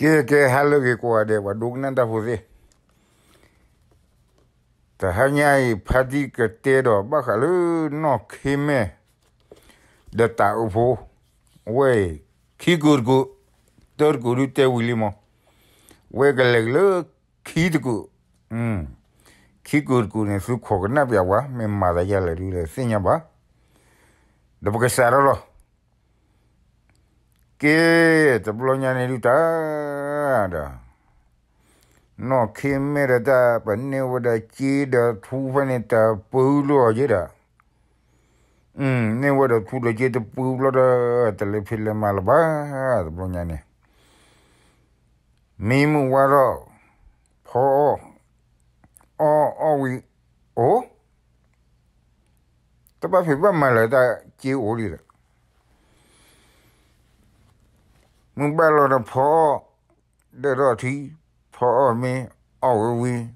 ကဲကဲ ဟါလၢအဂ့ၤကိးဂၤဒဲး ပှၤဒိကနၣ်တၢ်ဖိသ့ၣ်, တဟါညါအံၤ ဖါတံၢ်ကတဲဒီးဘၣ်ဃးလၢနီၢ်ခ့မဲၢ် ဒီးတၤအုးဖိ ဝဲအံၤ ခံကုာ်တကုာ်, တၢတကုာ်ဒုးတဲဝံၤလံမး, ဝဲကလဲၤက့ၤလၢခံတကုာ်, ခံကုာ်တကုာ်န့ၣ် သုခိးကနၣ်ပျးဝဲ မ့ၢ်မၤသးယၤလဲၣ်ဒုးလဲၣ်သ့ၣ်ညါဘၣ်, ဒီးပကစးထီၣ်လီၤ. ကဲ, တဘျီညါန့ၣ်ဒုးတၢ် ဒီး နီၢ်ခ့မဲၢ်ဒီးတၢ် ပန့ၢ်ဝဲဒၣ်စ့ဒီးထူဖဲန့ၣ် တၢ်ပူၤလီၤယဲဒၣ်, န့ၢ်ဝဲဒီးထူဒီးစ့တပူၤဘျီဒီး တလဲၤဖံးလဲၤမၤလၢၤဘၣ်, တဘျီညါန့ၣ် မံမုၢ်ဝါထီၣ် ဖီအီၣ်, အီၣ်အီၣ်ဝံၤ အိၣ်, တဘၣ်ဖံးဘၣ်မၤလၢၤတၢ်စ့အိၣ်လံဒီး မုၢ်ဘၣ်လီၤဒီးဖီအီၣ်, ဒၢးထီၣ်ထံ, ဖီအီၣ်မ့ၢ်အီၣ်ဝံၤဝံၤ,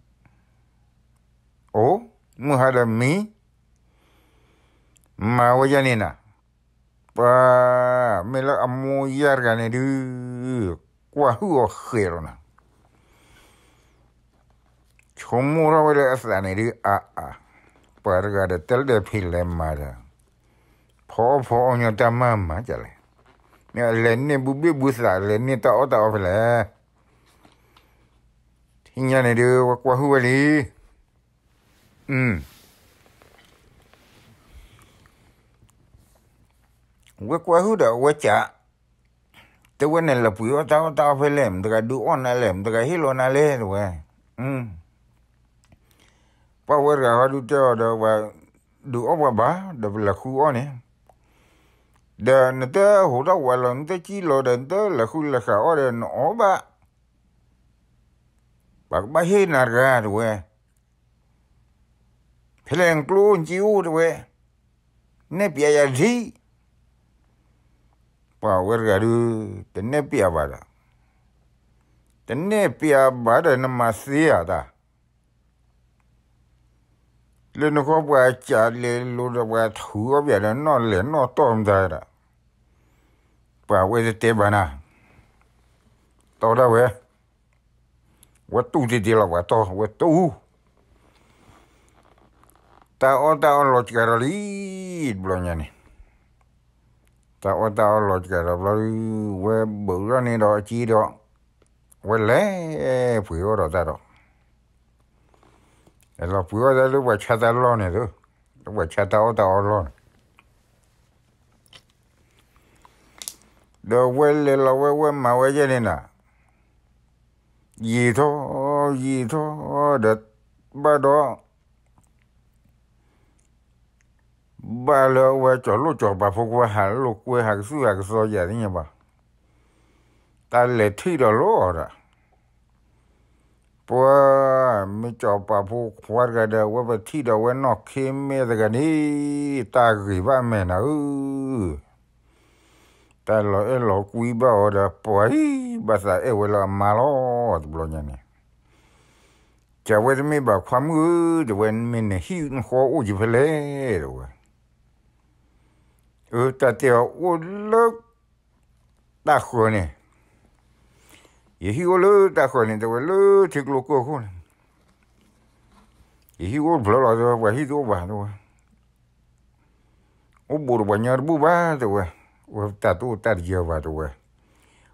အိၣ်, မုၢ်ဟါဒီးမံ, မၤဝဲယဲန့ၣ်နၤ, ပှၤ, မ့ၢ်လၢအမိၢ်ယါတဂၤန့ၣ်ဒုး ကွၢ်ဟုၣ်အီၤဃဲးလီၤနၤ ဆိကမိၣ်ထီၣ်ဝဲလၢအသးန့ၣ်ဒုး အါအါ, ပှၤတဂၤဒီးတလဲၤဖံးလဲၤမၤဒီး ဖီအီၣ်ဖီအီၣ်ညီတၢ်မၤမၤဒ်လဲၣ်, မ့ၢ်အလဲၤန့ၢ်ဘူဘ့ၣ်ဘူသး လဲၤန့ၢ်တၢ်အီၣ်တၢ်အီဖဲလဲၣ်, ထံၣ်ညါန့ၣ်ဒုး ဝဲကွၢ်ဟုၣ်ဝဲလံ ဝဲကွၢ်ဟုၣ်ဒီးအဝဲစံး, တဲဝဲန့ၣ် လဲၤပှ့ၤအီၣ်တၢ်အီၣ်တၢ်အီဖဲလဲၣ်, မတၤတဂၤဒုးအီၣ်နၤလဲၣ်, မတၤတဂၤဟ့ၣ်လီၤနၤလဲၣ် တဲဝဲ, ပှၤဝဲတဂၤဟီဒုးတဲအီၤဒီး ပှၤဒုးအီၣ်ပှၤဘၣ် ဒီးပလဲၤဃုအီၣ်န့ၣ်, ဒီးနတဟူးထီၣ်ဝးလီၤ နတစံၣ်လီၤဒီး နတလဲၤဃုလဲၤဃုအီၣ်ဒီး နအီၣ်ဘၣ် ပှၤကဘၣ်ဟ့ၣ်နၤတဂၤ တဲဝဲ, ဖဲလဲၣ်နကျိနစ့အိၣ် တဲဝဲ, နဲၣ်ပျးယၤထံၣ်, ပှၤဝဲတဂၤဒုး တနဲၣ်ပျးဘၣ်ဒီး, တနဲၣ်ပျးဘၣ်ဒီး နမၤသ့ဧါတၢ်, လၢနဃီပှၤစးလဲၤလိၤဒီး ပှၤထုးအီၣ်ပျးဒီး နီၣ်လဲၣ်နီၣ်တီၢ်မတၤဒီး, ပှၤဝဲတတဲဘၣ်နၤ, တီၢ်ဒၣ်ဝဲ ဝဲတူၢ်တ့ၢ်တ့ၢ်လီၤ ပှၤတီၢ်ဝဲတူၢ်, တၢ်အီၣ်တၢ်အီလီၤစှၤဒီးလံ, တဘျီညါန့ၣ်, တၢ်အီၣ်တၢ်အီလီၤစှၤဒီးဘျီ, ဝဲဘုးထီၣ်န့ၢ်ဒီးအစ့ဒီး, ဝဲလဲၤပှ့ၤအီၣ်ဒီးတၢ်ဒီး, လီၤပှ့ၤအီၣ်တၢ်လၢပှၤဆါတၢ်လီၢ်န့ၣ်, လၢပှၤဆါတၢ်အီၣ်တၢ်အီလီၢ်န့ၣ် ဒီးဝဲလဲၤလီၤဝဲ ဝဲမၤဝဲယဲန့ၣ်နၤ, ယံာ်ထီၣ်, ယံာ်ထီၣ်, ဒီးဘၣ်ဒီး, ဘၣ်လၢအဝဲကၠီၤလိၣ်ကၠီၤပၤဖိခွါ ဟးလိာ်ကွဲ ဟးကသူၣ်ဟးကသီယၤသ့ၣ်ညါဘၣ်, တၢ်လဲၤထံၣ်ဒီးလီၤဒီး ပှၤမ့ၢ်ကၠီၤပၤဖိခွါတဂၤဒီး အဝဲပထံၣ်ဒီးဝဲနီၢ်ခ့မဲၢ်တဂၤန့ၣ်, တၢ်ဂ့ၤဘၣ်မဲာ်နၤဧၢ, တၢ်လီၤအဲၣ်လီၤကွံဘၣ်အီၤဒီး ပှၤအံၤဘၣ်သးအဲၣ်ဝဲလၢအမါလီၤ တဘျီညါန့ၣ်, ကဝဲတမ့ၢ်ဘၣ်ခွါမုၣ်ဧၢ, တဲဝဲ မ့ၢ်နဟံၣ်နဃီအိၣ်က့ၤဖဲလဲၣ် တဲဝဲ, အၢ တၢ်တဲအီၤအိၣ်လၢ တၢ်ဃၢၤန့ၣ်, ယဟံၣ်အိၣ်လၢတၢ်ဃၢၤန့ၣ် တဲဝဲ လၢထံကျိကၢၢ်ခိၣ်န့ၣ်, ယဟံၣ်အိၣ်တဖျၢၣ်လီၤ တဲဝဲ ပှၤဟံၣ်တအိၣ်ဘၣ် တဲဝဲ, အိၣ်ဘူးဒီးပှၤညီတဘူၣ်ဘၣ် တဲဝဲ, ဝဲတၢ်တအိၣ်တၢ်တယၢၤဘၣ် တဲဝဲ,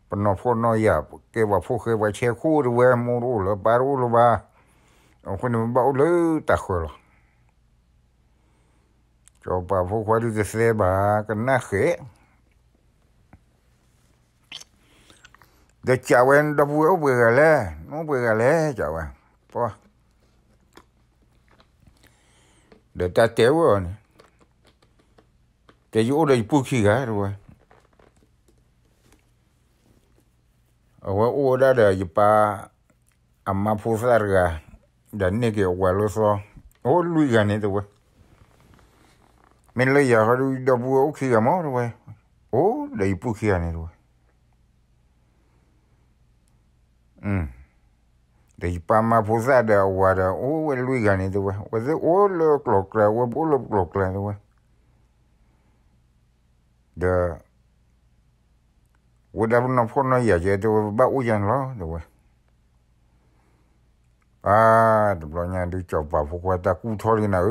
ပနီၢ်ဖှီၣ်နီၢ်ယာ် ကဲပှၤဖိၣ်ဃဲပှၤဆဲးခိၣ် တဲဝဲ မိၢ်တအိၣ်လၢၤ ပၢ်တအိၣ်လၢၤဘၣ်, အဃိန့ၣ် ပဘၣ်အိၣ်လၢတၢ်ဃၢၤလီၤ. ကၠီၤပၤဖိခွါဒုးတသဲဘၣ် ကနၣ်ဃဲး, ဒီးကးဝဲ ဒီပုၢ်ဝဲၢ်အိၣ်ပှဲၤဂၤလဲၣ်, နအိၣ်ပှဲၤဂၤလဲၣ် ကးဝဲ, ပှၤ, ဒီးတၢ်တဲဝဲအီၤန့ၣ်, တဲယအိၣ်ဒီးယပုၢ်ခံဂၤ တဲဝဲ, အဝဲအိၣ်ဝဲဒၣ်ဒီးယပၢ် အမါဖိသၣ်တဂၤ, ဒီးန့ၢ်က့ၤအဝၤလၢသီ, အိၣ်လွံၢ်ဂၤန့ၣ် တဲဝဲ, မ့ၢ်လၢယၤဃီဒုး ဒီပုၢ်ဝဲၢ်အိၣ်ခံဂၤမး တဲဝဲ, အိၣ်ဒီးယပုၢ်ခံဂၤန့ၣ် တဲဝဲ, ဒီးယပၢ်မါဖိသၣ်ဒီးအဝၤဒီးအိၣ်ဝဲလွံၢ်ဂၤန့ၣ် တဲဝဲ, အဝဲသ့ၣ်အိၣ်လၢကျိၤကျဲ အဝဲပအိၣ်လၢကျိၤကျဲ တဲဝဲ, ဒီး ဝဲဒၣ်ပနီၢ်ဖှီၣ်နီၢ်ယာ်ကဲ တဲဝဲ ပဘၣ်အိၣ်ယၤန့ၣ်လီၤ တဲဝဲ. အါ, တဘျီညါဒုး စီၤပၤဖိခွါတၢ်ကူၣ်ထီၣ်လံနၤဧၢ,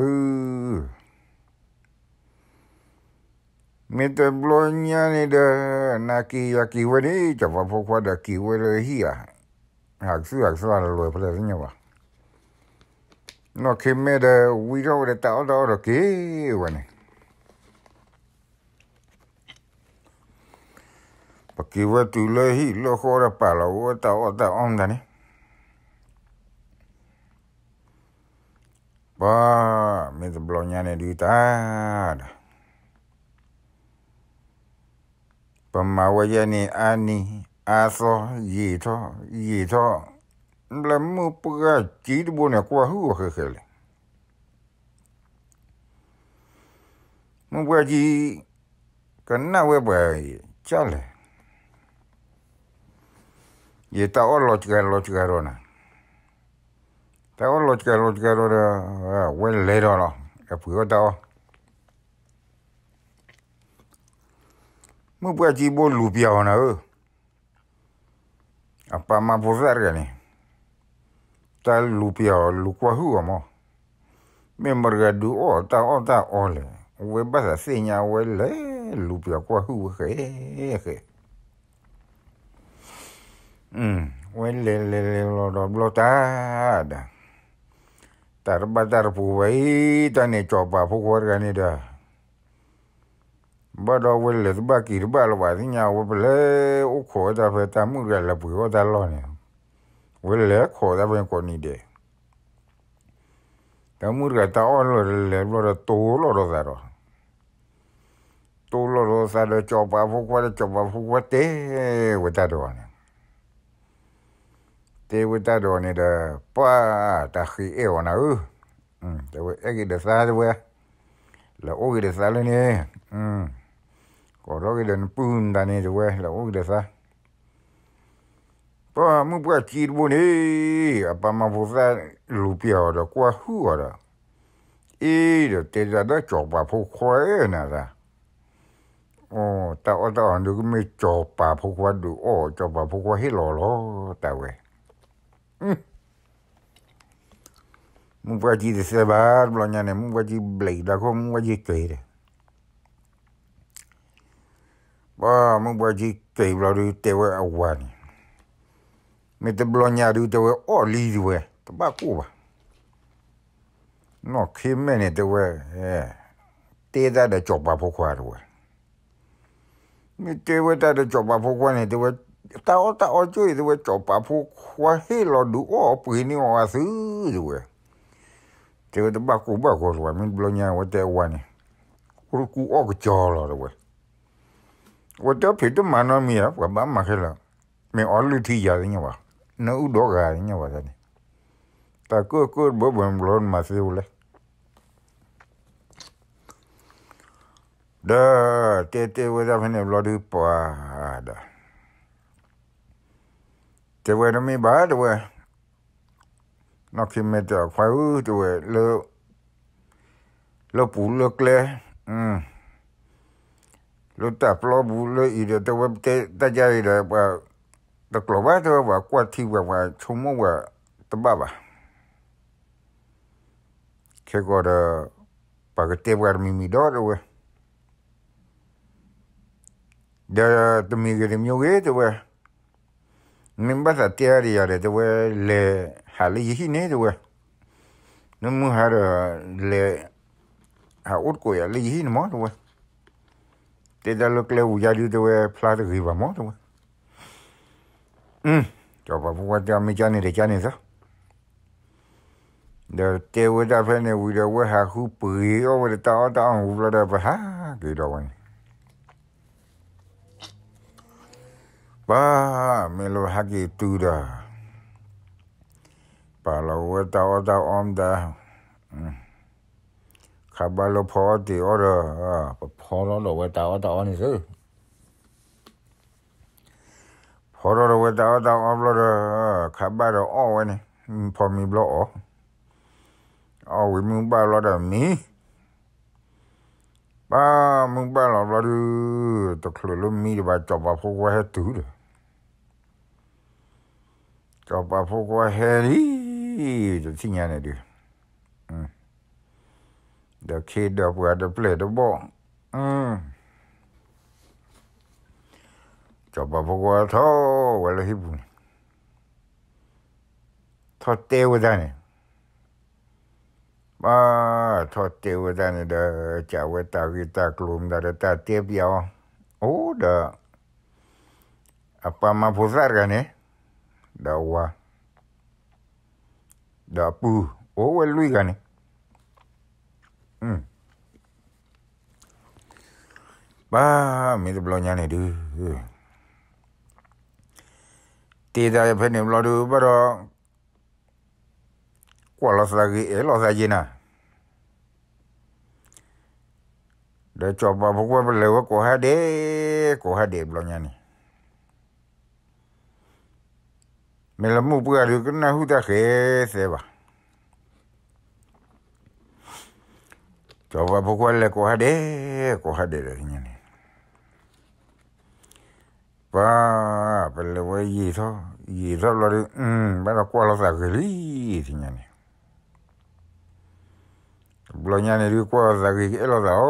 မ့ၢ်တဘျီညါန့ၣ်ဒီး နၤက့ၤယၤက့ၤဝဲန့ၣ် စီၤပၤဖိခွါဒီးက့ၤဝဲလၢဟံၣ်ဧါ, ဟးကသုၣ်ဟးကသီၣ်လၢလွဲၢ်ဖဲလဲၣ်သ့ၣ်ညါဘၣ်, နီၢ်ခံမ့ၢ်ဒီး ဝံထီၣ်ဝဲဒီးတၢ်အီၣ်တၢ်အီဒီးက့ၤဝဲန့ၣ် ပက့ၤဝဲတုၤလၢဟံၣ်လၢဃီဒီးပာ်လီၤဝဲတၢ်အီၣ်တၢ်အီမတၤန့ၣ်, ပှၤ, မ့ၢ်တဘျီညါန့ၣ်ဒုးတၢ်ဒီး ပမၤဝဲယဲန့ၣ် အါနံၤအါသီ ယံာ်ထီၣ်ယံာ်ထီၣ်, ဘျီမုၢ်ပှၢ်ကံတဘိန့ၣ် ကွၢ်ဟုၣ်အီၤဃဲးဃဲးလဲၣ် မုၢ်ပှၢ်ကံ ကနၣ်ဝဲပှၤ ကၢ်လဲၣ်, ယတၢ်အီၣ်လီၤစှၤလီၤစှၤဒီးနၤ, တၢ်အီၣ်လီၤစှၤလီၤစှၤဒီးဒီး ဝဲလဲၤဒီးလီၤ ဒီးပှ့ၤအီၣ်တၢ်အီၣ်, မုၢ်ပှၢ်ကံဘိလူၤပျၢ်အီၤနၤဧၢ အပၢ်မၤဖိသၣ်တဂၤန့ၣ်, တၢ်လူၤပျၢ်အီၤလူၤကွၢ်ဟုၣ်အီၤမး, မ့ၢ်မတၤတဂၤဒုးအီၣ်တၢ်အီၣ်တၢ်အီလဲၣ်, အဝဲဘၣ်သးသ့ၣ်ညါဝဲလဲၤလူၤပျၢ်ကွၢ်ဟုၣ်ဝဲဃဲဃဲ, ဝဲလဲၤလဲၤလဲၤလီၤဒီးဘျီတၢ်ဒီး, တၢ်တဘၣ်တၢ်တပူၤဝဲအံၤ, တၢ်န့ၣ်စီၤပၤဖိခွါတဂၤန့ၣ်ဒီး ဘၣ်ဒီးဝဲလဲၤတဘၣ်က့ၤတဘၣ်လၢၤဘၣ်သ့ၣ်ညါ အဝဲပလဲၤအိၣ်ခိးဝဲတၢ်ဖဲတၢ်မုၣ်တဂၤလဲၤပှ့ၤအီၣ်တၢ်လီၢ်န့ၣ်, ဝဲလဲၤခိးတၢ်ဖဲကိးနံၤဒဲး, တၢ်မုၣ်တဂၤတၢ်အီၣ်လီၤလဲၤဘျီဒီးတိၢ်လီၤဒီးသးဒီး, တိၢ်လီၤဒီးသးဒီးစီၤပၤဖိခွါဒီးစီၤပၤဖိခွါတဲဝဲတၢ်ဒီးန့ၣ် တဲဝဲတၢ်ဒီးန့ၣ်ဒီး ပှၤတၢ်ဃ့အဲၣ်အီၤနၤဧၢ, တဲဝဲအဲၣ်က့ၤဒီးသးတဲဝဲ, လဲၤအိၣ်က့ၤဒီးသးလၢန့ၣ်, ကိးထီၣ်က့ၤဒီးနပုၢ်နတၢ်န့ၣ်တဲဝဲ လဲၤအိၣ်က့ၤဒီးသး, ပှၤမုၢ်ပှၢ်ကံတဘိန့ၣ်, အပၢ်မၤဖိသၣ်လူၤပျၢ်အီၤဒီးကွၢ်ဟုၣ်အီၤဒီး, အ့ဒီးတဲတၢ်ဒီးစီၤပၤဖိခွါဧၢနၤသး တၢ်အီၣ်တၢ်အီဒုးကမ့ၢ်စီၤပၤဖိခွါဒုးအီၣ် စီၤပၤဖိခွါဟ့ၣ်လီၤလီၤတၢ်ဝဲ, မုၢ်ပှၢ်ကံတသဲဘၣ်တဘျီညါန့ၣ် မုၢ်ပှၢ်ကံဘျဲးဒၣ်ခိၣ် မုၢ်ပှၢ်ကံက့ၤဒီး ပှၤမုၢ်ပှၢ်ကံက့ၤဘျီဒုးတဲဝဲအဝၤန့ၣ်, မ့ၢ်တဘျီညါဒုးတဲဝဲအီၣ်လံတဲဝဲ တဘၣ်ကိၢ်ဘၣ်, နီၢ်ခံမ့ၢ်န့ၣ်တဲဝဲ, တဲတၢ်ဒီးစီၤပၤဖိခွါတဲဝဲ, မ့ၢ်တဲဝဲတၢ်ဒီးစီၤပၤဖိခွါန့ၣ်တဲဝဲ, တၢ်အီၣ်တၢ်အီကၠိအံၤတဲဝဲ စီၤပၤဖိခွါဟ့ၣ်လီၤဒုးအီၣ်အပှ့ၤန့ၢ်အီၤအသုတဲဝဲ, တဲဝဲတဘၣ်ကိၢ်ဘၣ်ဂီၤတဲဝဲ မ့ၢ်တဘျီညါဝဲတဲအဝၤန့ၣ်, အိၣ်တကူအီၣ်ကစီလီၤတဲဝဲ အဝဲတဲဖံးတမၤနီတမံၤဧါ ပှၤဘၣ်မၤခဲလၢာ်, မ့ၢ်အီလုၢ်ထံယၤသ့ၣ်ညါဘၣ်, နအုၣ်ဒီဂၤသ့ၣ်ညါဘၣ်န့ၣ်, တၢ်ကၢၢ်ကၢၢ်တဘၢဘၢဘျီမၤသ့ဝဲလဲၣ်, ဒီးတဲတဲဝဲဒၣ်ဖဲန့ၣ်ဘျီဒုးပှၤဒီး တဲဝဲတမ့ၢ်ဘၣ်တဲဝဲ, နီၢ်ခံမ့ၢ်တဲအခွါဧၢတဲဝဲ, လၢပူၤလၢကျဲ, လၢတၢ်ပျီပူၤလၢအံၤဒီး တဲဝဲတဲတၢ်ယါအံၤဒီး ပှၤတကျိၤဘၣ်တဲဝဲ ပှၤကွၢ်ထံပှၤ ပှၤဆိကမိၣ်ပှၤတဘၣ်ဘၣ်, ခဲကီးဒီး ပှၤကတဲပှၤတမံၤမံၤဒီးတဲဝဲ ဒီးတမံၤဂ့ၤတမံၤဂ့ၤတဲဝဲ, မ့ၢ်ဘၣ်သးတဲအါဒံးယၤဒီး တဲဝဲလဲၤဟးလၢယဟံၣ်န့ၣ်တဲဝဲ, နမုၢ်ဟါဒီး လဲၤ ဟးအိၣ်တကိးယၤလၢယဟံၣ်န့ၣ်မးတဲဝဲ, တဲတၢ်လၢကျဲပူၤယါဒုးတဲဝဲဖျါတဂ့ၤဘၣ်မးတဲဝဲ, စီၤပၤဖိခွါတဲအီၤမ့ၢ်ကၢ်န့ၣ်ဒီးကၢ်န့ၣ်သၢ ဒီးတဲဝဲတၢ်ဖဲန့ၣ်ဝံၤဒီး အဝဲဟးဃုပှ့ၤအီၣ်ဝဲဒီးတၢ်အီၣ်တၢ်အီဝံၤဘျီဒီး ပဟးက့ၤဒီးဝဲန့ၣ်, ပှၤမ့ၢ်လၢပဟးက့ၤတုၤဒီး ပာ်လီၤဝဲတၢ်အီၣ်တၢ်အီမတၤ, ခါဘၣ်လၢဖီအီၣ်တ့ၤအီၣ်ဒီး ပဖီထီၣ်ဒီးဝဲတၢ်အီၣ်တၢ်အီန့ၣ်သု ဖီထီၣ်ဒီးဝဲတၢ်အီၣ်တၢ်အီဘျီဒီး ခါဘၣ်ဒီးအီၣ်ဝဲန့ၣ်, ဖီမံဘျီအီၣ်, အီၣ်ဝံၤမုၢ်ဘၣ်ဘျီဒီးမံ, ဘၣ်မုၢ်ဘၣ်လီၤဘျီဒုး, တချုးလၢမံတဘၣ် စီၤပၤဖိခွါဟဲတုၤဒီး, စီၤပၤဖိခွါဟဲလံ, တထံၣ်ညါန့ၣ်ဒုး, ဒီးခ့ဒီးပှၤတပျဲၢ်တဘီၣ်, စီၤပၤဖိခွါထီၣ်ဝဲလၢဟံၣ်ပူၤန့ၣ်, ထီၣ်တဲဝဲဒၣ်န့ၣ် ဘၣ်ထီၣ်တဲဝဲဒၣ်န့ၣ်ဒီး, ကးဝဲတၢ်ဂ့ၢ်တၢ်ကျိၤမတၤဒီး တၢ်တဲပျးအီၤ, အိၣ်ဒီး အပၢ်မါဖိသၣ်တဂၤန့ၣ်, ဒီးအဝၤ, ဒီးအပုၢ်, အိၣ်ဝဲလွံၢ်ဂၤန့ၣ်, ဘၣ်မ့ၢ်တဘျီညါန့ၣ်ဒုး, တ့တၢ်ဖဲန့ၣ်ဘျီဒုး ဘၣ်ဒီး ကွၢ်လိာ်သးဂ့ၤ အဲၣ်လိာ်သးယဲၢ်နၤ, ဒီးစီၤပၤဖိခွါပလဲၤဝဲကိးဟါဒဲး, ကိးဟါဒဲးဘျီညါန့ၣ်, မ့ၢ်လၢမုၢ်ပှၢ်ဒုးကနၢ်ဟူတၢ်ဃဲသဲဘၣ်. စီၤပၤဖိခွါလဲၤကိးဟါဒဲး, ကိးဟါဒဲးဒီးညါန့ၣ်, ပှၤ, ပလဲၤဝဲယံာ်ထီၣ်, ယံာ်ထီၣ်ဘျီဒုး, ဘၣ်ဒီးကွၢ်လိာ်သးဂ့ၤလံ, တညါန့ၣ်, တဘျီညါန့ၣ်ဒုး ကွၢ်လိာ်သးဂ့ၤကအဲၣ်လိာ်သး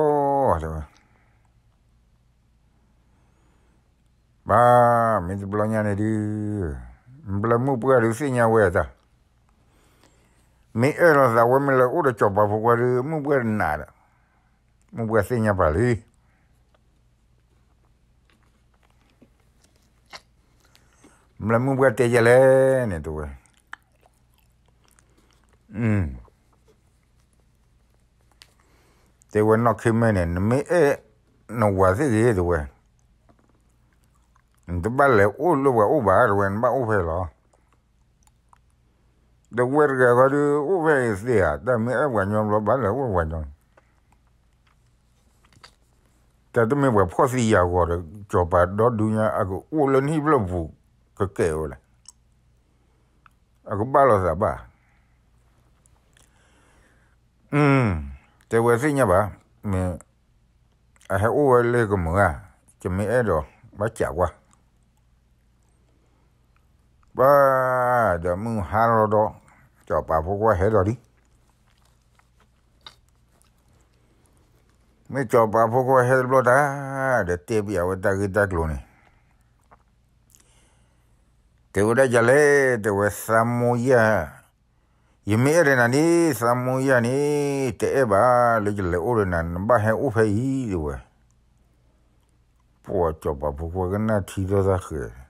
အီၤ, တဲဝဲ ဘၣ်မ့ၢ်တဘျီညါန့ၣ်ဒုး, ဘျၢမုၢ်ပှၢ်ဒုးသ့ၣ်ညါဝဲတၢ်, မ့ၢ်အဲၣ်လိာ်သးဝဲ မ့ၢ်လဲၤအိၣ်ဒီးစီၤပၤဖိခွါဒုး မုၢ်ပှၢ်နးဒီး, မုၢ်ပှၢ်သ့ၣ်ညါပာ်လံ. ဘျၢမုၢ်ပှၢ်တဲယဲလဲၣ်န့ၣ် တဲဝဲ, တဲဝဲ နီၢ်ခ့မဲန့ၣ် နမ့ၢ်အဲၣ်နဝၤသ့ၣ်ဂ့ၤ တဲဝဲ, နတဘၣ်လဲၤအိၣ်လၢပှၤအိၣ်ဘၣ် တဲဝဲ, နဘၣ်အိၣ်ဖဲလီၤ. ဒီးဝဲတဂၤဃီဒုး အိၣ်ဖဲအံၤသ့ဧါ, တၢ်မ့ၢ်အဲၣ်ပှၤညီဘျီ ဘၣ်လဲၤအိၣ်ပှၤညီ, တၢ်တမ့ၢ်ပှၤဖှီၣ်သံယာ်ဂီၤဒီး စီၤပၤဒီဒုညါ အကအိၣ်လၢနဟံၣ်ဖျၢၣ်ပူၤ ကကဲဝဲလဲၣ်, အကဘၣ်လိာ်သးဘၣ်. တဲဝဲသ့ၣ်ညါဘၣ်, မ့ၢ်အဟဲအိၣ်ဝဲလၢကမုာ်ဧါ, ယမ့ၢ်အဲၣ်ဒိး ဘၣ်စံးကွၢ်. ပှၤ, ဒီးမုၢ်ဟါလီၤဒီး စီၤပၤဖိခွါဟဲဒီးလံ. မ့ၢ်စီၤပၤဖိခွါဟဲတဘျီတၢ်, ဒီးတဲပျးဝဲတၢ်ဂ့ၢ်တၢ်ကျိၤန့ၣ်, တဲဝဲဒၣ်ယၤလဲၣ်, တဲဝဲ သးမိယၤ, ယမ့ၢ်အဲၣ်ဒီးနၤန့ၣ် သးမိယၤန့ၣ် တအဲၣ်ဘၣ်လၢယလဲၤအိၣ်ဒီးနၤ, နဘၣ်ဟဲအိၣ်ဖဲအံၤ တဲဝဲ. ပှၤစီၤပၤဖိခွါကနၣ်ထံထီၣ်တၢ်ဃဲၤ,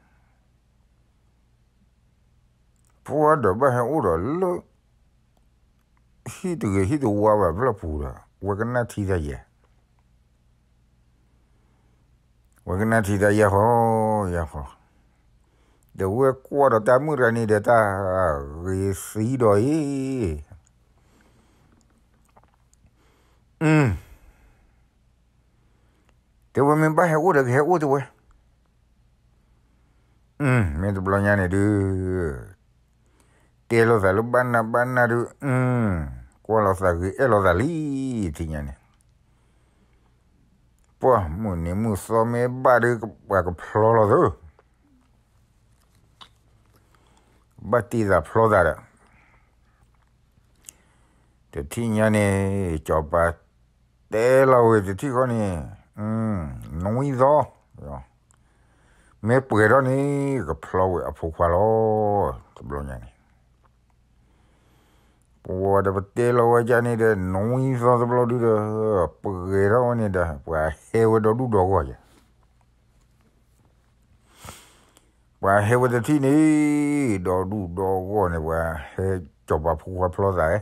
ပှၤဒီးဘၣ်ဟဲအိၣ်ဒီးလၢ ဟံၣ်တဂ့ၤဟံၣ်တဝါဘၣ်ဖျၢၣ်ပူၤဒီး ဝဲကနၣ်ထံတၢ်ယဲၢ်, ဝဲကနၣ်ထံတၢ်ယဲၢ်ဃီ, ယဲၢ်ဃီ, ဒီးဝဲကွၢ်ဒီးတၢ်မုၣ်တဂၤန့ၣ်ဒီး တၢ်ဂ့ၤသံဒီးအံၤ, တဲဝဲ မ့ၢ်ဘၣ်ဟဲအိၣ်ဒီးကဟဲအိၣ် တဲဝဲ. မ့ၢ်တဘျီညါန့ၣ်ဒုး, တဲလိာ်သးလၢဘၣ်နးဘၣ်နးဒုး, ကွၢ်လိာ်သးဂ့ၤအဲၣ်လိာ်သးလံ, တထံၣ်ညါန့ၣ်, ပှၤမုၢ်နံၤမုၢ်သီမ့ၢ်ဘၣ်ဒုး ပှၤကဖျီလိာ်သး, ဘၣ်တ့သးဖျီသးဒီး တထံၣ်ညါန့ၣ်, စီၤပၤတဲလီၤဝဲတထံၣ်ဃီန့ၣ်, နွံသီ, မ့ၢ်ပှဲၤထီၣ်န့ၣ် ကဖျီဝဲအဖိခွါလီၤ, တဘျီညါန့ၣ်, ပဝဲဒီးပတဲလီၤဝဲဒ်န့ၣ်ဒီး နွံသီတဘျီဒုးဒီး, ပှဲၤထီၣ်ဝဲန့ၣ်ဒီး ပှၤဟဲဝဲဒီဒူၣ်ဒီဂီၢ်ယဲၢ် ပှၤဟဲဝဲတထံၣ်န့ၣ်, ဒီဒူၣ်ဒီဂီၢ်န့ၣ် ပှၤဟဲစီၤပၤဖိခွါဖျီသး,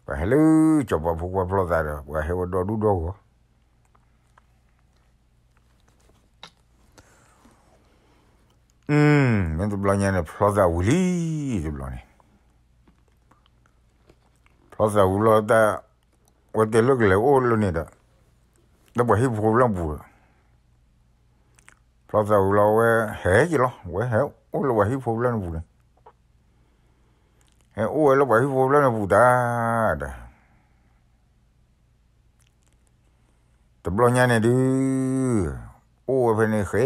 ပှၤဟဲလၢစီၤပၤဖိခွါဖျီသးဒီး ပှၤဟဲဝဲဒီဒူၣ်ဒီဂီၢ်, မ့ၢ်တဘျီညါန့ၣ် ဖျီသးဝံၤလံ, တဘျီန့ၣ် ဖျီသးဝံၤလီၤတၢ်, ဝဲတဲလၢကလဲၤအိၣ်လၢန့ၣ်ဒီး, လၢပှၤဟံၣ်ဖိဖျၢၣ်ပူၤဒီး, ဖျီသးဝံၤလီၤဝဲဟဲက့ၤလီၤ, ဝဲဟဲအိၣ်လၢပှၤဟံၣ်ဖိဖျၢၣ်န့ၣ်ပူၤန့ၣ်, ဟဲအိၣ်ဝဲလၢပှၤဟံၣ်ဖိဖျၢၣ်န့ၣ်ပူၤတၢ်ဒီး တဘျီညါန့ၣ်ဒုး အိၣ်ဝဲဖဲန့ၣ်ဃဲ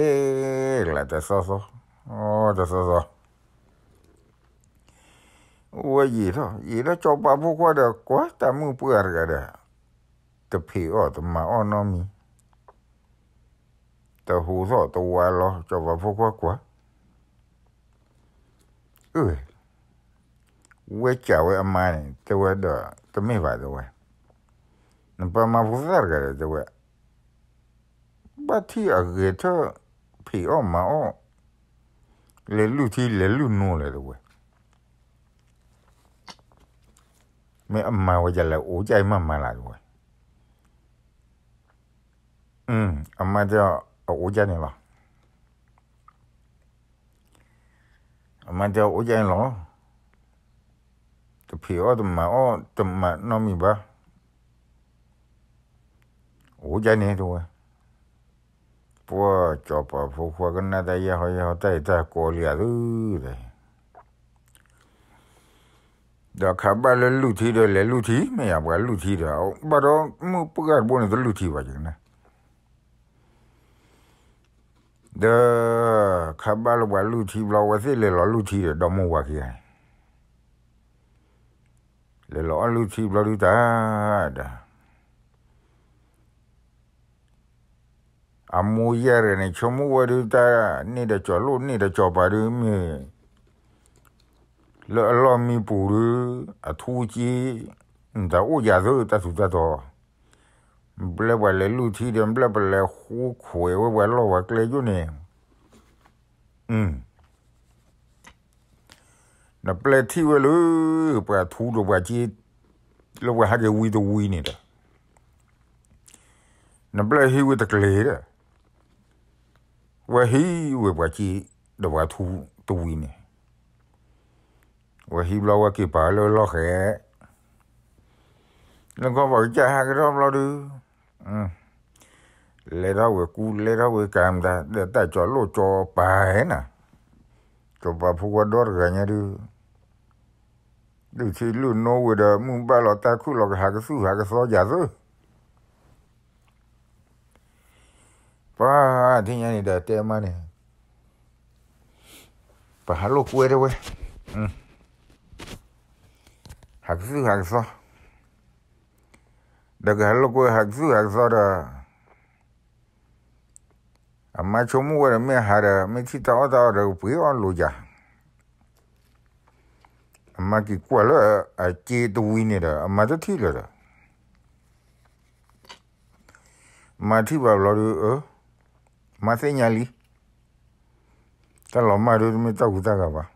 ကျါတသီသီ, တသီသီ, အိၣ်ဝဲယံာ်ထီၣ်ယံာ်ထီၣ် စီၤပၤဖိခွါဒီးကွၢ်တၢ်မုၣ်ပှၢ်တဂၤဒီး တဖံးအီၣ်တမၤအီၣ်နီတမံၤ, တဟူးထီၣ်တဝးလီၤ စီၤပၤဖိခွါကွၢ် အၢ ဝဲစံးဝဲအမါန့ၣ် တဲဝဲဒီး တမ့ၢ်ဘၣ်တဲဝဲ, နပၢ်မါဖိသၣ်တဂၤဒီး တဲဝဲ, ဘၣ်ထံၣ်အဂဲၤထၢၣ် ဖံးအီၣ်မၤအီၣ်, လဲၤလုၢ်ထံလဲၤလုၢ်နိလဲၣ်တဲဝဲ, မ့ၢ်အမါဝဲဒ်လဲၣ် အိၣ်ကၠၢ်အံၤမးမၤလၢ်တဲဝဲ, အမါတဲအီၤ အအိၣ်ကၠၢ်န့ၣ်လီၤ. အမါတဲအီၤ အိၣ်ကၠၢ်န့ၣ်လီၤ. တဖံးအီၣ်တမၤအီၣ်တမၤနီတမံၤဘၣ်. အိၣ်ကၠၢ်န့ၣ်တဲဝဲ, ပှၢ်စီၤပၤဖိခွါကနၣ်တၢ်ယဲၢ်ဟီယဲၢ်ဟီ တၢ်အံၤတၢ်ကိးလံဧါသု, ဒီးခးဘၣ်လၢလုၢ်ထံဒီး လဲၤလုၢ်ထံ မ့ၢ်ယၤပှၤလုၢ်ထံဒီး ဘၣ်ဒီးမုၣ်ပှၢ်တဘိန့ၣ် တလုၢ်ထံဘၣ်က့ၤန့ၣ် ဒီးခးဘၣ်လၢပှၤလုၢ်ထံဘျီ ဝဲသ့ၣ်လဲၤလီၤလုၢ်ထံဒီး ဒီမါဝၤခံဂၤန့ၣ် လဲၤလီၤအီၣ်လုၢ်ထံဘျီဒုးတၢ်ဒီး အမိၢ်ယဲၢ်တဂၤန့ၣ် ဆိကမိၣ်ဝဲဒုးတၢ်န့ၣ်ဒီး ကၠီၤလိၣ်န့ၣ်ဒီး ကၠီၤပၤဒုးမ့ၢ် လၢအလီၢ်မံပူၤဒုး အထူက့ နတၢ်အိၣ်ယၤသၢတၢ်ထူးတၢ်တီၤ, ဘျဲပှၤလဲၤလုၢ်ထံဒီး ဘျဲပလဲၤဃူခွဲးဝဲပှၤလီၢ်ပှၤကျဲယိၣ်န့ၣ်, နပျဲထံၣ်ဝဲလၢ ပှၤထူဒီးပှၤက့ လၢပှၤဟးက့ၤဝံတဝံန့ၣ်ဒီး နပျဲဟံးဝဲတကျဲၤဒီး ဝဲဟံးဝဲပှၤက့ ဒီးပှၤထူတဝံန့ၣ်, ဝဲဟံးဘျီဝဲက့ၤပာ်လၢလီၢ်ဃဲ လၢခီပှၤကစၢ်ဟးကထီၣ်ဘျီဒုး လဲၤထီၣ်ဝဲကူ လဲၤထီၣ်ဝဲကၤမတၤ ဒီးတၢ်ကၠီၤလိၣ်ကၠီၤပၤနၤ, ကၠီၤပၤဖိခွါဒီတဂၤညါဒုး လုၢ်ထံလုၢ်နိဝဲဒီး မုၢ်ဘၣ်လီၤတၢ်ခုၣ်လီၤကဟးကသူၣ်ဟးကသီယၤသၢ ပှၤထံၣ်ညါန့ၣ်ဒီးတဲမါန့ၣ်, ပဟးလိာ်ကွဲတဲဝဲ, ဟးကသူၣ်ဟးကသီ, ဒီးကဟးလိာ်ကွဲဟးကသူၣ်ဟးကသီဒီး အမါဆိကမိၣ်ဝဲဒီး မ့ၢ်ဟးဒီး မ့ၢ်ထံၣ်တၢ်အီၣ်တၢ်အီဒီး ပှ့ၤအီၣ်လိာ်ယၤ, အမါက့ၤကွၢ်လၢအစ့တဝံန့ၣ်ဒီး အမါတထံၣ်လၢၤဒီး မါထံၣ်ဘၣ်ဘျီဒီး မါသ့ၣ်ညါလံ, တၢ်လီၤမၢ်ဒုးတမ့ၢ်တၢ်ကူတၢ်ကၤဘၣ်,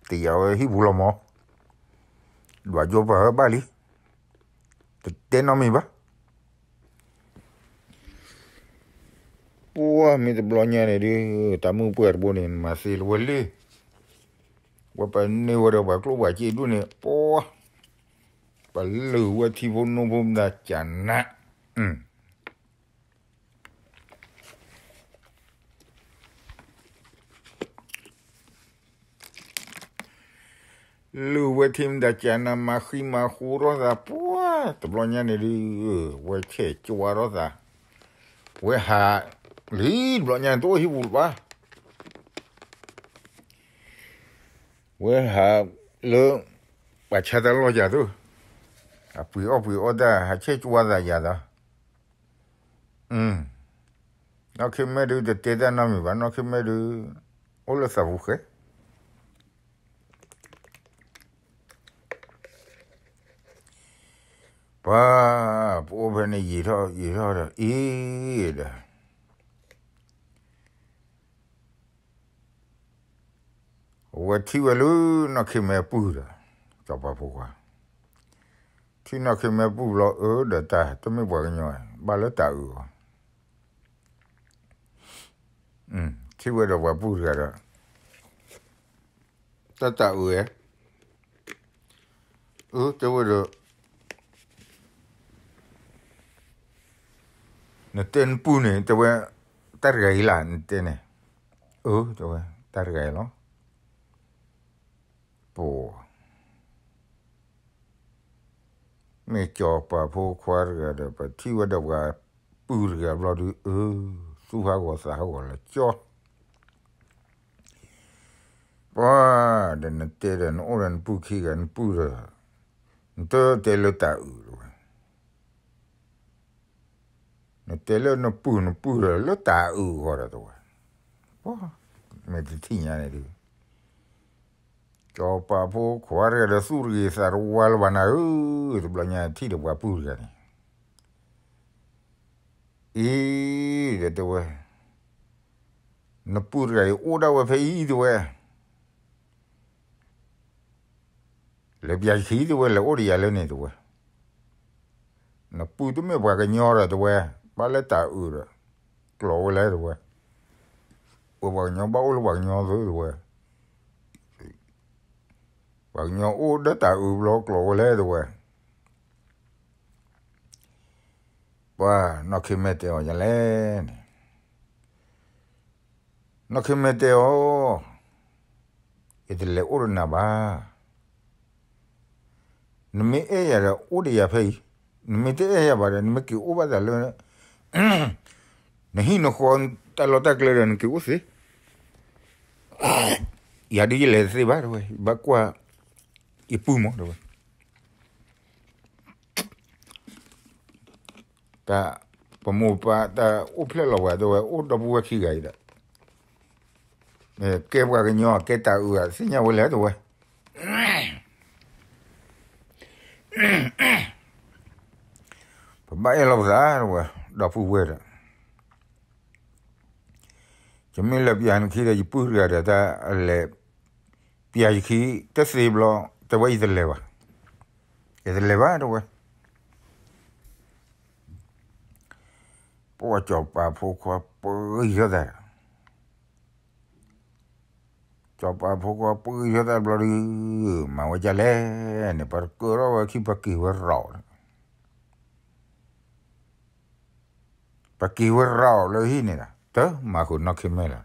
တယာ်ဝဲဟံၣ်ပူၤလီၤမး, ဒွးကၠိပၤဝဲဘၣ်လံ, တတဲနီတမံၤဘၣ်. ပှၢ်မ့ၢ်တဘျီညါန့ၣ်ဒုး တၢ်မုၣ်ပှၢ်တဘိန့ၣ် မၤသ့လၢၤဝဲလံ, ဝဲပန့ၢ်ဝဲဒီးပှၤကျိၣ်ပှၤစ့ဒူၣ်န့ၣ် ပှၢ် ပလုၢ်ဝဲထံဖိနိဖိမတၤကနး လုၢ်ဝဲထံမတၤကနး မၤဃံမၤဃူထီၣ်သး ပှၢ်တဘျီညါန့ၣ်ဒုး ဝဲဆဲးကဝါထီၣ်သး, ဝဲဟးလံတဘျီညါန့ၣ် တအိၣ်ဟံၣ်ပူၤလၢၤဘၣ်, ဝဲဟးလၢ ပှၤဆါတၢ်လီၢ်ယၤသၢ, အပှ့ၤအီၣ်ပှ့ၤအီတၢ် ဟးဆဲးကဝါသးယၤသၢ, နီၢ်ခ့မဲဒုး တတဲတၢ်နီတမံၤဘၣ်, နီၢ်ခ့မဲဒုး အိၣ်လၢသးပူၤဃဲ ပှၤ ပအိၣ်ဖဲန့ၣ်ယံာ်ထီၣ်ယံာ်ထီၣ်ဒီး အ့ဒီး အဝဲထံၣ်ဝဲလၢနီၢ်ခ့မဲအပုၢ်ဒီး စီၤပၤဖိခွါ, ထံၣ်နီၢ်ခ့မဲအပုၢ်ဘျီ အၢ ဒီးတၢ်တမ့ၢ်ပှၤကညီ ဘၣ်လၢတၢ်အုးအီၤ, ထံၣ်ဝဲဒီးပှၤပုၢ်တဂၤဒီး တၢ်တၢ်အုးဧါ, အၢ တဲဝဲဒီး နတဲနပုၢ်န့ၣ် တဲဝဲ တၢ်တဂၤအံၤလၢနတဲန့ၣ်, အၢ တဲဝဲ တၢ်တဂၤအံၤလီၤ, ပှၤ မ့ၢ်စီၤပၤဖိခွါတဂၤဒီး ပထံၣ်ဝဲဒီးပှၤ ပုၢ်တဂၤဘျီဒုး အၢ သူၣ်ဟးဂီၤသးဟးဂီၤလၢကၠီ ပှၤဒီးနတဲဒီးနအိၣ်ဒီးနပုၢ်ခံဂၤ နပုၢ်ဒီး နတတဲလၢတၢ်အုးတဝဲ, နတဲလၢနပုၢ်နပုၢ်ဒီးလၢတၢ်အုးဃီဒီးတဝဲ, ပှၤ မ့ၢ်တထံၣ်ညါန့ၣ်ဒုး စီၤပၤဖိခွါတဂၤဒီးသူၣ်တဂ့ၤသးတဝါလၢၤဘၣ်နၤဧၢ, တဘျီညါထံၣ်ဒီးပှၤပုၢ်တဂၤန့ၣ် အံၤ ဒီးတဲဝဲ, နပုၢ်တဂၤအံၤအိၣ်ဒၣ်ဝဲဖဲအံၤတဲဝဲ, လဲၤပျၢ်ခံတဲဝဲ လဲၤအိၣ်ဒီးယၤလၢန့ၣ်တဲဝဲ, နပုၢ်တမ့ၢ်ပှၤကညီဒီးတဲဝဲ, ဘၣ်လၢတၢ်အုးဒီး ကျိးဝဲလဲၣ်တဲဝဲ, ပှၤကညီဘၣ်အိၣ်လၢပှၤကညီသုတဲဝဲ, ပှၤကညီအိၣ်ဒီးတၢ်အုးဘျီကျိးဝဲလဲၣ်တဲဝဲ ပှၤနီၢ်ခ့မဲာ်တဲအီၤယၤလဲၣ်န့ၣ်, နီၢ်ခ့မဲာ်တဲအီၤ, ယတလဲၤအိၣ်ဒီးနၤဘၣ်, နမ့ၢ်အဲၣ်ယၤဒီးအိၣ်ဒီးယၤဖဲအံၤ, နမ့ၢ်တအဲၣ်ယၤဘၣ်ဒီး နမ့ၢ်က့ၤအိၣ်ဘၣ်သးလၢ နဟံၣ်နဃီတၢ်လီၢ်တၢ်ကျဲဒီး နက့ၤအိၣ်သ့, ယၤဒုးယလဲၤတသ့ဘၣ်တဲဝဲ, ယဘၣ်ကွၢ် ယပုၢ်မးတဲဝဲ တၢ် ပမိၢ်ပၢ်တၢ်အိၣ်ဖျဲၣ်လီၤပှၤတဲဝဲ အိၣ်ဒီပုၢ်ဝဲၢ်ခံဂၤအံၤဒီး ကဲပှၤကညီ ကဲတၢ်အုးဧါ သ့ၣ်ညါဝဲလဲၣ်တဲဝဲ, ပဘၣ်အဲၣ်လီၤပသးတဲဝဲ, ဒီပုၢ်ဝဲၢ်ဒီး ယမ့ၢ်လဲၤပျၢ်နခံဒီး ယပုၢ်တဂၤဒီး တၢ်လဲၤပျၢ်ယခံ တသ့ဘျီ တဲဝဲယတလဲၤဘၣ်, ယတလဲၤဘၣ်တဲဝဲ, ပှၤစီၤပၤဖိခွါပဂံၢ်ထီၣ်သးဒီး စီၤပၤဖိခွါပဂံၢ်ထီၣ်သးဘျီဒုး မၤဝဲဒ်လဲၣ်န့ၣ် ပှၤတကၢထီၣ်ဝဲခံ ပှၤက့ၤဝဲရၤအီၤ, ပှၤက့ၤဝဲရၤအီၤလၢဟံၣ်န့ၣ်ဒီး တမၤဃုာ်နီၢ်ခ့မဲာ်လၢၤ,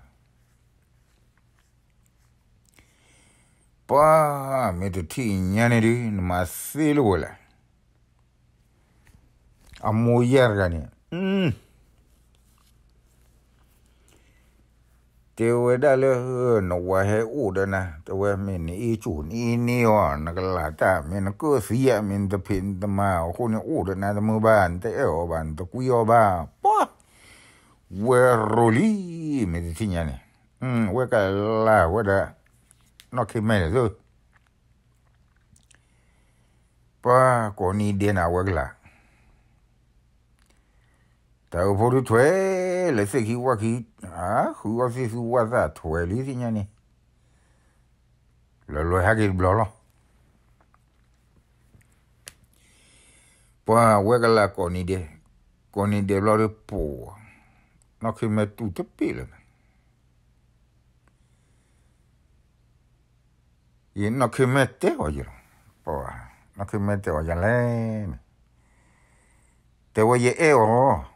ပှၤမ့ၢ်တထံၣ်ညါန့ၣ်ဒုး နမၤသ့လၢဝဲလဲၣ် အမိၢ်ယဲၢ်တဂၤန့ၣ် တဲဝဲဒၣ်လၢ နဝၤဟဲအိၣ်ဒီးနၤ တဲဝဲမ့ၢ်နအ့ၣ်ကိၣ်နအ့ၣ်န့ၢ်အီၤ နကလၤတၢ်မ့ၢ်နကၢၣ်သံဧါ မ့ၢ်နတဖံးနတမၤအဃိန့ၣ် အိၣ်ဒီးနၤတမုာ်ဘၣ် နတအဲၣ်အီၤဘၣ် နတကွံအီၤဘၣ် ပှၤ ဝဲရိၤလံ မ့ၢ်တထံၣ်ညါန့ၣ် ဝဲကလၤဝဲဒၣ် နီၢ်ခ့မဲာ်န့ၣ်သု ပှၤကိးနံၤဒဲးန့ၣ် အဝဲကလၤ တၢ်အိၣ်ဖှိၣ်ဒုးထွဲ လၢသ့ၣ်ခံဝၣ်ခံ ဃုအီၣ်သ့ၣ်သူဝၣ်သၣ်ထွဲလံသ့ၣ်ညါန့ၣ် လၢလွဲဟဲက့ၤတဘျီလီၤ ပှၤဝဲကလၤကိးနံၤဒဲး ကိးနံၤဒဲးဘျီဒီးပိာ် နီၢ်ခ့မဲာ်တူၢ်တပ့ၢ်လၢၤ ယနီၢ်ခ့မဲာ်တဲအီၤယလီၤ ပှၤ နီၢ်ခ့မဲာ်တဲအီၤယၤလဲၣ်န့ၣ် တဲဝဲယအဲၣ်အီၤ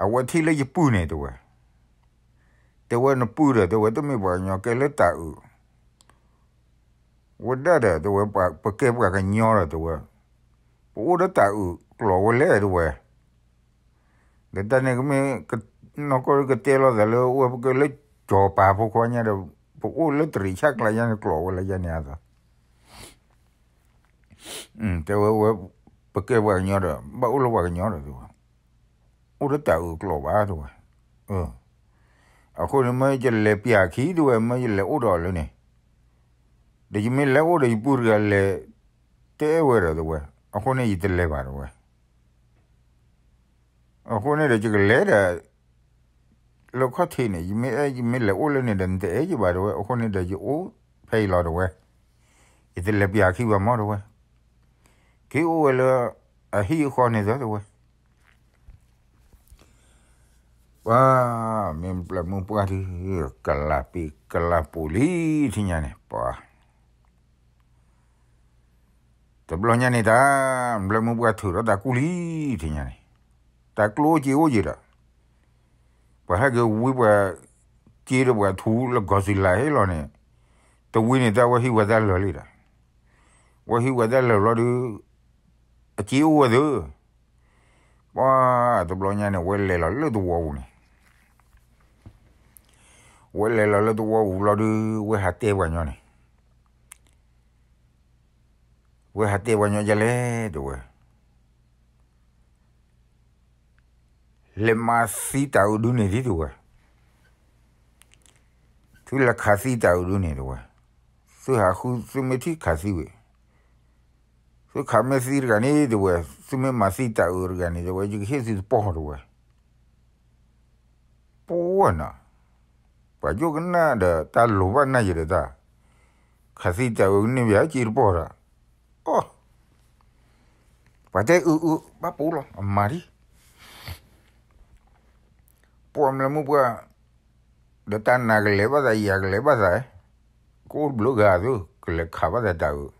အဝဲထံၣ်လၢယပုၢ်န့ၣ်တဲဝဲ တဲဝဲနပုၢ်ဒီး တဲဝဲတမ့ၢ်ပှၤကညီကဲလၢတၢ်အုး ဝဲဒၣ်ဒီး တဲဝဲ ပကဲပှၤကညီဒီး တဲဝဲ ပအိၣ်ဒီးတၢ်အုးကျိးဝဲလဲၣ် တဲဝဲ ဒီးတၢ်န့ၣ်ကမ့ၢ် နီၢ်ကီၢ်ကတဲလိာ်သးလၢ ဝဲပကဲလၢစီၤပၤဖိခွါညါဒီး ပအိၣ်လၢတရံးဆၣ်ကျါညါန့ၣ် ကျိးဝဲလၢယၤန့ၣ်အသိး တဲဝဲဝဲ ပကဲပှၤကညီဒီး ဘၣ်အိၣ်လၢပှၤကညီဒီး တဲဝဲ အိၣ်ဒီးတၢ်အုးကျိးဘၣ် တဲဝဲ အဃိန့ၣ် မ့ၢ်ယလဲၤပျၢ်ခံ တဲဝဲ မ့ၢ်ယလဲၤအိၣ်ဒီးအီၤလၢန့ၣ် ဒီးယမ့ၢ်လဲၤအိၣ်ဒီးယပုၢ်တဂၤလဲၤ တအဲၣ်ဝဲဒီး တဲဝဲ အဃိန့ၣ် ယတလဲၤဘၣ် တဲဝဲ အဃိန့ၣ်ဒီး ယကလဲၤဒီး လၢခီၣ်ထံးန့ၣ် ယမ့ၢ်အဲၣ် ယမ့ၢ်လဲၤအိၣ်လၢန့ၣ်ဒီး နတအဲၣ်ယဘၣ် တဲဝဲ အဃိန့ၣ်ဒီး ယအိၣ်ဖဲအံၤလီၤ တဲဝဲ ယတလဲၤပျၢ်ခံဘၣ်မး တဲဝဲ က့ၤအိၣ်ဝဲလၢ အဟံၣ်အဃီန့ၣ်သၢ တဲဝဲ ပှၤ မ့ၢ်ပျဲၢ်မုၢ်ပှၢ်ထံ ကလၤပ့ၤကလၤပူၤလံ ထံၣ်ညါန့ၣ် ပှၤ တဘျီညါန့ၣ်တၢ် ပျဲၢ်မုၢ်ပှၢ်ထုးထီၣ်တၢ်ကူၣ်လံ ထံၣ်ညါန့ၣ် တၢ်ကျိၣ်အိၣ်စ့အိၣ်ယံၤဒီး ပှၤဟဲက့ၤဝံပှၤစ့ဒီးပှၤထူလၢကီၢ်စံလၤဟ့ၣ်လီၤန့ၣ် တဝံန့ၣ်တၢ်ဝဲဟံးဝဲတၢ်လၢာ်လံဒီး ဝဲဟံးဝဲတၢ်လၢာ်ဘျီဒီး အစ့အိၣ်ဝဲသၢ ပှၤတဘျီညါန့ၣ် ဝဲလဲၤလီၤလၢသဝီပူၤန့ၣ်, ဝဲလဲၤလီၤလၢသဝီပူၤဘျီဒုး ဝဲဟးတဲပှၤညီန့ၣ်, ဝဲဟးတဲပှၤညီဒ်လဲၣ် တဲဝဲ, လဲၤမၤသံတၢ်အုးဒုးန့ၣ်ဒ် တဲဝဲ, သုလဲၤခးသံတၢ်အုးဒုးန့ၣ် တဲဝဲ, သုဟးဃု သုမ့ၢ်ထံၣ်ခးသံဝဲ, သုခးမ့ၢ်သံတဂၤန့ၣ် တဲဝဲ, သုမ့ၢ်မၤသံတၢ်အုးတဂၤန့ၣ် တဲဝဲ ယကဟ့ၣ်သုတပီၢ် တဲဝဲ. ပှၤနီၤ, ပှၤယိၣ်ကနၣ်ဒီးတၢ်လိၤဘၣ်နၢ်ယဲဒီးတၢ်, ခးသံတၢ်အုးန့ၣ်ဘၣ်က့ၤတပီၢ်ဒီး, အိ, ပှၤတဲအုးအုး ဘၣ်ပိာ်လီၤ အမၤဒံး, ပှၤမ့ၢ်လၢမုၢ်ပှၢ်, ဒီးတၢ်နၤကလဲၤဘၣ်သး ယၤကလဲၤဘၣ်သး, ကအိၣ်တဘျုးဂၤသု ကလဲၤခးဘၣ်သးတၢ်အုး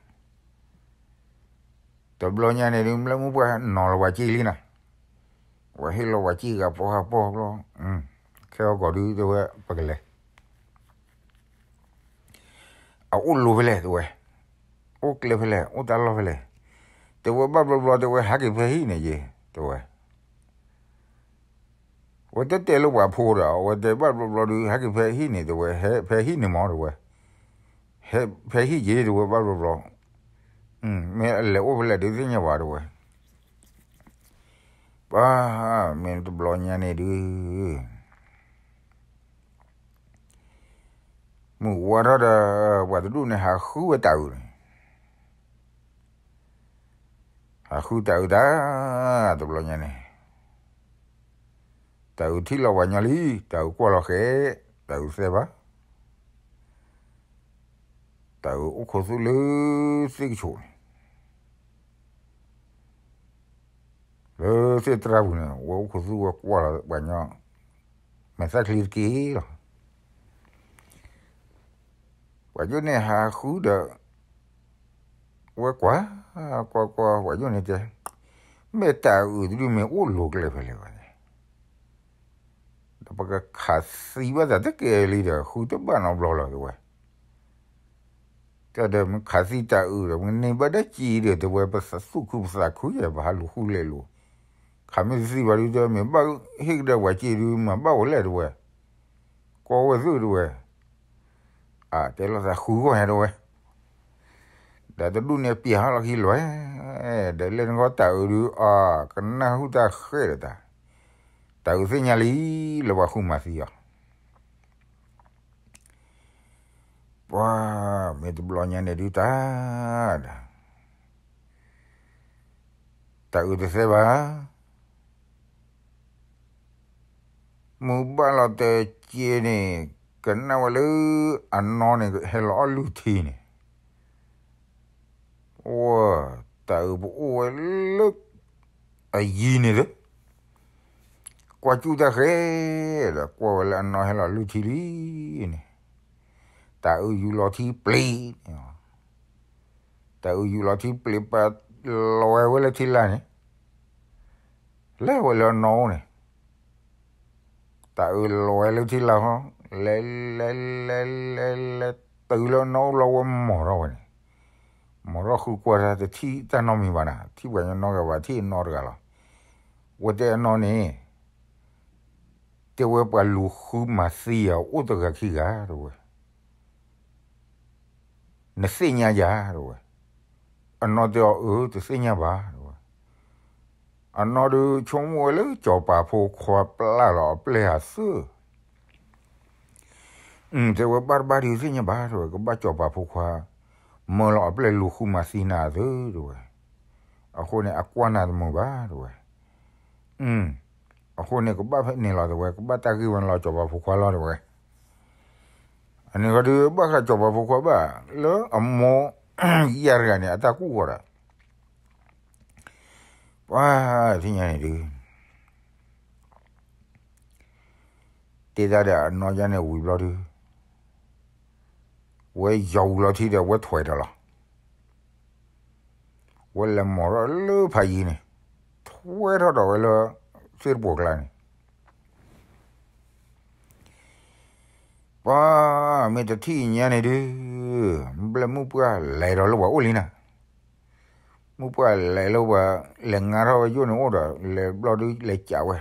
တဘျီညါန့ၣ်ဒုး မ့ၢ်လၢမုၢ်ပှၢ်နီၤလီၤပှၤစ့လံနီၤ, ပှၤဟ့ၣ်လီၤပှၤစ့ဂၤပီၤဂၤပီၤဘျီ, ခဲအံၤကီးဒုး တဲဝဲ ပကလဲၤ, အအိၣ်လိၤဖဲလဲၣ် တဲဝဲ, အိၣ်ကျဲဖဲလဲၣ် အိၣ်တၢ်လီၢ်ဖဲလဲၣ်, တဲဝဲ ဘၣ်ဘျီဘျီ တဲဝဲ ဟဲက့ၤဖဲဟံၣ်န့ၣ်ယဲ တဲဝဲ ဝဲတတဲလၢပှၤဖိဒီး အဝဲတဲဘၣ်ဘျီဘျီဒုး ဟဲက့ၤဖဲဟံၣ်န့ၣ် တဲဝဲ, ဟဲဖဲဟံၣ်န့ၣ်မး တဲဝဲ, ဟဲဖဲဟံၣ်က့ၤ တဲဝဲ ဘၣ်ဘျီဘျီ, မ့ၢ်အလဲၤအိၣ်ဖဲလဲၣ်ဒုးသ့ၣ်ညါဘၣ် တဲဝဲ, ပှၤမ့ၢ်တဘျီညါန့ၣ်ဒုး မုၢ်ဝါထီၣ်ဒီး ပှၤတဒူၣ်န့ၣ် ဟးဃုဝဲတၢ်အုးန့ၣ်, ဟးဃုတၢ်အုးတၢ်, တဘျီညါန့ၣ်, တၢ်အုးထံၣ်လီၤပှၤညီလံ, တၢ်အုးကွၢ်လီၤဃဲ, တၢ်အုးသဲဘၣ်, တၢ်အုးအိၣ်ခိးသူၣ်လၢသ့ၣ်ကဆိးန့ၣ် လၢသ့ၣ်တြၢ်ပူၤန့ၣ် ဝဲအိၣ်ခိးသူၣ်ဝဲကွၢ်လီၤပှၤညီ, မဲာ်သၣ်ချံတက့ၢ်လီၤ. ပှၤကၠိန့ၣ်ဟးဃုဒီး ဝဲကွၢ်, ကွၢ်ကွၢ် ပှၤကၠိန့ၣ်တဲ, မ့ၢ်တၢ်အုးတဒုမ့ၢ်အိၣ်လိၤကျဲဖဲလဲၣ်ဘၣ်န့ၣ် ဒီးပကခးသံဘၣ်သးတကဲလံဒီး ဃုတဘၣ်နီတဘျီလီၤ တဲဝဲ. တၢ်ဒီးမ့ၢ်ခးသံတၢ်အုးဒီး မ့ၢ်န့ၢ်ဘၣ်ဒၣ်စ့ဒီး တဲဝဲ ပသူၣ်ခုပသးခုယဲၢ် ပဟးလူၤဃုလဲၤလိၤ, ခးမ့ၢ်တသံဘၣ်ဒုး တဲမ့ၢ်ဘၣ်ဟ့ၣ်ကဒီးပှၤစ့ဒုး မၤဘၣ်ဝဲလဲၣ် တဲဝဲ, ကွၢ်ဝဲသု တဲဝဲ. အတဲလိာ်သးဃုဂီၢ်ညါ တဲဝဲ. ဒီးတဒူၣ်န့ၣ်ပျဲဟီၣ်လီၤခံလွဲၢ်, ဒီးလၢနဂီၢ်တၢ်အုးဒုး အကနၢ်ဟူတၢ်ဃဲၣ်ဒီးတၢ်, တၢ်အုးသ့ၣ်ညါလံ လၢပှၤဃုမၤသံအီၤ. ပှၤမ့ၢ်တဘျီညါန့ၣ်ဒုးတၢ်ဒီး တၢ်အုးတသဲဘၣ်, မုၢ်ဘၣ်လီၤတက့ၢ်န့ၣ် ကနၣ်ဝဲလၢအနီၢ်န့ၣ် ဟဲလီၤအီၣ်လုၢ်ထံန့ၣ်, ဝဲ တၢ်အုးပအိၣ်ဝဲလၢ အယံၤန့ၣ်သ့, ကွၢ်ကၠူၣ်တၢ်ဃဲၣ်ဒီး ကွၢ်ဝဲလၢအနီၢ်ဟဲလီၤလုၢ်ထံလံန့ၣ်, တၢ်အုးယူၤလီၤထံပျံၤန့ၣ်, တၢ်အုးယူၤလီၤထံပျံၤ ပာ်လီၤဝဲလၢထံလာ်န့ၣ်, လဲၤဝဲလၢအနီၢ်အိၣ်န့ၣ် တၢ်အုးလီၤဝဲလၢထံလာ်ဃီ, လဲၤလဲၤလဲၤလဲၤလဲၤတုၤလၢအနီၢ်အိၣ်လီၤ ဝဲမိာ်ထီၣ်ဝဲန့ၣ်, မိာ်ထီၣ်ဃုကွၢ်တၢ် တထံၣ်တၢ်နီတမံၤဘၣ်နၤ, ထံၣ်ပှၤညီနီတဂၤဘၣ် ထံၣ်အနီၢ်တဂၤလီၤ. ဝဲတဲအနီၢ်န့ၣ် တဲဝဲပှၤလူၤဃုမၤသံအီၤ အိၣ်တဂၤခံဂၤ တဲဝဲ. နသ့ၣ်ညါယၤ တဲဝဲ. အနီၢ်တဲအီၤ အၢ တသ့ၣ်ညါဘၣ် တဲဝဲ. အနီၢ်ဒုးဆိကမိၣ်ဝဲလၢ စီၤပၤဖိခွါပျၢ်လီၤအပျဲၢ်အသၢၣ် တဲဝဲ ဘၣ်တဘၣ်ဒုးသ့ၣ်ညါဘၣ် တဲဝဲ, ကဘၣ်စီၤပၤဖိခွါ မၢလီၤအပျဲၢ်လူၤဃုမၤသံနၤအသၢၣ် တဲဝဲ. အဃိန့ၣ် အကွၢ်နၤတမုာ်ဘၣ် တဲဝဲ. အဃိန့ၣ် ကဘၣ်ဖဲန့ၣ်လီၤ တဲဝဲ, ကဘၣ်တၢ်ဂ့ၢ်ဝဲန့ၣ်လီၤ စီၤပၤဖိခွါလီၤ တဲဝဲ. အန့ၣ်ဃီဒုး ဘၣ်ဃးစီၤပၤဖိခွါဘၣ် လၢအမိၢ်ယၢ်တဂၤန့ၣ် အတၢ်ကူၣ်ဃီဒီး ပှၤထံၣ်ညါန့ၣ်ဒုး တဲတၢ်ဒီးအနီၢ်ယၢ်န့ၣ်ဝံၤဘျီဒုး ဝဲယီၤဝံၤလီၤထံဒီး ဝဲထွဲဒီးလီၤ. ဝဲလဲၤမိာ်ထီၣ်လၢဖးယံၤန့ၣ် ထွဲထီၣ်ဒီးဝဲလၢ သ့ၣ်တပှီၤကျါန့ၣ် ပှၤမ့ၢ်တထံၣ်ညါန့ၣ်ဒုး ဘျဲၣ်မုၣ်ပှၢ်လဲၤဒီးလၢပှၤအိၣ်လံနၤ. မုၢ်ပှၢ်လဲၤလၢပှၤ လဲၤငါထီၣ်ဝဲယိၣ်န့ၣ်အိၣ်ဒီး လဲၤဘျီဒုးလဲၤကးဝဲ,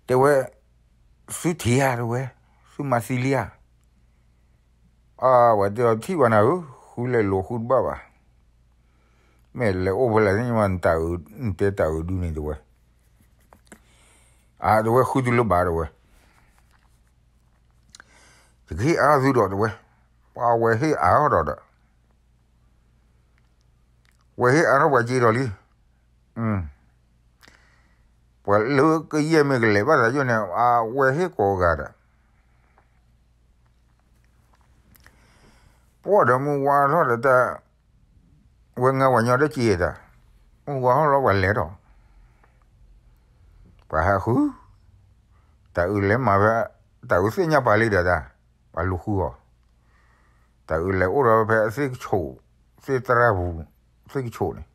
တဲဝဲ, သုထံၣ်ဧါ တဲဝဲ, သုမၤသံလံဧါ. အဝဲတဲအီၤ ထံၣ်ဘၣ်နၤဧၢ, ဃုလဲၤလိာ်ဃုတဘၣ်ဘၣ်. မ့ၢ်လဲၤအိၣ်ဖဲလဲၣ်သ့ၣ်ညါမး နတၢ်အုး နတဲတၢ်အုးဒုန့ၣ် တဲဝဲ. အါ တဲဝဲ ဃုတုၤလၢဘၣ် တဲဝဲ. ယကဟ့ၣ်အါသုဒီး တဲဝဲ. ပှၤဝဲဟ့ၣ်အါထီၣ်ဒီး ဝဲဟ့ၣ်အါထီၣ်ပှၤစ့ဒီးလံ. ပှၤလၢကယဲၢ်မ့ၢ်ကလဲၤဘၣ်သးယိၣ်န့ၣ် အဝဲဟ့ၣ်ကိးဂၤဒီး ပှၢ်ဒီးမုၢ်ဝါထီၣ်ဒီးတၢ် ဝဲငါပှၤညီတက့ၢ်တၢ်, မုၢ်ဝါထီၣ်လီၤပှၤလဲၤဒီး ပှၤဟးဃု, တၢ်အုးလဲၤမၤဖဲ တၢ်အုးသ့ၣ်ညါပာ်လံဒီးတၢ်, ပှၤလူၤဃုအီၤ, တၢ်အုးလဲၤအိၣ်ဒီးဖဲအသ့ၣ်ကဆိး, သ့ၣ်သရၣ်ပူၤ, သ့ၣ်ကဆိးန့ၣ်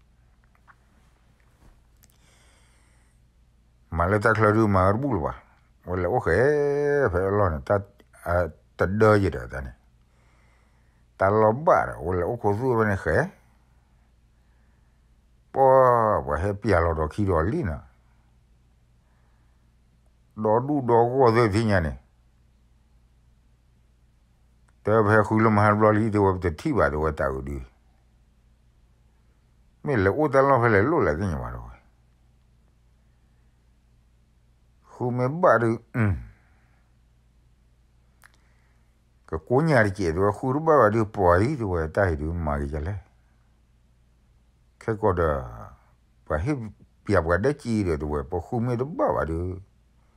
မၤလၢတၢ်ချၢဒုးမၤတဘူၣ်လၢၤဘၣ်, ဝဲလဲၤအိၣ်ဃဲ ဖဲအလီၢ်န့ၣ် တဒၢယဲဒီးတၢ်န့ၣ်, တၢ်လီၤဘၣ်ဒီး ဝဲလဲၤအိၣ်ခိးသူၣ်ဖဲန့ၣ်ဃဲ, ပှၢ်ပှၤဟဲပျၢ်လီၤဒီးခံဒီးလံနီၤ, ဒီဒူၣ်ဒီဂီၢ်သ့ၣ်သ့ၣ်ညါန့ၣ် တဲဖဲဃုလၢမဟါတဘျီလံ တဲဝဲပတထံၣ်ဘၣ် တဲဝဲတၢ်အုးဒုး, မ့ၢ်လဲၤအိၣ်တၢ်လီၢ်ဖဲလဲၣ်လိၣ်လဲၣ်သ့ၣ်ညါဘၣ် တဲဝဲ, ဃုမ့ၢ်ဘၣ်ဒုး ကကိးညါတကဲး တဲဝဲ ဃုတဘၣ်ဘၣ်ဒုး ပှၤအံၤ တဲဝဲ တၢ်အံၤဒုးမၤက့ၤယလဲၣ်, ခဲကီးဒီး ပှၤဟ့ၣ်ပျၢ်ပှၤဒဲက့ၤဒီး တဲဝဲ ပဃုမ့ၢ်တဘၣ်ဘၣ်ဒုး ပ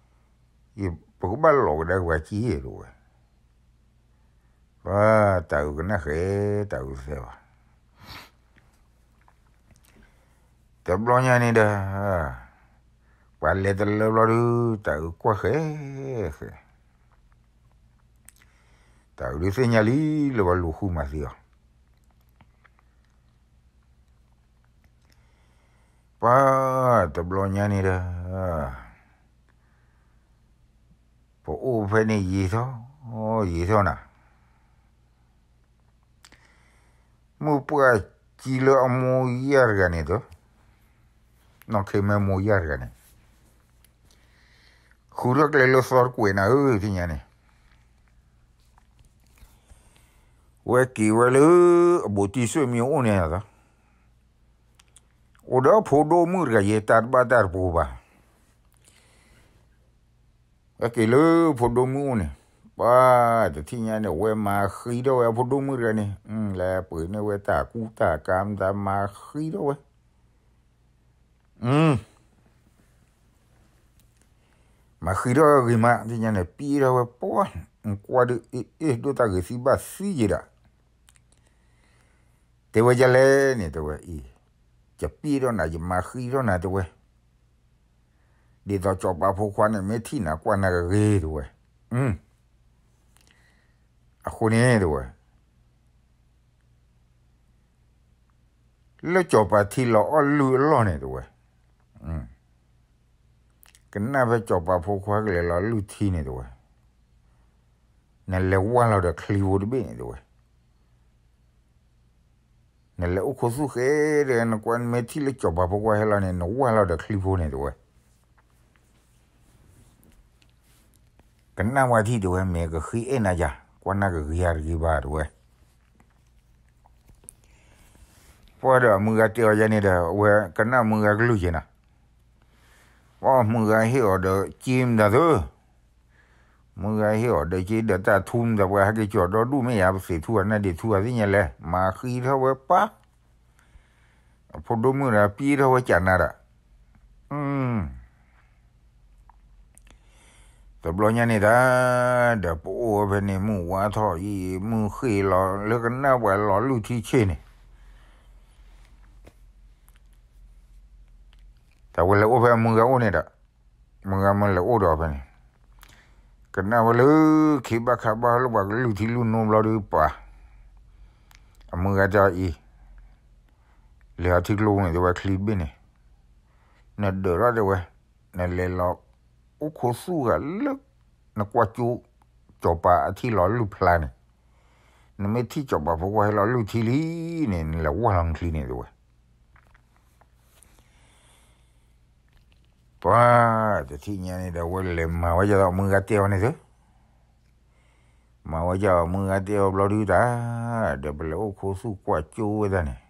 ကဘၣ်လီၤကဒါက့ၤပှၤက့ၤ တဲဝဲ, ပှၤတၢ်အုးကနၣ်ဃဲ တၢ်အုးသဲဘၣ် တဘျီညါန့ၣ်ဒီး ပှၤလဲၤတလၢဘျီဒုး တၢ်အုးကွၢ်ဃဲဃဲ, တၢ်အုးဒုးသ့ၣ်ညါလံလၢပှၤလူၤဃုမၤသံအီၤ, ပှၤတဘျီညါန့ၣ်ဒီး ပအိၣ်ဖဲန့ၣ်ယံာ်ထီၣ် ယံာ်ထီၣ်နၤ, မုၢ်ပှၢ်ကံလၢအမိၢ်ယၢ်တဂၤန့ၣ်ဒီး နီၢ်ခ့မဲမိၢ်ယၢ်တဂၤန့ၣ် ဃုထီၣ်ကျဲလၢသီတကွဲးနၤဧၢ သ့ၣ်ညါန့ၣ်, ဝဲက့ၤဝဲလၢ အဘူးတံၢ်ဆွေမျိုးအိၣ်န့ၣ်လီၤ, အိၣ်ဒီးဖိဒိၣ်မုၣ်တဂၤယဲ တၢ်တဘၣ်တၢ်တပူၤဘၣ် ဝဲက့ၤလၢဖိဒိၣ်မုၣ်အိၣ်န့ၣ်, ပှၤတထံၣ်ညါန့ၣ် ဝဲမၤဃံထီၣ်ဝဲအဖိဒိၣ်မုၣ်တဂၤန့ၣ်, လဲၤပှ့ၤန့ၢ်ဝဲတၢ်ကူတၢ်ကၤမတၤမၤဃံထီၣ်ဝဲ, မၤဃံထီၣ်ဂ့ၤမး သ့ၣ်ညါန့ၣ် ပံထီၣ်ဝဲပှၢ်, နကွၢ်ဒုးအ့ၣ်အ့ၣ်ဒိၣ်တၢ်ဂ့ၤသံဘၣ်သံယဲဒီး တဲဝဲဒ်လဲၣ်န့ၣ် တဲဝဲအံၤ, ယပံထီၣ်နၤ ယမၤဃံထီၣ်နၤ တဲဝဲ, ဒ်သိးစီၤပၤဖိခွါန့ၣ် မ့ၢ်ထံၣ်နၤကွၢ်နၤကဂ့ၤ တဲဝဲ, အဃိန့ၣ် တဲဝဲ လၢစီၤပၤထံလီၤအီၣ်လုၢ်အလီၢ်န့ၣ် တဲဝဲ, ကနၣ်ဖဲစီၤပၤဖိခွါကလဲၤလီၤလုၢ်ထံန့ၣ် တဲဝဲ, နလဲၤဝၢ်လီၤဒီးချံဖိတဘ့ၣ်န့ၣ် တဲဝဲ, နလဲၤအိၣ်ခိးသူၣ်ဃဲဒီး နကွၢ်နမ့ၢ်ထံၣ်လၢစီၤပၤဖိခွါဟဲလီၤန့ၣ် နဝၢ်လီၤဒီးချံဖိန့ၣ် တဲဝဲ, ကနၣ်ဝဲထံၣ် တဲဝဲ, မ့ၢ်ကဃံအဲၣ်နၤယၤ ကွၢ်နၤကဂ့ၤဧါတဂ့ၤဘၣ် တဲဝဲ, ပှၢ်ဒီးအမုၢ်ဂၤတဲအီၤယဲန့ၣ်ဒီး အဝဲကနၣ်မုၢ်ဂၤကလုၢ်က့ၤနၤ, ပှၢ်မုၢ်ဂၤဟ့ၣ်အီၤဒီးက့မတၤသၢ, မုၢ်ဂၤဟ့ၣ်အီၤဒီးက့ဒီးတၢ်ထူမတၤ ပှၤဟဲက့ၤကၠီၤဒီဒူၣ်မ့ၢ်ယါ ပသ့ၣ်ထူအနၢ်ဒ့ၣ်ထူအသ့ၣ်ညါလဲၣ် မၤဃံထီၣ်ဝဲပၢ်, အဖိဒိၣ်မုၣ်ဒီးပံထီၣ်ဝဲကနၤဒီး တဘျီညါန့ၣ်တၢ် ဒီးပအိၣ်ဝဲဖဲန့ၣ် မုၢ်ဝါထီၣ်အံၤ မုၢ်ဃ့ၢ်လီၤလၢကနၣ်ပှၤလီၤလုၢ်ထံဆ့ၣ်န့ၣ်, တၢ်ဝဲလဲၤအိၣ်ဖဲအမုၢ်ဂၤအိၣ်န့ၣ်ဒီး မုၢ်ဂၤမ့ၢ်လဲၤအိၣ်ဒီးဖဲန့ၣ် ကနၣ်ဝဲလၢခ့ဘၣ်ခးဘၣ်လၢပှၤကလုၢ်ထံလုၢ်နိဘျီဒုးပှၤ, အမုၢ်ဂၤတဲအီၤအံၤ, လဲၤအီၤထံကျိပူၤန့ၣ် တဲဝဲချံတဘ့ၣ်န့ၣ်, နဒၢးထီၣ်တဲဝဲ, နလဲၤလီၤအိၣ်ခိးသူၣ်ဂၤလၢ နကွၢ်ကၠိ စီၤပၤအထံလီၤလုၢ်ဖျါန့ၣ်, နမ့ၢ်ထံၣ်စီၤပၤဖိခွါဟဲလီၤလုၢ်ထံလံန့ၣ် နလဲၤဝၢ်လီၤနချံန့ၣ် တဲဝဲ. ပှၤတထံၣ်ညါန့ၣ်ဒီး ဝဲလဲၤမၤဝဲဒ်သိးအမုၢ်ဂၤတဲအီၤန့ၣ်သု, မၤဝဲဒ်အမုၢ်ဂၤတဲအီၤဘျီဒုးတၢ်, ဒီးပလဲၤအိၣ်ခိးသူၣ်ကွၢ်ကၠိဝဲဒၣ်န့ၣ်,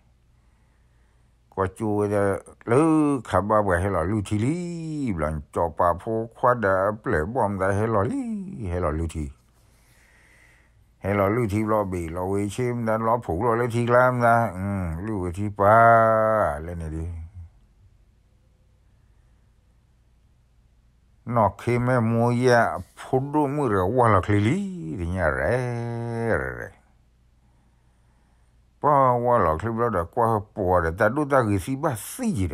ကွၢ်ကၠိဝဲဒၣ်လၢခးဘၣ်ပှၤဟဲလီၤလုၢ်ထံလံ, ဘျီစီၤပၤဖိခွါဒီးအပျဲၢ်ဘီၣ်မတၤဟဲလီၤလံ, ဟဲလီၤလုၢ်ထံ ဟဲလီၤလုၢ်ထံဘျီ ဘ့ၣ်လီၤဝဲဆ့မတၤ လီၤဖှိၣ်လီၤလၢထံကျါမတၤ, လုၢ်ဝဲထံပၤ, လဲန့ၣ်ဒုး နီၢ်ခ့မဲာ်မိၢ်ယဲၢ်အဖိဒိၣ်မုၣ်တဂၤဝၢ်လီၤချံလံ, တညါရဲၣ်ရဲၣ်, ပှၤဝၢ်လီၤချံဘျီဒီး ကွၢ်ပှၤဒီးတၢ်ဒိၣ်တၢ်ဂ့ၤသံဘၣ်သံယံၤဒီး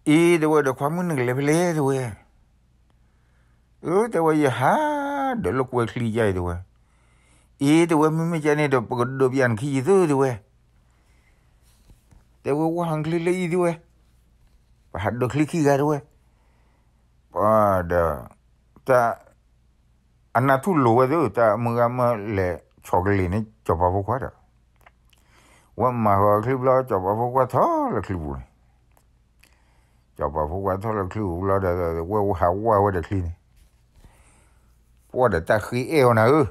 အ့ တဲဝဲဒီး ခွါမုၣ်နကလဲၤဖဲလဲၣ် တဲဝဲ. အၢ တဲဝဲ ယဟးဒၢးလၢကွဲချံယါအံၤ တဲဝဲ. အ့ တဲဝဲ မ့မ့ၢ်ကန့ၣ်ဒီး ပကဒၢးပယၣ်နခံယံၤသု တဲဝဲ. တဲဝဲ ဝၢ်လီၤချံလၢအံၤ တဲဝဲ, ပဟးဒၢးချံခံဂၤ တဲဝဲ. ပှၤဒီး တၢ် အနၢ်ထူၣ်လိာ်ဝဲသ့ၣ် တၢ်မုၢ်ဂၤမၢလဲၤဆီၣ်ကလ့ၣ်န့ၣ် စီၤပၤဖိခွါဒီး ဝဲမၤဃီၤချံဘျီ စီၤပၤဖိခွါထီၣ်လၢချံပူၤန့ၣ်, စီၤပၤဖိခွါထီၣ်လၢချံပူၤဘျီဒီး ဝဲဟးဝၢ်ဝဲဒီးချံန့ၣ်, ပှၤဒီးတၢ်ဃ့အဲၣ်အီၤနၤဧၢ,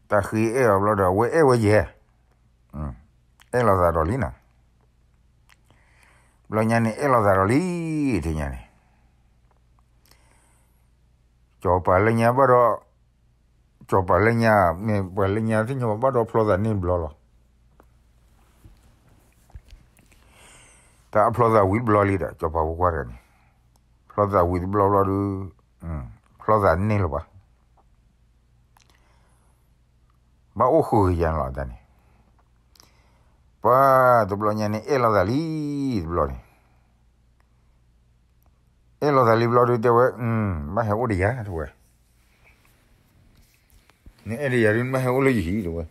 တၢ်ဃ့အဲၣ်အီၤဘျီဒီး ဝဲအဲၣ်ဝဲယဲၢ်, အဲၣ်လိာ်သးဒီးလံနီၤ, ဘျီညါန့ၣ် အဲၣ်လိာ်သးဒီးလံ, ထံၣ်ညါန့ၣ် စီၤပၤလၢညါဘၣ်ဒီး, စီၤပၤလၢညါ မ့ၢ်ပှၤလၢညါသ့ၣ်ညါဘၣ်ဒီးဖျီသးန့ၢ်ဘျီလီၤ. တၢ်အဖျီသးဝံၤတဘျီလံဒီး စီၤပၤဖိခွါတဂၤန့ၣ်, ဖျီသးဝံၤတဘျီဘျီဒီး ဖျီသးန့ၢ်လၢၤဘၣ်. ဘၣ်အိၣ်ဃုာ်ကယၤလီၤတၢ်န့ၣ်, ပှၤတဘျီညါန့ၣ် အဲၣ်လိာ်သးလံ, တဘျီန့ၣ် အဲၣ်လိာ်သးလံဘျီဒုး တဲဝဲ, ဘၣ်ဟဲအိၣ်ဒီးယၤ တဲဝဲ, နအဲၣ်ဒီးယၤဒုး နဘၣ်ဟဲအိၣ်လၢယဟံၣ် တဲဝဲ,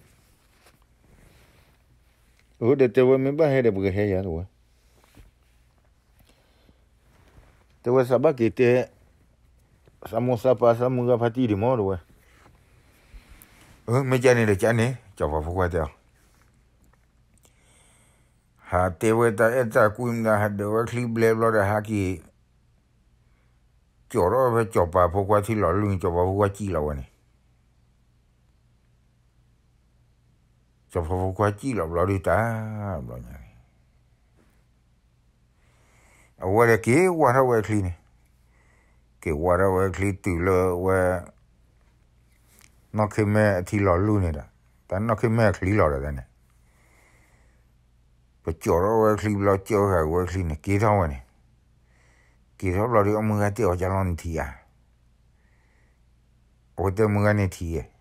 အဃိဒီးတဲဝဲ မ့ၢ်ဘၣ်ဟဲဒီး ပကဟဲယၤ တဲဝဲ, တဲဝဲ သးဘၣ်က့ၤတဲ သးမိၢ်သးပၢ် သးမုၢ်ဂၤဖါတံၢ်ဒံးမး တဲဝဲ, မ့ၢ်ကန့ၣ်ဒီးကန့ၣ် စီၤပၤဖိခွါတဲအီၤ ဟးတဲဝဲတၢ်အဲၣ်တၢ်ကွံမတၤ ဟးဒၢးဝဲချံဘျဲဘျီဒီး ဟးက့ၤ ကၠီၤထီၣ်ဝဲဖဲစီၤပၤဖိခွါထံလီၤလုၢ်န့ၣ် စီၤပၤဖိခွါစံၣ်လီၤဝဲန့ၣ်, စီၤပၤဖိခွါစံၣ်လီၤဘျီဒုးတၢ်, ဘျီညါန့ၣ် အဝဲဒီးက့ၤဝါထီၣ်ဝဲချံန့ၣ်, က့ၤဝါထီၣ်ဝဲချံတုၤလၢဝဲ နီၢ်ခ့မဲာ်အထံလီၤလုၢ်န့ၣ်ဒီး, တၢ်နီၢ်ခ့မဲာ်အချံလီၤဒီးန့ၣ်, ပကၠီၤထီၣ်ဝဲချံဘျီ ကၢဃာ်ဝဲချံန့ၣ် က့ၤထီၣ်ဝဲန့ၣ်, က့ၤထီၣ်ဘျီဒီး အမုၢ်ဂၤတဲအီၤ ကၢ်လီၤနထံၣ်ဧါ, အဝဲတဲမုၢ်ဂၤန့ၣ်ထံၣ်ဧါ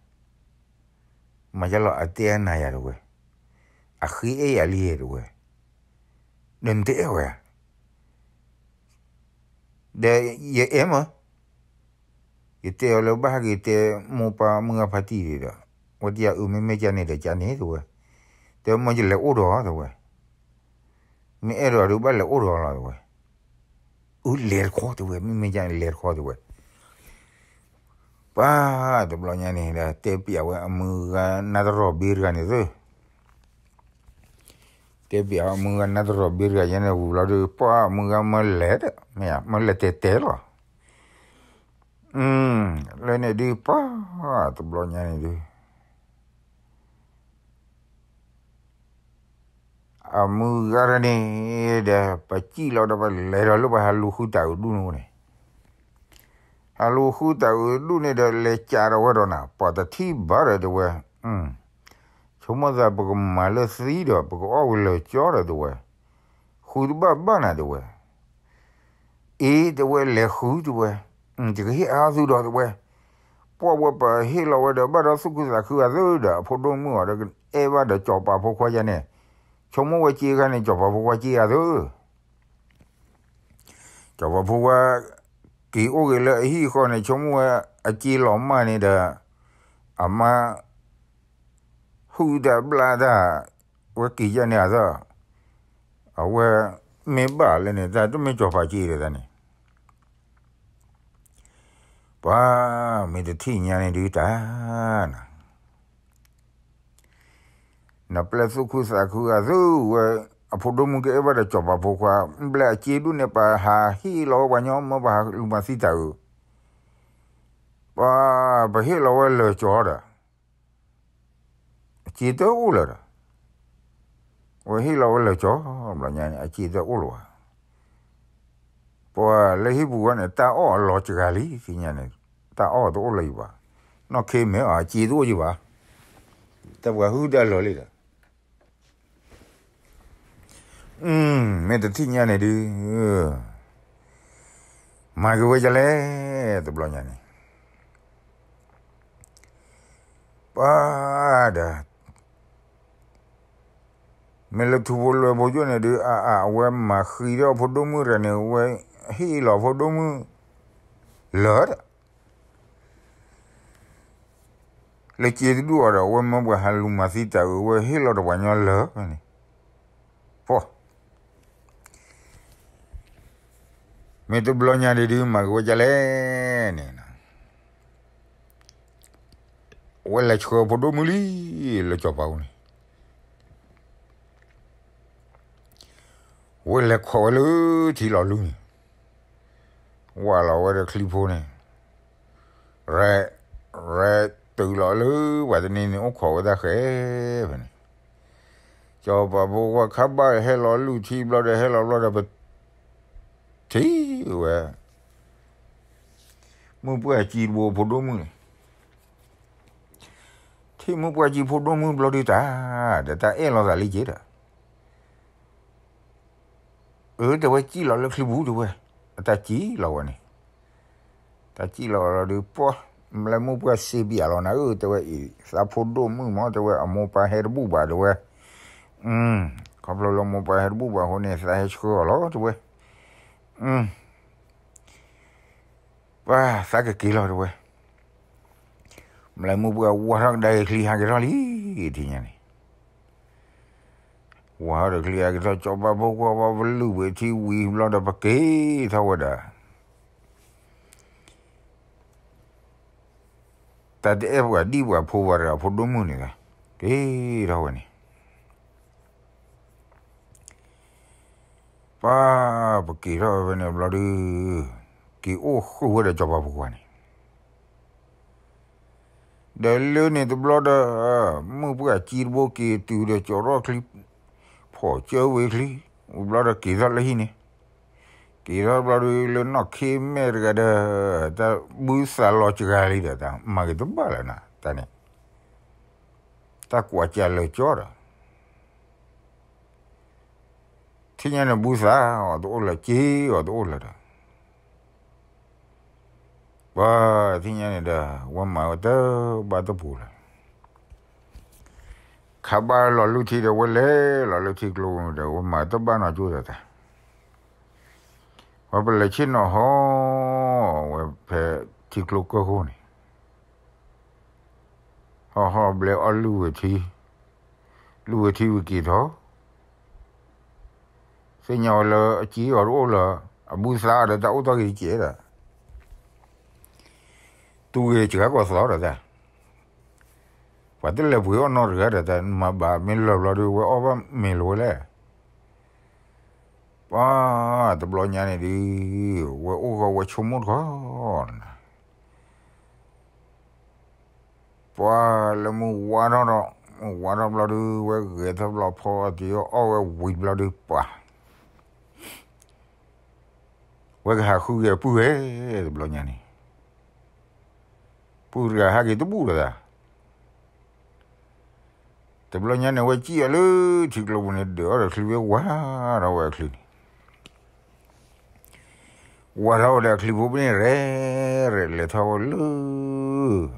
မၤကၢ်လီၤ အတဲအနၤယၤ တဲဝဲ, အဃ့အဲၣ်ယၤလံ တဲဝဲ, ဒီးနတအဲၣ်ဝဲဧါ, ဒီးယအဲၣ်မး, ယတဲအီၤလၢဘၣ်ဟဲက့ၤတဲမိၢ်ပၢ်မုၢ်ဂၤဖါတံၢ်ဒီး, ဝဲတဲယၤအုး မ့မ့ၢ်ကန့ၣ်ဒီးကန့ၣ် တဲဝဲ, တဲမ့ၢ်ယလဲၤအိၣ်ဒီး တဲဝဲ, မ့ၢ်အဲၣ်ဒိးဒုးဘၣ်လဲၤအိၣ်ဒီးလီၤ တဲဝဲ, အုး လဲၤတခီ တဲဝဲ, မ့မ့ၢ်ကန့ၣ်လဲၤတခီ တဲဝဲ ပှၤတဘျီညါန့ၣ်ဒီး တဲပျးဝဲအမုၢ်ဂၤနါတရီၢ်ဘ့တဂၤန့ၣ်သု, တဲပျးဝဲအမုၢ်ဂၤနါတရီၢ်ဘ့တဂၤယဲန့ၣ်ဝံၤလီၤဒုး ပှၤအမုၢ်ဂၤမၢလဲၤဒီး မ့ၢ်ဧါ မၢလဲၤတဲတဲလီၤ, လၢန့ၣ်ဒုး ပှၤတဘျီညါန့ၣ်ဒုး အမုၢ်ဂၤတဂၤန့ၣ်ဒီး ပစံၣ်လီၤဒီး ပလဲၤဒီးလၢပှၤဟးလူၤဃုတၢ်အုးဒူၣ်န့ၣ်န့ၣ်, ဟးလူၤဃုတၢ်အုးဒူၣ်န့ၣ်ဒီး လဲၤကးဒီးဝဲဒီးနၤ ပှၤတထံၣ်ဘၣ်ဒီး တဲဝဲ, ဆိကမိၣ်သး ပကမၤလၢသံဒီး ပကအီၣ်ဝံၤလၢာ်ကၠီဒီး တဲဝဲ, ဃုတဘၣ်ဘၣ်နၤ တဲဝဲ အ့ တဲဝဲ လဲၤဃု တဲဝဲ, ယကဟ့ၣ်အါသုဒီး တဲဝဲ, ပှၤဝဲပဟ့ၣ်လီၤဝဲဒီး ဘၣ်ဒီးသူၣ်ခုသးခုအသုဒီး အဖိဒိၣ်မုၣ်အီၤဒီး အဲၣ်ဘၣ်ဒီးစီၤပၤဖိခွါယါန့ၣ်, ဆိကမိၣ်ဝဲစ့ခါန့ၣ် စီၤပၤဖိခွါစ့အသု, စီၤပၤဖိခွါ က့ၤအိၣ်က့ၤလၢအဟံၣ်ဃီန့ၣ် ဆိကမိၣ်ဝဲအစ့လီၤမၢ်န့ၣ်ဒီး အမါ ဟုၣ်တၢ်ဘျၣ်တၢ် ဝဲက့ၤယါန့ၣ်အသး, အဝဲမ့ၢ်ဘၣ်လၢန့ၣ် တၢ်တမ့ၢ်စီၤပၤစ့ဒီးတၢ်န့ၣ်, ပှၤ မ့ၢ်တထံၣ်ညါန့ၣ်ဒုးတၢ် နပျဲၢ်သူၣ်ခုသးခုအသုဝဲ အဖိဒိၣ်မုၣ်ကအဲၣ်ဘၣ်ဒီးစီၤပၤဖိခွါ ဘျဲၣ်အစ့ဒူၣ်န့ၣ် ပဟးဟ့ၣ်လီၤဝဲပှၤညီ မၢပှၤဟးလူၤမၤသံတၢ်အုး, ပှၤ ပဟ့ၣ်လီၤဝဲလၢာ်ကၠီဒီး အစ့တအိၣ်လၢၤဒီး ဝဲဟ့ၣ်လီၤဝဲလၢာ်ကၠီ ဘျီညါန့ၣ် အစ့တအိၣ်လၢၤဘၣ်. ပှၤလၢဟံၣ်ပူၤဝဲန့ၣ် တၢ်အီၣ်အလီၤစှၤလံ သ့ၣ်ညါန့ၣ် တၢ်အီၣ်တအိၣ်လၢၤယဘၣ်, နီၢ်ခ့မဲအီၤ အစ့တအိၣ်ယဘၣ်, တၢ်ပှၤဟုတၢ်လီၤလံဒီး မ့ၢ်တထံၣ်ညါန့ၣ်ဒုး မၤက့ၤဝဲဒ်လဲၣ် တဘျီညါန့ၣ် ပှၤဒီး မ့ၢ်လၢထူဖိလွဲဖိကၠိန့ၣ်ဒုး အအ အဝဲမၤဃံဒီးအဖိဒိၣ်မုၣ်တဂၤန့ၣ် ဝဲဟ့ၣ်လီၤအဖိဒိၣ်မုၣ်လၢာ်ဒီး လၢစ့တဒူၣ်အီၤဒီး အဝဲမၢပှၤဟးလူၤမၤသံတၢ်အုး ဝဲဟ့ၣ်လီၤတပှၤညီလၢာ်န့ၣ်, ပှၤ မ့ၢ်တဘျီညါဒုး မၤက့ၤဝဲဒ်လဲၣ်န့ၣ် ဝဲလဲၤဆှၢဖိဒိၣ်မုၣ်လံ လၢစီၤပၤအအိၣ်န့ၣ်, ဝဲလဲၤခိးဝဲလၢထံလီၤလူန့ၣ်, ဝၢ်လီၤဝဲဒီးချံဖိန့ၣ်, ရဲၣ် ရဲၣ်တုၤလီၤလၢပှၤတန့ၢ်န့ၣ် အိၣ်ခိးဝဲတၢ်ဃဲဖဲန့ၣ်, စီၤပၤဖိခွါခါဘၣ်ဟဲလီၤလူၢ်ထံဘျီဒီး ဟဲလီၤဘျီဒီး ပထံၣ်ဝဲ မုၢ်ပှၢ်စံတဘိဖိဒိၣ်မုၣ်န့ၣ်, ထံၣ်မုၢ်ပှၢ်စံဖိဒိၣ်မုၣ်ဘျီဒုးတၢ် ဒီးတၢ်အဲၣ်လီၤသးလံက့ၤဒီး အၢ တဲဝဲ စံၣ်လီၤလၢချံပူၤတဲဝဲ, အတၢ်စံၣ်လီၤဝဲန့ၣ်, တၢ်စံၣ်လီၤလီၤဒီး ပှၤ မ့ၢ်လၢမုၢ်ပှၢ်စ့ပယၤလီၤနၤဧၢ တဲဝဲအံၤ သးဖိဒိၣ်မုၣ်မး တဲဝဲ အမိၢ်ပၢ်ဟဲတဘူၣ်ဘၣ်တဲဝဲ, ခီဖျိလၢမိၢ်ပၢ်ဟဲတဘူၣ်ဘၣ်အဃိန့ၣ် သးဟဲဆှၢအီၤလီၤတဲဝဲ, ပှၤ သးကက့ၤလီၤတဲဝဲ, မ့ၢ်လၢမုၢ်ပှၢ်ဝါထီၣ်ကဒါက့ၤချံဟးက့ၤထီၣ်လံ, ထံၣ်ညါန့ၣ် ဝါထီၣ်ဒီးချံဟးက့ၤထီၣ် စီၤပၤဖိခွါဝဲပလုၢ်ဝဲထံဝံၤဘျီဒီး ပက့ၤထီၣ်ဝဲဒၣ် တၢ်တအဲၣ်ပှၤဒံၣ်ပှၤဖိဘၣ်တဂၤ ဖိဒိၣ်မုၣ်န့ၣ်ဒီး က့ၤထီၣ်ဝဲန့ၣ်, ပှၤ ပက့ၤထီၣ်ဝဲဖဲန့ၣ်ဘျီဒုး က့ၤအိၣ်ဃုာ်ဝဲဒီးစီၤပၤဖိခွါန့ၣ် ဒီးလၢန့ၣ်တဘျီဒီး မုၢ်ပှၢ်စံတဘိက့ၤတုၤဒီးကၠီၤထီၣ်ချံ ဖီၣ်ကၢဝဲချံ, ဝံၤဘျီဒီးက့ၤထီၣ်လၢဟံၣ်န့ၣ်, က့ၤထီၣ်ဘျီဒီးလၢနီၢ်ခ့မဲာ်တဂၤဒီး တၢ်ဘုသးလီၤစှၤလံဒီး တၢ်မၤက့ၤတဘၣ်လၢၤနၤ တၢ်န့ၣ်, တၢ်ကွၢ်ကၢ်လၢာ်ကၠီဒီး ထံၣ်ညါန့ၣ် ဘုသးအီၤတအိၣ်လၢၤ စ့အီၤတအိၣ်လၢၤဒီး ပှၤ ထံၣ်ညါန့ၣ်ဒီး ဝဲမၤဝဲတဘၣ်တပူၤလၢၤ, ခါဘၣ်လီၤလုၢ်ထံဒီး ဝဲလဲၤလီၤလၢထံကျိဒီး ဝဲမၤတဘၣ်နီတကၠိၢ်ဒီးတၢ်, ဝဲပလဲၤဆ့ၣ်နီၤဟီဝဲဖဲထံကျိကၢၢ်ခိၣ်န့ၣ် ဟီၣ်ဟီၣ်ဘျဲအီၣ်လုၢ်ဝဲထံ, လုၢ်ဝဲထံဝံၤက့ၤထီၣ်, သ့ၣ်ညါဝဲလၢအစ့အီၤတအိၣ်လၢၤ, အဘုသးဒီးတၢ်အိၣ်တ့ၢ်က့ၤတကဲးဒီး, တူၢ်ဂ့ၤစှၤကီၢ်သီဒီးတၢ်, ပှၤတလဲၤပှ့ၤအီၣ်နီတဂၤဒီးတၢ် မၤဘၣ်မ့ၢ်လၢာ်ဘျီဒီး ဝဲအီၣ်ဘၣ်မ့ၤလီၤဝဲလဲၣ် ပှၤ တဘျီညါန့ၣ်ဒုး ဝဲအိၣ်ဃီဝဲဆိကမိၣ်တခီ, ပှၤလၢမုၢ်ဝါထီၣ်ဒီး, မုၢ်ဝါထီၣ်ဘျီဒုး ဝဲဂဲၤထီၣ်ဘျီဖီအီၣ်တ့ၢ်အီၣ်ဝဲဝံၤဘျီဒုး ပှၤ ဝဲကဟးဃုက့ၤအပုၢ်ဝဲ, တဘျီညါန့ၣ် ပုၢ်တဂၤဟးက့ၤတဘူၣ်ဒီးတၢ် တဘျီညါန့ၣ် ဝဲစံၣ်အီၤလၢထံကျိပူၤန့ၣ် ဒုးအီၣ်ဒီးချံဝဲဝါထီၣ်ဝဲအချံန့ၣ်, ဝါထီၣ်ဝဲဒီးအချံဖိပန့ၣ် ရဲၣ်ရဲၣ် လဲၤထီၣ်ဝဲလၢ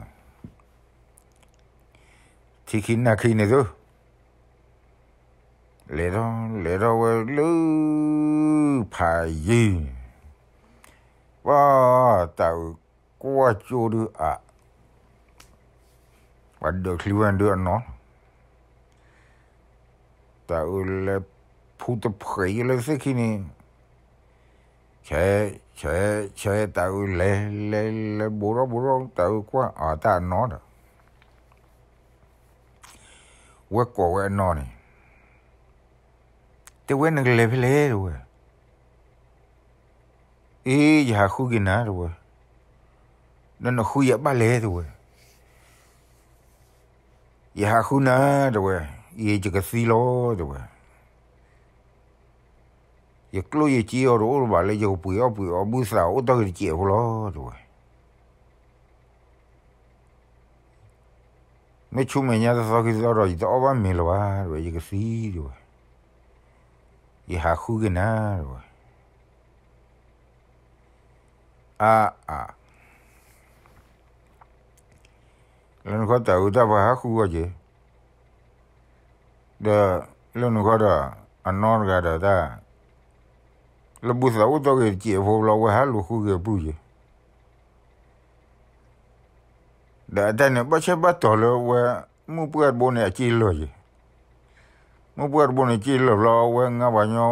ထံခံနၢ်ခံန့ၣ်သု, လဲၤထီၣ် လဲၤထီၣ်ဝဲလၢ ဖးယံၤ, ပှၤ တၢ်အုးကွၢ်ကၠိဒုးအါ ပှၤဒၢးချံဝဲဒုးအနီၢ်, တၢ်အုးလဲၤဖူတဖှဲးယံၤလၢသ့ၣ်ခံန့ၣ်, ဆဲး, ဆဲး, ဆဲးတၢ်အုးလဲၤ, လဲၤ, လဲၤဘိးထီၣ်ဘိးထီၣ်တၢ်အုးကွၢ်အတၢ်အနီၢ်ဒီး ဝဲကိးဝဲအနီၢ်န့ၣ်, တဲဝဲနကလဲၤဖဲလဲၣ် တဲဝဲ. အ့ ယဟးဃုက့ၤနၤ တဲဝဲ. ဒီးနဃုယၤဘၣ်လဲၣ် တဲဝဲ. ယဟးဃုနၤ တဲဝဲ, ယကသံလီၤ တဲဝဲ. ယကျိၣ်ယစ့အီၤတအိၣ်လၢၤဘၣ်လၢယကပှ့ၤအီၣ်ပှ့ၤအီဘုသးအိၣ်တ့ၢ်က့ၤတစဲးဖိလီၤ တဲဝဲ. မ့ၢ်ဆူမဲာ်ညါတသီခံသီဒီး ယတအီၣ်ဘၣ်မ့ၤလၢၤဘၣ် တဲဝဲ, ယကသံ တဲဝဲ. ယဟးဃုက့ၤနၤ တဲဝဲ. အါအါ, လၢနခီတၢ်အုးတၢ်ပှၤဟးဃုအီၤက့ၤ, ဒီးလၢနခီဒီး အနီၢ်တဂၤဒီးတၢ် လၢဘုသးအိၣ်တ့ၢ်က့ၤတစဲးဖိဘျီ ဝဲဟးလူၤဃုက့ၤအပုၢ်က့ၤ ဒီးအတၢ်န့ၣ် ဘၣ်ဆၢဘၣ်တီၤလၢဝဲ မုၢ်ပှၢ်တဘိန့ၣ် အစ့လၢာ်က့ၤ, မုၢ်ပှၢ်တဘိန့ၣ် စ့လၢာ်ဘျီ ဝဲငါပှၤညီ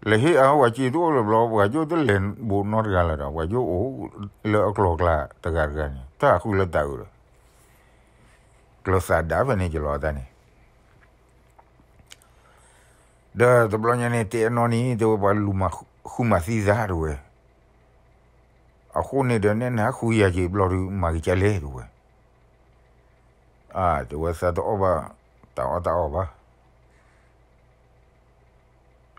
လဲၤဟ့ၣ်အါဝဲစ့တအိၣ်လၢၤဘျီ ပှၤကၠိတလဲၤဘူးနီတဂၤလၢၤဒီး ပှၤကၠိအိၣ်လၢအကျိၤအကျဲတဂၤတဂၤန့ၣ် တၢ်ဃုလၢတၢ်အုးဒီး ကျၢၤသးဒၣ်ဖဲန့ၣ်ကလီၤတၢ်န့ၣ် ဒီးတဘျီညါန့ၣ် တဲအနီၢ်န့ၣ် တဲဝဲပှၤလူၤမၤဃုမၤသံသး တဲဝဲ, အဃိန့ၣ်ဒီး နဲနဟးဃုယၤက့ၤဘျီဒုး မၤက့ၤကလဲၣ် တဲဝဲ, အါ တဲဝဲ သးတအီၣ်ဘၣ် တၢ်အီၣ်တၢ်အီဘၣ်,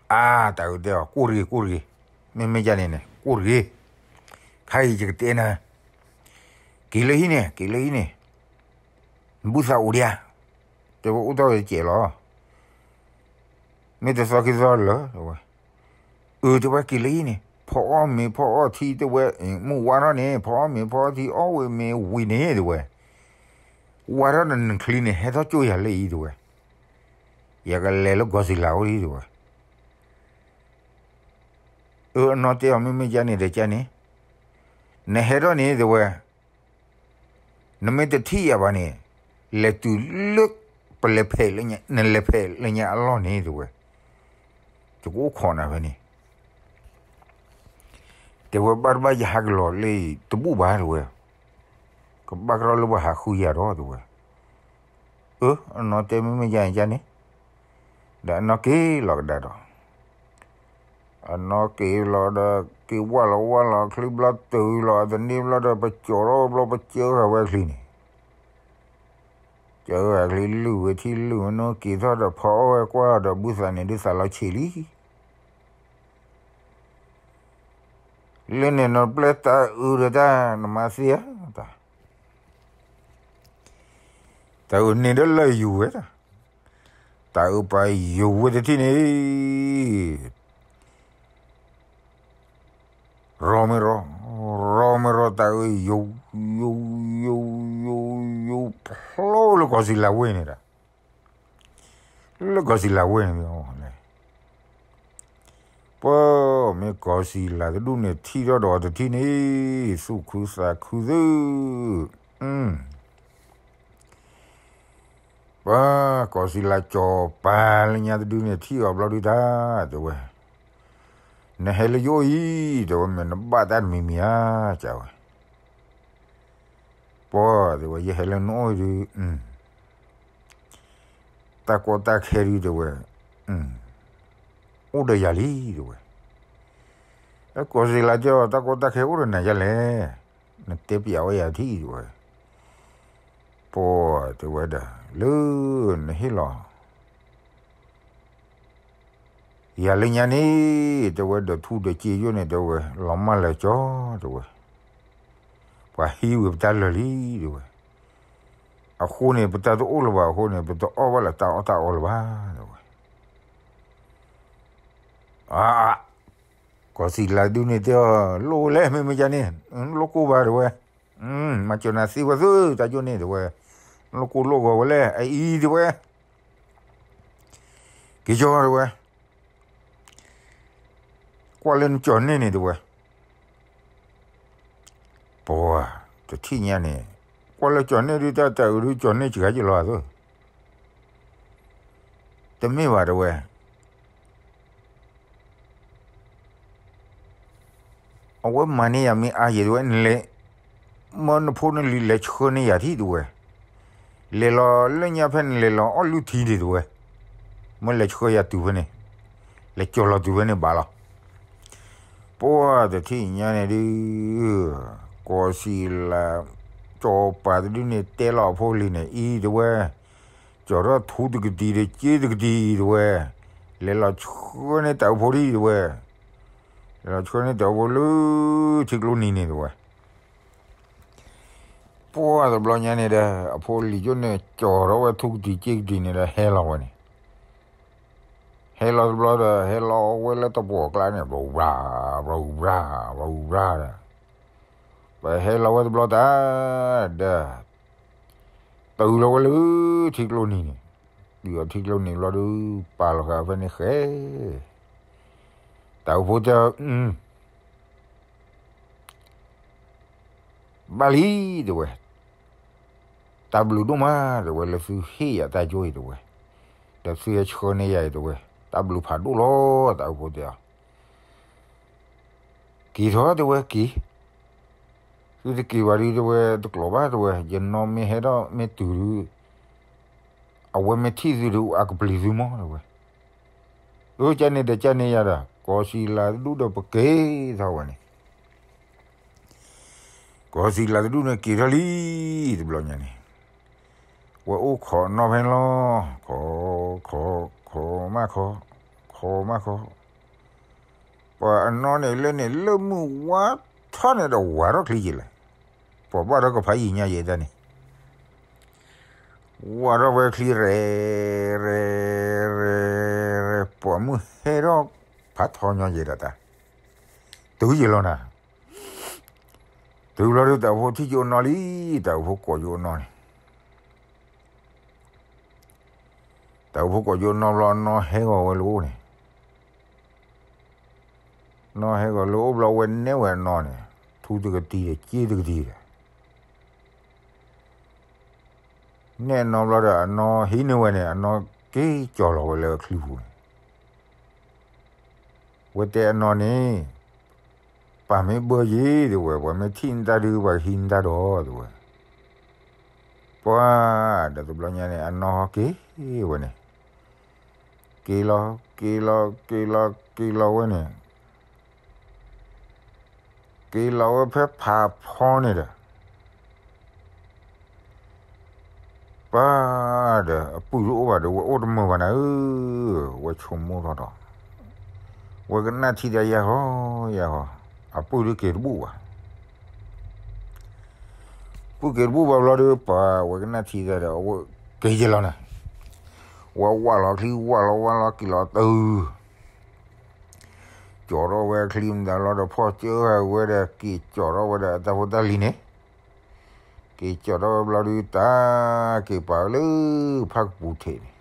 အါ တၢ်အုးတဲအီၤ ကိၢ်တဂ့ၤ ကိၢ်တဂ့ၤ, မ့မ့ၢ်ကန့ၣ်န့ၣ် ကိၢ်တဂ့ၤ, ခါအံၤယကတဲနၤ, က့ၤလၢဟံၣ်န့ၣ် က့ၤလၢဟံၣ်န့ၣ်, နဘုသးအိၣ်ဒံးဧါ, တဲဝဲအိၣ်တ့ၢ်ဝဲတစဲးလီၤ မ့ၢ်တသီခံသီလၢာ် တဲဝဲ, အၢ တဲဝဲ က့ၤလၢဟံၣ်န့ၣ် ဖီအီၣ်မ့ၤဖီအီၣ်ထံ တဲဝဲ, မုၢ်ဝါထီၣ်န့ၣ် ဖီအီၣ်မ့ၤဖီအီၣ်ထံ အီၣ်ဝံၤမ့ၤဝံၤန့ၣ် တဲဝဲ, ဝါထီၣ်ဒီးနချံန့ၣ် ဟဲထီၣ်ကၠိယၤလၢအံၤ တဲဝဲ, ယကလဲၤလၢကီၢ်စံလၤအိၣ်လံ တဲဝဲ, အၢ အနီၢ်တဲအီၤ မ့မ့ၢ်ကန့ၣ်ဒီးကန့ၣ်, နဟဲထီၣ်န့ၣ် တဲဝဲ နမ့ၢ်တထံၣ်ယၤဘၣ်န့ၣ်, လဲၤတုၤလၢပလဲၤဖဲးလၢညါ, နလဲၤဖဲးလၢညါအလီၢ်န့ၣ် တဲဝဲ, ယကအိၣ်ခိးနၤဖဲန့ၣ်, တဲဝဲ ဘၣ်တဘၣ်ယဟးက့ၤလီၤလၢအံၤတဘူၣ်ဘၣ် တဲဝဲ, ကဘၣ်ကရီလၢပှၤဟးဃုယၤဒီး တဲဝဲ, အၢ အနီၢ်တဲမ့မ့ၢ်ယၤန့ၣ် ဒီးအနီၢ်က့ၤလီၤကဒါဒီး အနီၢ်က့ၤလီၤဒီး က့ၤဝၢ်လီၤဝၢ်လီၤ ချံဘျီတုၤလီၤ အတန့ၢ်ဘျီဒီး ပကၠီၤထီၣ်ဘျီ ပကၢဃာ်ဝဲချံန့ၣ်, ကၢဃာ်ချံ လုၢ်ဝဲထံလုၢ်ဝဲနိ က့ၤထီၣ်ဒီး ဖီအီၣ်ဝဲကွၢ်ဒီး ဘုသးန့ၣ်ဒုးသးလီၤဆံးလံ, လၢန့ၣ်နီၢ်ပျဲၢ်တၢ်အုးဒီးတၢ် နမၤသ့ဧါတၢ် တၢ်အုးန့ၣ်ဒီးလၢယူၤဝဲတၢ်, တၢ်အုးပာ်ယူၤဝဲတထံၣ်န့ၣ်, ရီမ့ၢ်ရီ, ရီမ့ၢ်ရီ တၢ်အုးယူၤ, ယူၤ, ယူၤ, ယူၤ, ယူၤ, ယူၤ, ဖျိလၢကီၢ်စံလၤဝ့ၢ်န့ၣ်ဒီး, လၢကီၢ်စံလၤဝ့ၢ်န့ၣ် ပမ့ၢ်ကီၢ်စံလၤတဒူၣ်န့ၣ် ထံၣ်ထီၣ်ဒီးတထံၣ်န့ၣ်, သူၣ်ခုသးခုသု, ပကီၢ်စံလၤကၠီၤပၤလၢညါတဒုန့ၣ် ထံၣ်အီၤဘျီဒုတၢ် တဲဝဲ, နဟဲလၢယအိၣ်အံၤ တဲဝဲ မ့ၢ်နဘၣ်တၢ်တမံၤမံၤဧါ ကဝဲ, ပှၤ တဲဝဲ ယဟဲလၢနအိၣ်ဒုး, တၢ်ကီတၢ်ခဲဒုး တဲဝဲ, အိၣ်ဒီးယၤလံ တဲဝဲ, ကီၢ်စံလၤတဲအီၤ တၢ်ကီတၢ်ခဲအိၣ်ဒီးနၤယၤလဲၣ်, နတဲပျးဝဲယၤထံၣ် တဲဝဲ, ပှၤ တဲဝဲဒၣ် လၢနဟ့ၣ်လီၤ ယၤလၢညါန့ၣ် တဲဝဲ ဒီးထူဒီးစ့ယိၣ်န့ၣ် တဲဝဲ လီၤမၢ်လၢာ်ကၠီ တဲဝဲ, ပှၤဟံးဝံၤပတၢ်လၢာ်လံ တဲဝဲ, အဃိန့ၣ် ပတၢ်တအိၣ်လၢၤဘၣ်အဃိန့ၣ် ပတအီၣ်ဘၣ်လၢတၢ်အီၣ်တၢ်အီလၢၤဘၣ် တဲဝဲ, အါ, ကီၢ်စံလၤဒုန့ၣ်တဲအီၤ လိၣ်ဝဲလဲၣ် မ့မ့ၢ်ကန့ၣ် လိၣ်ကိၢ်ဘၣ် တဲဝဲ, မၤစၢၤနၤသ့ဝဲသု တၢ်ယိၣ်န့ၣ် တဲဝဲ, လိၣ်ကိၢ်လိၣ်ဂီၤဝဲလဲၣ် အအံၤ တဲဝဲ က့ၤကၠီ တဲဝဲ, ကွၢ်လၢနကၠီၤန့ၢ်န့ၣ် တဲဝဲ, ပှၤ တထံၣ်ညါန့ၣ် ကွၢ်လၢကၠီၤန့ၢ်ဒုး တၢ်တၢ်အုးဒုး ကၠီၤန့ၢ်စှၤက့ၤလီၤအသိး, တမ့ၢ်ဘၣ် တဲဝဲ, အဝဲမၤန့ၢ်ယၤမ့ၢ်အါယဲၢ် တဲဝဲ, နလဲၤ, မၢနဖိနလံၤလဲၤဆှၢန့ၢ်ယၤထံၣ် တဲဝဲ, လဲၤလီၤလၢညါဖဲနလဲၤလီၤအီၣ်လုၢ်ထံဒံး တဲဝဲ, မၢလဲၤဆှၢယၤတုၤဖဲန့ၣ်, လဲၤကၠီၤလီၤတုၤဖဲန့ၣ်ဘၣ်လီၤ. ပှၢ်တထံၣ်ညါန့ၣ်ဒုး, ကီၢ်စံၣ်လး, စီၤပၤတဒုန့ၣ်တဲလီၤအဖိလံၤန့ၣ် အံၤ တဲဝဲ, ကၠီၤထီၣ်ထူတကတံၤဒီးစ့တကတံၤ တဲဝဲ, လဲၤလီၤဆှၢန့ၢ်တၢ်အိၣ်ဖှိၣ်ဒံး တဲဝဲ, လဲၤလီၤဆှၢန့ၢ်တၢ်အိၣ်ဖှိၣ်လၢထံကျိနံၤန့ၣ် တဲဝဲ. ပှၢ်တဘျီညါန့ၣ်ဒီး အဖိလံၤကၠိန့ၣ် ကၠီၤထီၣ်ဝဲထူကတံၤစ့ကတံၤန့ၣ်ဒီးဟဲလီၤဝဲန့ၣ်, ဟဲလီၤတဘျီဒီး ဟဲလီၤဝဲလၢတပှီၢ်ကျါန့ၣ် ဘြူၤဘြၤ, ဘြူၤဘြၤ, ဘြူၤဘြၤဒီး, ပဟဲလီၤဝဲတဘျီတၢ်, ဒီး, တုၤလီၤဝဲလၢထံကျိနံၤန့ၣ်, တုၤအီၤထံကျိနံၤဘျီဒုး ပာ်လီၤဃာ်ဖဲန့ၣ်ဃဲ, တၢ်အိၣ်ဖှိၣ်တဲ, ဘၣ်လံ, တဲဝဲ, တၢ်ဘျုးဒိၣ်မး တဲဝဲ, လၢသုဟ့ၣ်ယၤတၢ်ကၠိအံၤ တဲဝဲ, ဒီးသုဟဲဆှၢန့ၢ်ယၤအံၤ တဲဝဲ, တၢ်ဘျုးဖးဒိၣ်လီၤ တၢ်အိၣ်ဖှိၣ်တဲအီၤ, က့ၤထီၣ် တဲဝဲ, က့ၤ, သုတက့ၤဘၣ်ဒုး တဲဝဲ, တကျိၤဘၣ် တဲဝဲ, ယနီၢ်မ့ၢ်ဟဲထီၣ်မ့ၢ်တုၤဒုး အဝဲမ့ၢ်ထံၣ်သုဒုး အကပျံၤသုမီၢ် တဲဝဲ, အၢ ကန့ၣ်ဒီးကန့ၣ်ယၤဒီး ကီၢ်စံၣ်လးတဒူၣ်ဒီးပက့ၤထီၣ်ဝဲန့ၣ်, ကီၢ်စံၣ်လးတဒူၣ်န့ၣ်က့ၤထီၣ်လံ, တဘျီညါန့ၣ်, ဝဲအိၣ်ခိးနီၢ်ဖဲန့ၣ်လီၤ, ခိး, ခိး, ခိးမးခိး, ခိးမးခိး, ပှၤအနီၢ်န့ၣ်လၢန့ၣ် လၢမုၢ်ဝါထီၣ်န့ၣ်ဒီးဝၤထီၣ်ချံက့ၤလဲၣ်, ပှၤဘၣ်ထီၣ်ကဖးယံာ်ညါယဲၢ်တၢ်န့ၣ် ဝၤထီၣ်ဝဲချံရဲၣ်, ရဲၣ်, ရဲၣ်, ရဲၣ်, ပှၤမုၢ်ဟဲထီၣ်ဖးထီညီယဲၢ်ဒီးတၢ်, တုၤယဲၢ်လီၤနၤ, တုၤဘျီဒုး တၢ်အိၣ်ဖှိၣ်ထံၣ်ယိၣ်နီၢ်လံ, တၢ်အိၣ်ဖှိၣ်ကိးယိၣ်နီၢ်န့ၣ် တၢ်အိၣ်ဖှိၣ်ကိးယိၣ်နီၢ်ဘျီ နီၢ်ဟဲဂီၤဝဲလၢအိၣ်န့ၣ်, နီၢ်ဟဲဂီၤလၢအိၣ်ဘျီ ဝဲနဲၣ်ဝဲအနီၢ်န့ၣ်, ထူတကတံၤဒီးစ့တကတံၤဒီး, နဲၣ်အနီၢ်ဘျီဒီး အနီၢ်ဟံးန့ၢ်ဝဲန့ၣ် အနီၢ်က့ၤကၠီၤလီၤဝဲလၢအချံပူၤန့ၣ် ဝဲတဲအနီၢ်န့ၣ်, ပၢ်မ့ၢ်ဘၢယံၤ တဲဝဲ, ပှၤမ့ၢ်ထံၣ်နတၢ်ဒုး ပှၤကဟံးနတၢ်ဒီး တဲဝဲ, ပှၤဒီးတဘျီညါန့ၣ် အနီၢ်ဟီက့ၤဝဲန့ၣ်, က့ၤလီၤ, က့ၤလီၤ, က့ၤလီၤ, က့ၤလီၤဝဲန့ၣ်, က့ၤလီၤဝဲဖဲဖးဖီန့ၣ်ဒီး ပၢ်ဒီး အပုၢ်တအိၣ်ဘၣ်ဒီး ဝဲအိၣ်တမုာ်ဘၣ်နၤဧၢ, ဝဲဆိကမိၣ်ထီၣ်ဒီး ဝဲကနၣ်ထံဒီးယၤဟီ, ယၤဟီ, အပုၢ်ဒုးက့ၤတဘူၣ်ဘၣ်, ပုၢ်က့ၤတဘူၣ်ဘၣ်ဘျီဒီး ပၢ်ဝဲကနၣ်ထံဒီး က့ၤယဲၢ်လီၤနၤ, ဝဲဝၢ်လီၤချံ ဝၢ်လီၤ ဝၢ်လီၤ က့ၤလီၤတုၤ ကၠီၤထီၣ်ဝဲချံမတၤလီၤဒီး ဖီၣ်ကၢဃာ်ဝဲဒီး က့ၤကၠီၤထီၣ်ဝဲဒီးအတၢ်ဖိတၢ်လံၤန့ၣ်, က့ၤကၠီၤထီၣ်ဝဲဘျီဒုး တၢ်က့ၤပာ်လၢဖၣ်ကပူၤထံးန့ၣ်,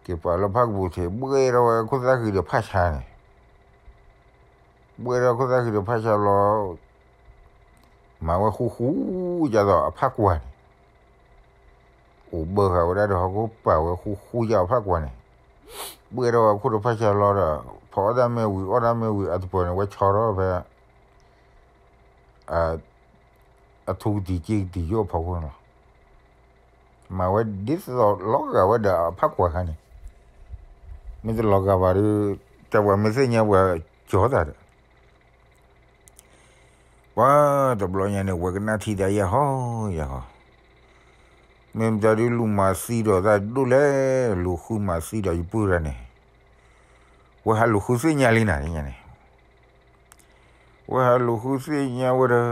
က့ၤပာ်လၢဖၣ်ကပူၤထံး ဘှဲၣ်ထီၣ်ဝဲခိၣ်သၣ်ဃံဒီးဖၣ်ဆါန့ၣ်, ဘှဲၣ်ထီၣ်ခိၣ်သၣ်ဃံဒီးဖၣ်ဆါလီၤ, မၤဝဲဃူဃူ ယသိးအဖၣ်ကွၢ်န့ၣ် အိၣ်ဘၢဃာ်ဝဲဒၣ်ဒီး ဟီၣ်ခိၣ်ပာ်ဝဲဃူဃူယၤအဖၣ်ကွၢ်န့ၣ်, ဘှဲၣ်ထီၣ်ဝဲခိၣ်ဒီးဖၣ်ဆါလီၤဒီး ဖီအီၣ်တၢ်မ့ၢ်ဝံၤ အီၣ်တၢ်မ့ၢ်ဝံၤအတပၢၤန့ၣ် ဝဲဆီထီၣ်ဖဲ အထူကတံၤက့ကတံၤယိၣ်အဖီခိၣ်န့ၣ်လီၤ. မၤဝဲဒ်သိးလီၤဂာ်ဝဲဒီးအဖၣ်ကွၢ်ခါန့ၣ်, မ့ၢ်တလီၤဂာ်ဘၣ်ဒီး တၢ်ပှၤမ့ၢ်သ့ၣ်ညါပှၤကၠီၤသးဒီး ပှၤတဘျီညါန့ၣ် ဝဲကနၣ်ထံဒီးယၤဟီယၤဟီ, မ့ၢ်မတၤဒုးလူၤမၤသံဒီးတၢ်ဒိၣ်လဲၣ်, လူၤဃုမၤသံဒီးယပုၢ်တဂၤန့ၣ်, ဝဲဟးလူၤဃုသ့ၣ်ညါလံနၤန့ၣ်, ဝဲဟးလူၤဃုသ့ၣ်ညါဝဲဒီး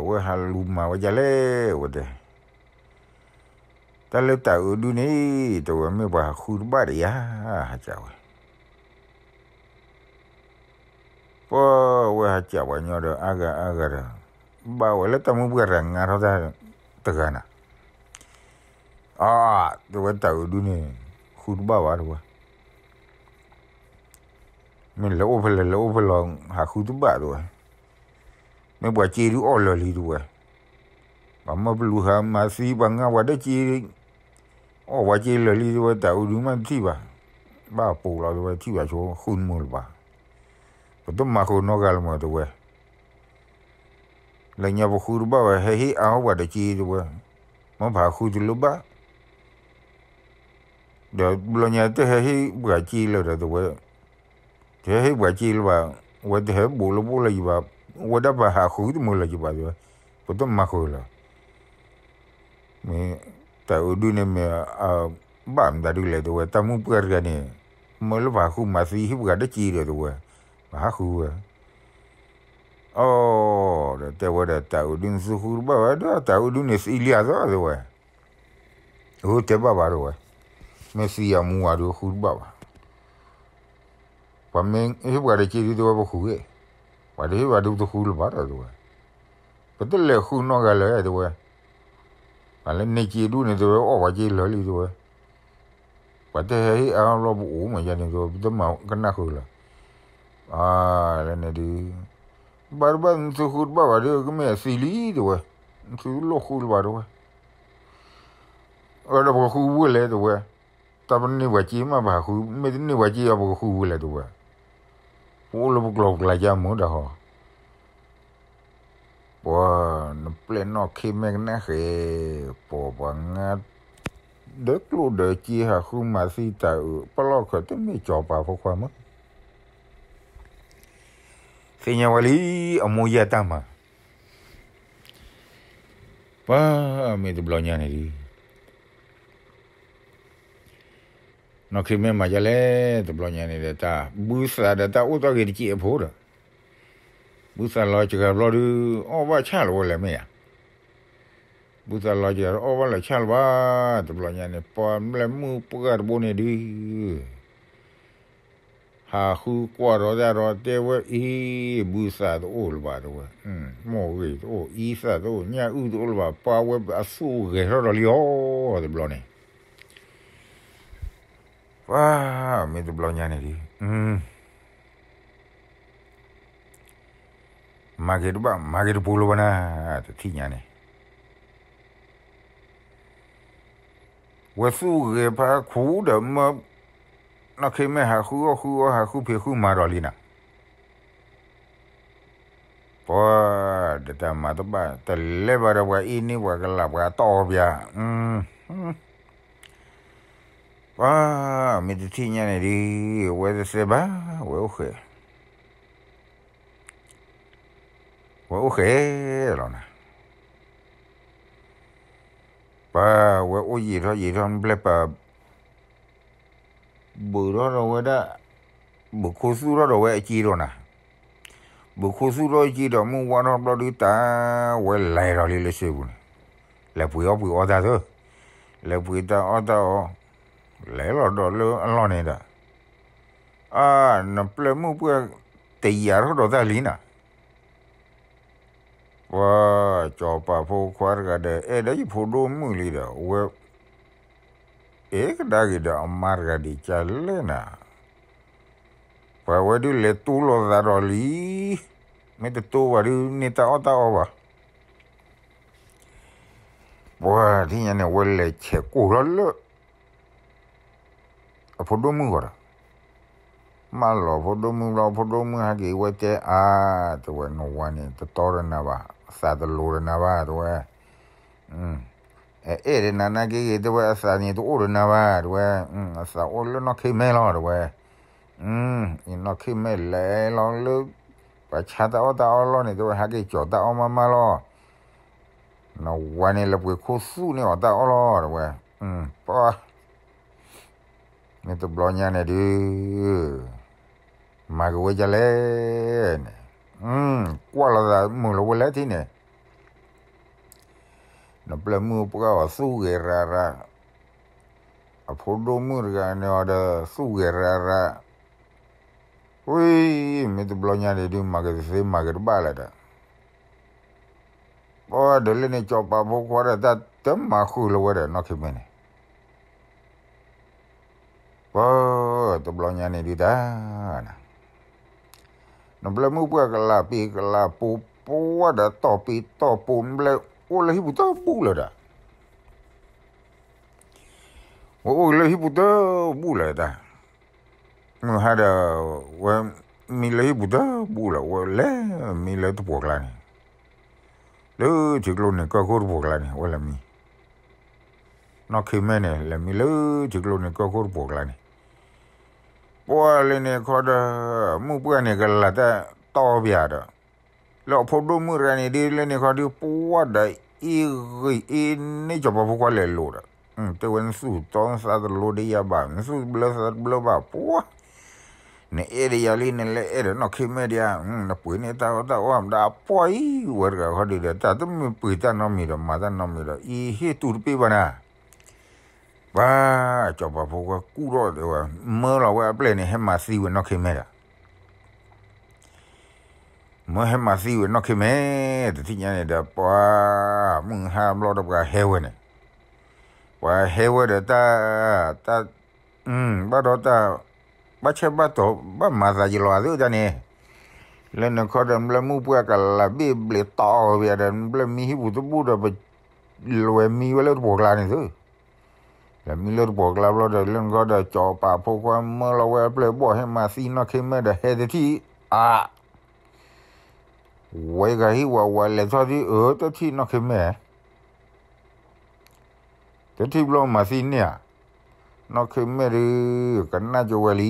ဝဲဟးလူၤမၤဝဲဒ်လဲၣ်ဝဲတဲ တၢ်လၢတၢ်အုးဒုန့ၣ် တဲဝဲမ့ၢ်ပှၤဟးဃုတဘၣ်ဒီးယၤ ဟးကးဝဲ ပှၤဝဲဟးကးပှၤညီဒီး အါဂၤအါဂၤဒီး ဘၣ်ဝဲလၢတၢ်မုၢ်ပှၢ်တဂၤ ငါထီၣ်တၢ်တဂၤနၤ, အါ တဲဝဲတၢ်အုးဒုန့ၣ် ဃုတဘၣ်ဘၣ်တဲဝဲ မ့ၢ်လဲၤအိၣ်ဖဲလဲၣ် လဲၤအိၣ်ဖဲလဲၣ် ဟးဃုတဘၣ်တဲဝဲ, မ့ၢ်ပှၤစ့ဒုးအီၣ်လၢာ်လံတဲဝဲ, ပှၤမၢပလူၤဟးမၤသံပှၤငါပှၤဒီးစ့ အီၣ်ပှၤစ့လၢာ်လံတဲဝဲ တၢ်အုးဒုမ့ၢ်တထံၣ်ဘၣ်, ဘၣ်ပူၤလီၤတဲဝဲ ထံၣ်ဘၣ်ဆိ ဃုနမုာ်လၢၤဘၣ်, ပတမၤဃုာ်နီတဂၤလၢၤမး တဲဝဲ, လၢညါပဃုတဘၣ်ဝဲ ဟဲဟ့ၣ်အါထီၣ်ပှၤတက့ၢ် တဲဝဲ, မ့ၢ်ပဟးဃုတလၢဘၣ် ဒီးဘျီညါတဟဲဟ့ၣ်ပှၤက့ၢ်လၢၤဒီး တဲဝဲ, တဟဲဟ့ၣ်ပှၤက့ၢ်လၢၤဘၣ်, အဝဲတဟဲဘူးလၢပအိၣ်လၢၤဘၣ်, အဝဲဒၣ်ပဟးဃုတမုာ်လၢၤဘၣ် တဲဝဲ, ပတမၤဃုာ်လၢၤ မ့ၢ်တၢ်အုးဒုန့ၣ်မ့ၢ် ဘၣ်မတၤဒုလဲၣ် တဲဝဲ, တၢ်မုၣ်ပှၢ်တဂၤန့ၣ် မ့ၢ်လၢပဟးဃုမၤသံဟ့ၣ်ပှၤတက့ၢ်ဒီး တဲဝဲ, ပဟးဃုဝဲ, အိ ဒီးတဲဝဲဒီး တၢ်အုးဒုန့ၣ်သုဃုတဘၣ်ဝဲဒီး တၢ်အုးဒုန့ၣ်သံလံဧါသီ တဲဝဲ, အၢ တဲဘၣ်ဘၣ် တဲဝဲ, မ့ၢ်သံယၤမူဝဲဒီးဃုတဘၣ်ဘၣ် ပှၤမ့ၢ်ဟ့ၣ်ပှၤတက့ၢ်ဒု တဲဝဲ ပဃုဂ့ၤ, ပှၤတဟ့ၣ်ပှၤဒုတဃုလၢၤဘၣ်ဒီး တဲဝဲ, ပတလဲၤဃုနီတဂၤလၢၤ တဲဝဲ, ပှၤလၢန့ၢ်က့ၢ်ဒုန့ၣ် တဲဝဲ အီၣ်ပှၤက့ၢ်လၢာ်လံ တဲဝဲ, ပှၤတဟဲဟ့ၣ်အါဘျီပအိၣ်မးယၤန့ၣ် တဲဝဲ ပတမၤကနၣ်ဃုာ်လၢၤ, လၢန့ၣ်ဒု ဘၣ်တဘၣ်သုဃုတဘၣ်ဘၣ်ဒီး ကမ့ၢ်အသံလံ တဲဝဲ, သုလိၣ်ဃုလၢၤဘၣ် တဲဝဲ, အဒီးပကဃုဝဲလဲၣ် တဲဝဲ, တၢ်ပန့ၢ်ပှၤက့ၢ်မးပဟးဃု, မ့ၢ်တန့ၢ်ပှၤက့ၢ်အီၤ ပကဃုဝဲလဲၣ် တဲဝဲ, ပအိၣ်လၢပကျိၤပကျဲယါမုၢ်တဟီ ပှၤနပျဲၢ်နီၢ်ခ့မဲာ်ကနၣ်ဃဲၤ, ပှၤပှၤငါ ဒၢကျိၣ်ဒၢက့ဟးဃုမၤသံတၢ်အုး ပလီၢ်ခၢးတမ့ၢ်ကၠီၤပၤဖိခွါမး, သ့ၣ်ညါဝဲလံ အမိၢ်ယဲၢ်တၢ်မၤ, ပှၤမ့ၢ်တဘျီညါန့ၣ်ဒု နီၢ်ခ့မဲာ်မၤဒ်လဲၣ် တဘျီညါန့ၣ်ဒီး တၢ်ဘုသးဒီးတၢ်အိၣ်တ့ၢ်ဂ့ၤတက့ၢ်အဖိဒီး, ဘုသးလီၤစှၤဘျီဒု အီၣ်ဘၣ်ဆၣ်လီၤဝဲလဲၣ်မ့ၢ်ဧါ, ဘုသးလီၤစှၤအီၣ်ဘၣ်လၢဆၣ်လီၤဘၣ်, တဘျီညါန့ၣ် ပှၤပျဲၢ်မုၣ်ပှၢ်တဘိန့ၣ်ဒု ဟးဃုကွၢ်ထီၣ်တၢ်ဒီးတဲဝဲအံၤ, ဘုသးတအိၣ်လၢၤဘၣ် တဲဝဲ, မိၢ်ဂ့ၤတအိၣ် အံသၣ်တအိၣ် ညၣ်အုၣ်တအိၣ်လၢၤဘၣ်, ပှၤဝဲအသူၣ်ဂဲၤထီၣ်ဒီးလံအီၤ တဘျီန့ၣ် ပှၤမ့ၢ်တဘျီညါန့ၣ်ဒု မၤက့ၤတဘၣ် မၤက့ၤတပူၤလၢၤဘၣ်နၤ, တထံၣ်ညါန့ၣ် ဝဲသူၣ်ဂဲၤဖးခူဒီးမၢ နီၢ်ခ့မဲာ်ဟးဃုအီၣ်ဃုအီ ဟးဃုဖံးဃုမၤဒီးလံနၤ, ပှၤဒီးတၢ်မၤတဘၣ် တလဲၤဘၣ်ဒီးပှၤအ့န့ၢ်ပှၤကလးပှၤတီၢ်ပျၢ်, ပှၤမ့ၢ်တထံၣ်ညါန့ၣ်ဒု ဝဲတသဲဘၣ် ဝဲအိၣ်ဃဲၤ ဝဲအိၣ်ဃဲၤလီၤနၤ, ပှၤဝဲအိၣ်ယံာ်ထီၣ်ယံာ်ထီၣ်ဘျဲၣ်ပၤ ဘုးထီၣ်ဒီးဝဲဒၣ်, ဘုးခိၣ်သူၣ်ထီၣ်ဒီးဝဲအက့ဒီးနၤ, ဘုးခိၣ်သူၣ်ထီၣ်အက့ဒီးမုၢ်ဝါထီၣ်ဘျီဒုတၢ် ဝဲလဲၤဒီးလံလၢစ့ပူၤန့ၣ်, လဲၤပှ့ၤအီၣ်ပှ့ၤအီတၢ်သၢ, လဲၤပှ့ၤတၢ်အီၣ်တၢ်အီ, လဲၤလီၤဒီးလၢအလီၢ်န့ၣ်ဒီး, အါ နပျဲၢ်မုၣ်ပှၢ်တယာ်ထီၣ်ဒီးတၢ်လံနၤ ပှၤစီၤပၤဖိခွါတဂၤဒီး အဲၣ်ဒိးယဖိဒိၣ်မုၣ်လံဒီး ဝဲ အဲၣ်ကဒါက့ၤဒီးအမါတဂၤဒံးကလဲၣ်နၤ, ပှၤဝဲဒုးလဲၤတူၢ်လိာ်သးဒီးလံ, မ့ၢ်တတူၢ်ဘၣ်ဒုးန့ၢ်တၢ်အီၣ်တၢ်အီဘၣ် ပှၤထံၣ်ညါန့ၣ် ဝဲလဲၤဆဲးကိၢ်ထီၣ်လၢ အဖိဒိၣ်မုၣ်ဂီၢ်ဒီး, မၢလီၤဖိဒိၣ်မုၣ်ဘျီ ဖိဒိၣ်မုၣ်ဟဲက့ၤဝဲတဲအါ, တဲဝဲ နဝၤန့ၣ် တတီဒီးနၤဘၣ်, သးတလိၤဒီးနၤဘၣ် တဲဝဲ, အအဲၣ်ဒီးနၤနာ်က့ဂ့ၤ တဲဝဲ အသးန့ၣ်တအိၣ်ဒီးနၤဘၣ် တဲဝဲ, အသးအိၣ်လၢနီၢ်ခ့မဲာ်လီၤ တဲဝဲ, အံၤနီၢ်ခ့မဲာ်လဲၤလီၤလၢ ပှၤဆါတၢ်အီၣ်တၢ်အီလီၤန့ၣ် တဲဝဲ ဟဲက့ၤကၠီၤတၢ်အီၣ်မးမးလီၤ, နဝၤန့ၣ် လဲၤပှ့ၤခိၣ်သူၣ်န့ၢ်အီၤတၢ်အီၣ်လီၤ တဲဝဲ, ပှၤ မ့ၢ်တဘျီညါန့ၣ်ဒုး မၤက့ၤဝဲဒ်လဲၣ်န့ၣ်, ကွၢ်လီၤသးမုာ်လီၤဝဲလဲၣ်ထံၣ်န့ၣ်, နပျဲၢ်မုၣ်ပှၢ်အီၤသူၣ်ဂဲၤရၤရၤ, အဖိဒိၣ်မုၣ်တဂၤန့ၣ်အီၤဒီးသူၣ်ဂဲၤရၤရၤ, ဝံၤ မ့ၢ်တဘျီညါန့ၣ်ဒုး မၤက့ၤတသ့မၤက့ၤတဘၣ်လၢၤဒီး ပှၤဒီးလၢန့ၣ် စီၤပၤဖိခွါဒီးတၢ်တမၤဃုာ်လၢၤဝဲဒီး နီၢ်ခ့မဲာ်န့ၣ်, ပှၤတဘျီညါန့ၣ်ဒုးတၢ် နပျဲၢ်မုၣ်ပှၢ်ကလးပံၤကလးပူၤ ပှၤဒီးတီၢ်ပံၤတီၢ်ပူၤ နပျဲၢ်အိၣ်လၢဟံၣ်ပူၤတဘူၣ်လၢၤဒီး ဝဲအိၣ်လၢဟံၣ်ပူၤတဘူၣ်လၢၤတၢ်, မုၢ်ဟါဒီး ဝဲ မံလၢဟံၣ်ပူၤတဘူၣ်လီၤ, ဝဲလဲၤမံလၢတပှီၢ်ကျါန့ၣ်, လၢထံကျိန့ၣ် ကီၢ်ခိၣ်တပှီၢ်ကျါန့ၣ် ဝဲလဲၤမံ, နီၢ်ခ့မဲန့ၣ် လဲၤမံလၢထံကျိန့ၣ် ကီၢ်ခိၣ်တပှီၢ်ကျါန့ၣ်, ပှၤလၢန့ၣ်ခီဒီး မုၢ်ပှၢ်န့ၣ် ကလၤတၢ်တီၢ်ပယၤဒီး လၢအဖိဒိၣ်မုၣ်တဂၤန့ၣ်ဒုး လၢန့ၣ်ခီဒုး ပှၤဒီးအ့ၣ်ဂ့ၤအ့ၣ်န့ၢ်စီၤပၤဖိခွါလဲၤလိၤဒီး, တဲဝဲ နသူၣ်တီနသးတလိၤဒီးယၤဘၣ်, နသူၣ်တဘျၢသးတဘျၢဘၣ်, ပှၤ နအဲၣ်ဒိးယၤလံ နလဲၤအဲၣ်ဒီးနီၢ်ခ့မဲဒံးဧါ, နပှ့ၤန့ၢ်တၢ်အီၣ်တၢ်အီမတၤအပှၢ်အံၤ ဝဲတဂၤခီဒုးဒီး တၢ်တမ့ၢ်ပှ့ၤတၢ်နီတမံၤဒီး မၤတၢ်နီတမံၤဒီး အံၤဟ့ၣ်တူၢ်တပ့ၢ်ဘၣ်နၤ ပှၤ စီၤပၤဖိခွါကူၣ်ထီၣ်တဲဝဲ, မၢလီၤဝဲအပျဲၢ်န့ၣ် ဟဲမၤသံဝဲနီၢ်ခ့မဲဒီး, မၢဟဲမၤသံဝဲနီၢ်ခ့မဲ, တထံၣ်ညါန့ၣ်ဒီး ပှၤ မုၢ်ဟါဘျီဒီးပှၤဟဲဝဲန့ၣ်, ပှၤဟဲဝဲဒီးတၢ်, တၢ်, ဘၣ်ဒီးတၢ်, ဘၣ်ဆၢဘၣ်တီၤ ဘၣ်မၤသးယလီၤအသးတၢ်န့ၣ်, လၢနခီဒီး ဘျၢမုၢ်ပှၢ်ကလၤဘ့ၣ်ဘျဲးတီၢ်ဝဲဒီး ဘျၢမံဟံၣ်ပူၤတဘူၣ်ဒီး ပလဲၤမံဝဲလၢတပှီၢ်ကျါန့ၣ်သု လဲၤမံလၢတပှီၢ်ကျါဘျီဒီး လၢနခီဒီး စီၤပၤဖိခွါမၢလီၤဝဲအပျဲၢ်ဘီၣ်ဟဲမၤသံနီၢ်ခ့မဲဒီး ဟဲတထံၣ်, အါ, ဝဲကဟံၣ်ဝဲဝဲလဲၤထီၣ်ဒ် အၢ တထံၣ်နီၢ်ခ့မဲ တထံၣ်ဘျီမၤသံန့ၢ်ဧါ, နီၢ်ခ့မဲဒုး ကနၣ်ကၠိဝဲလ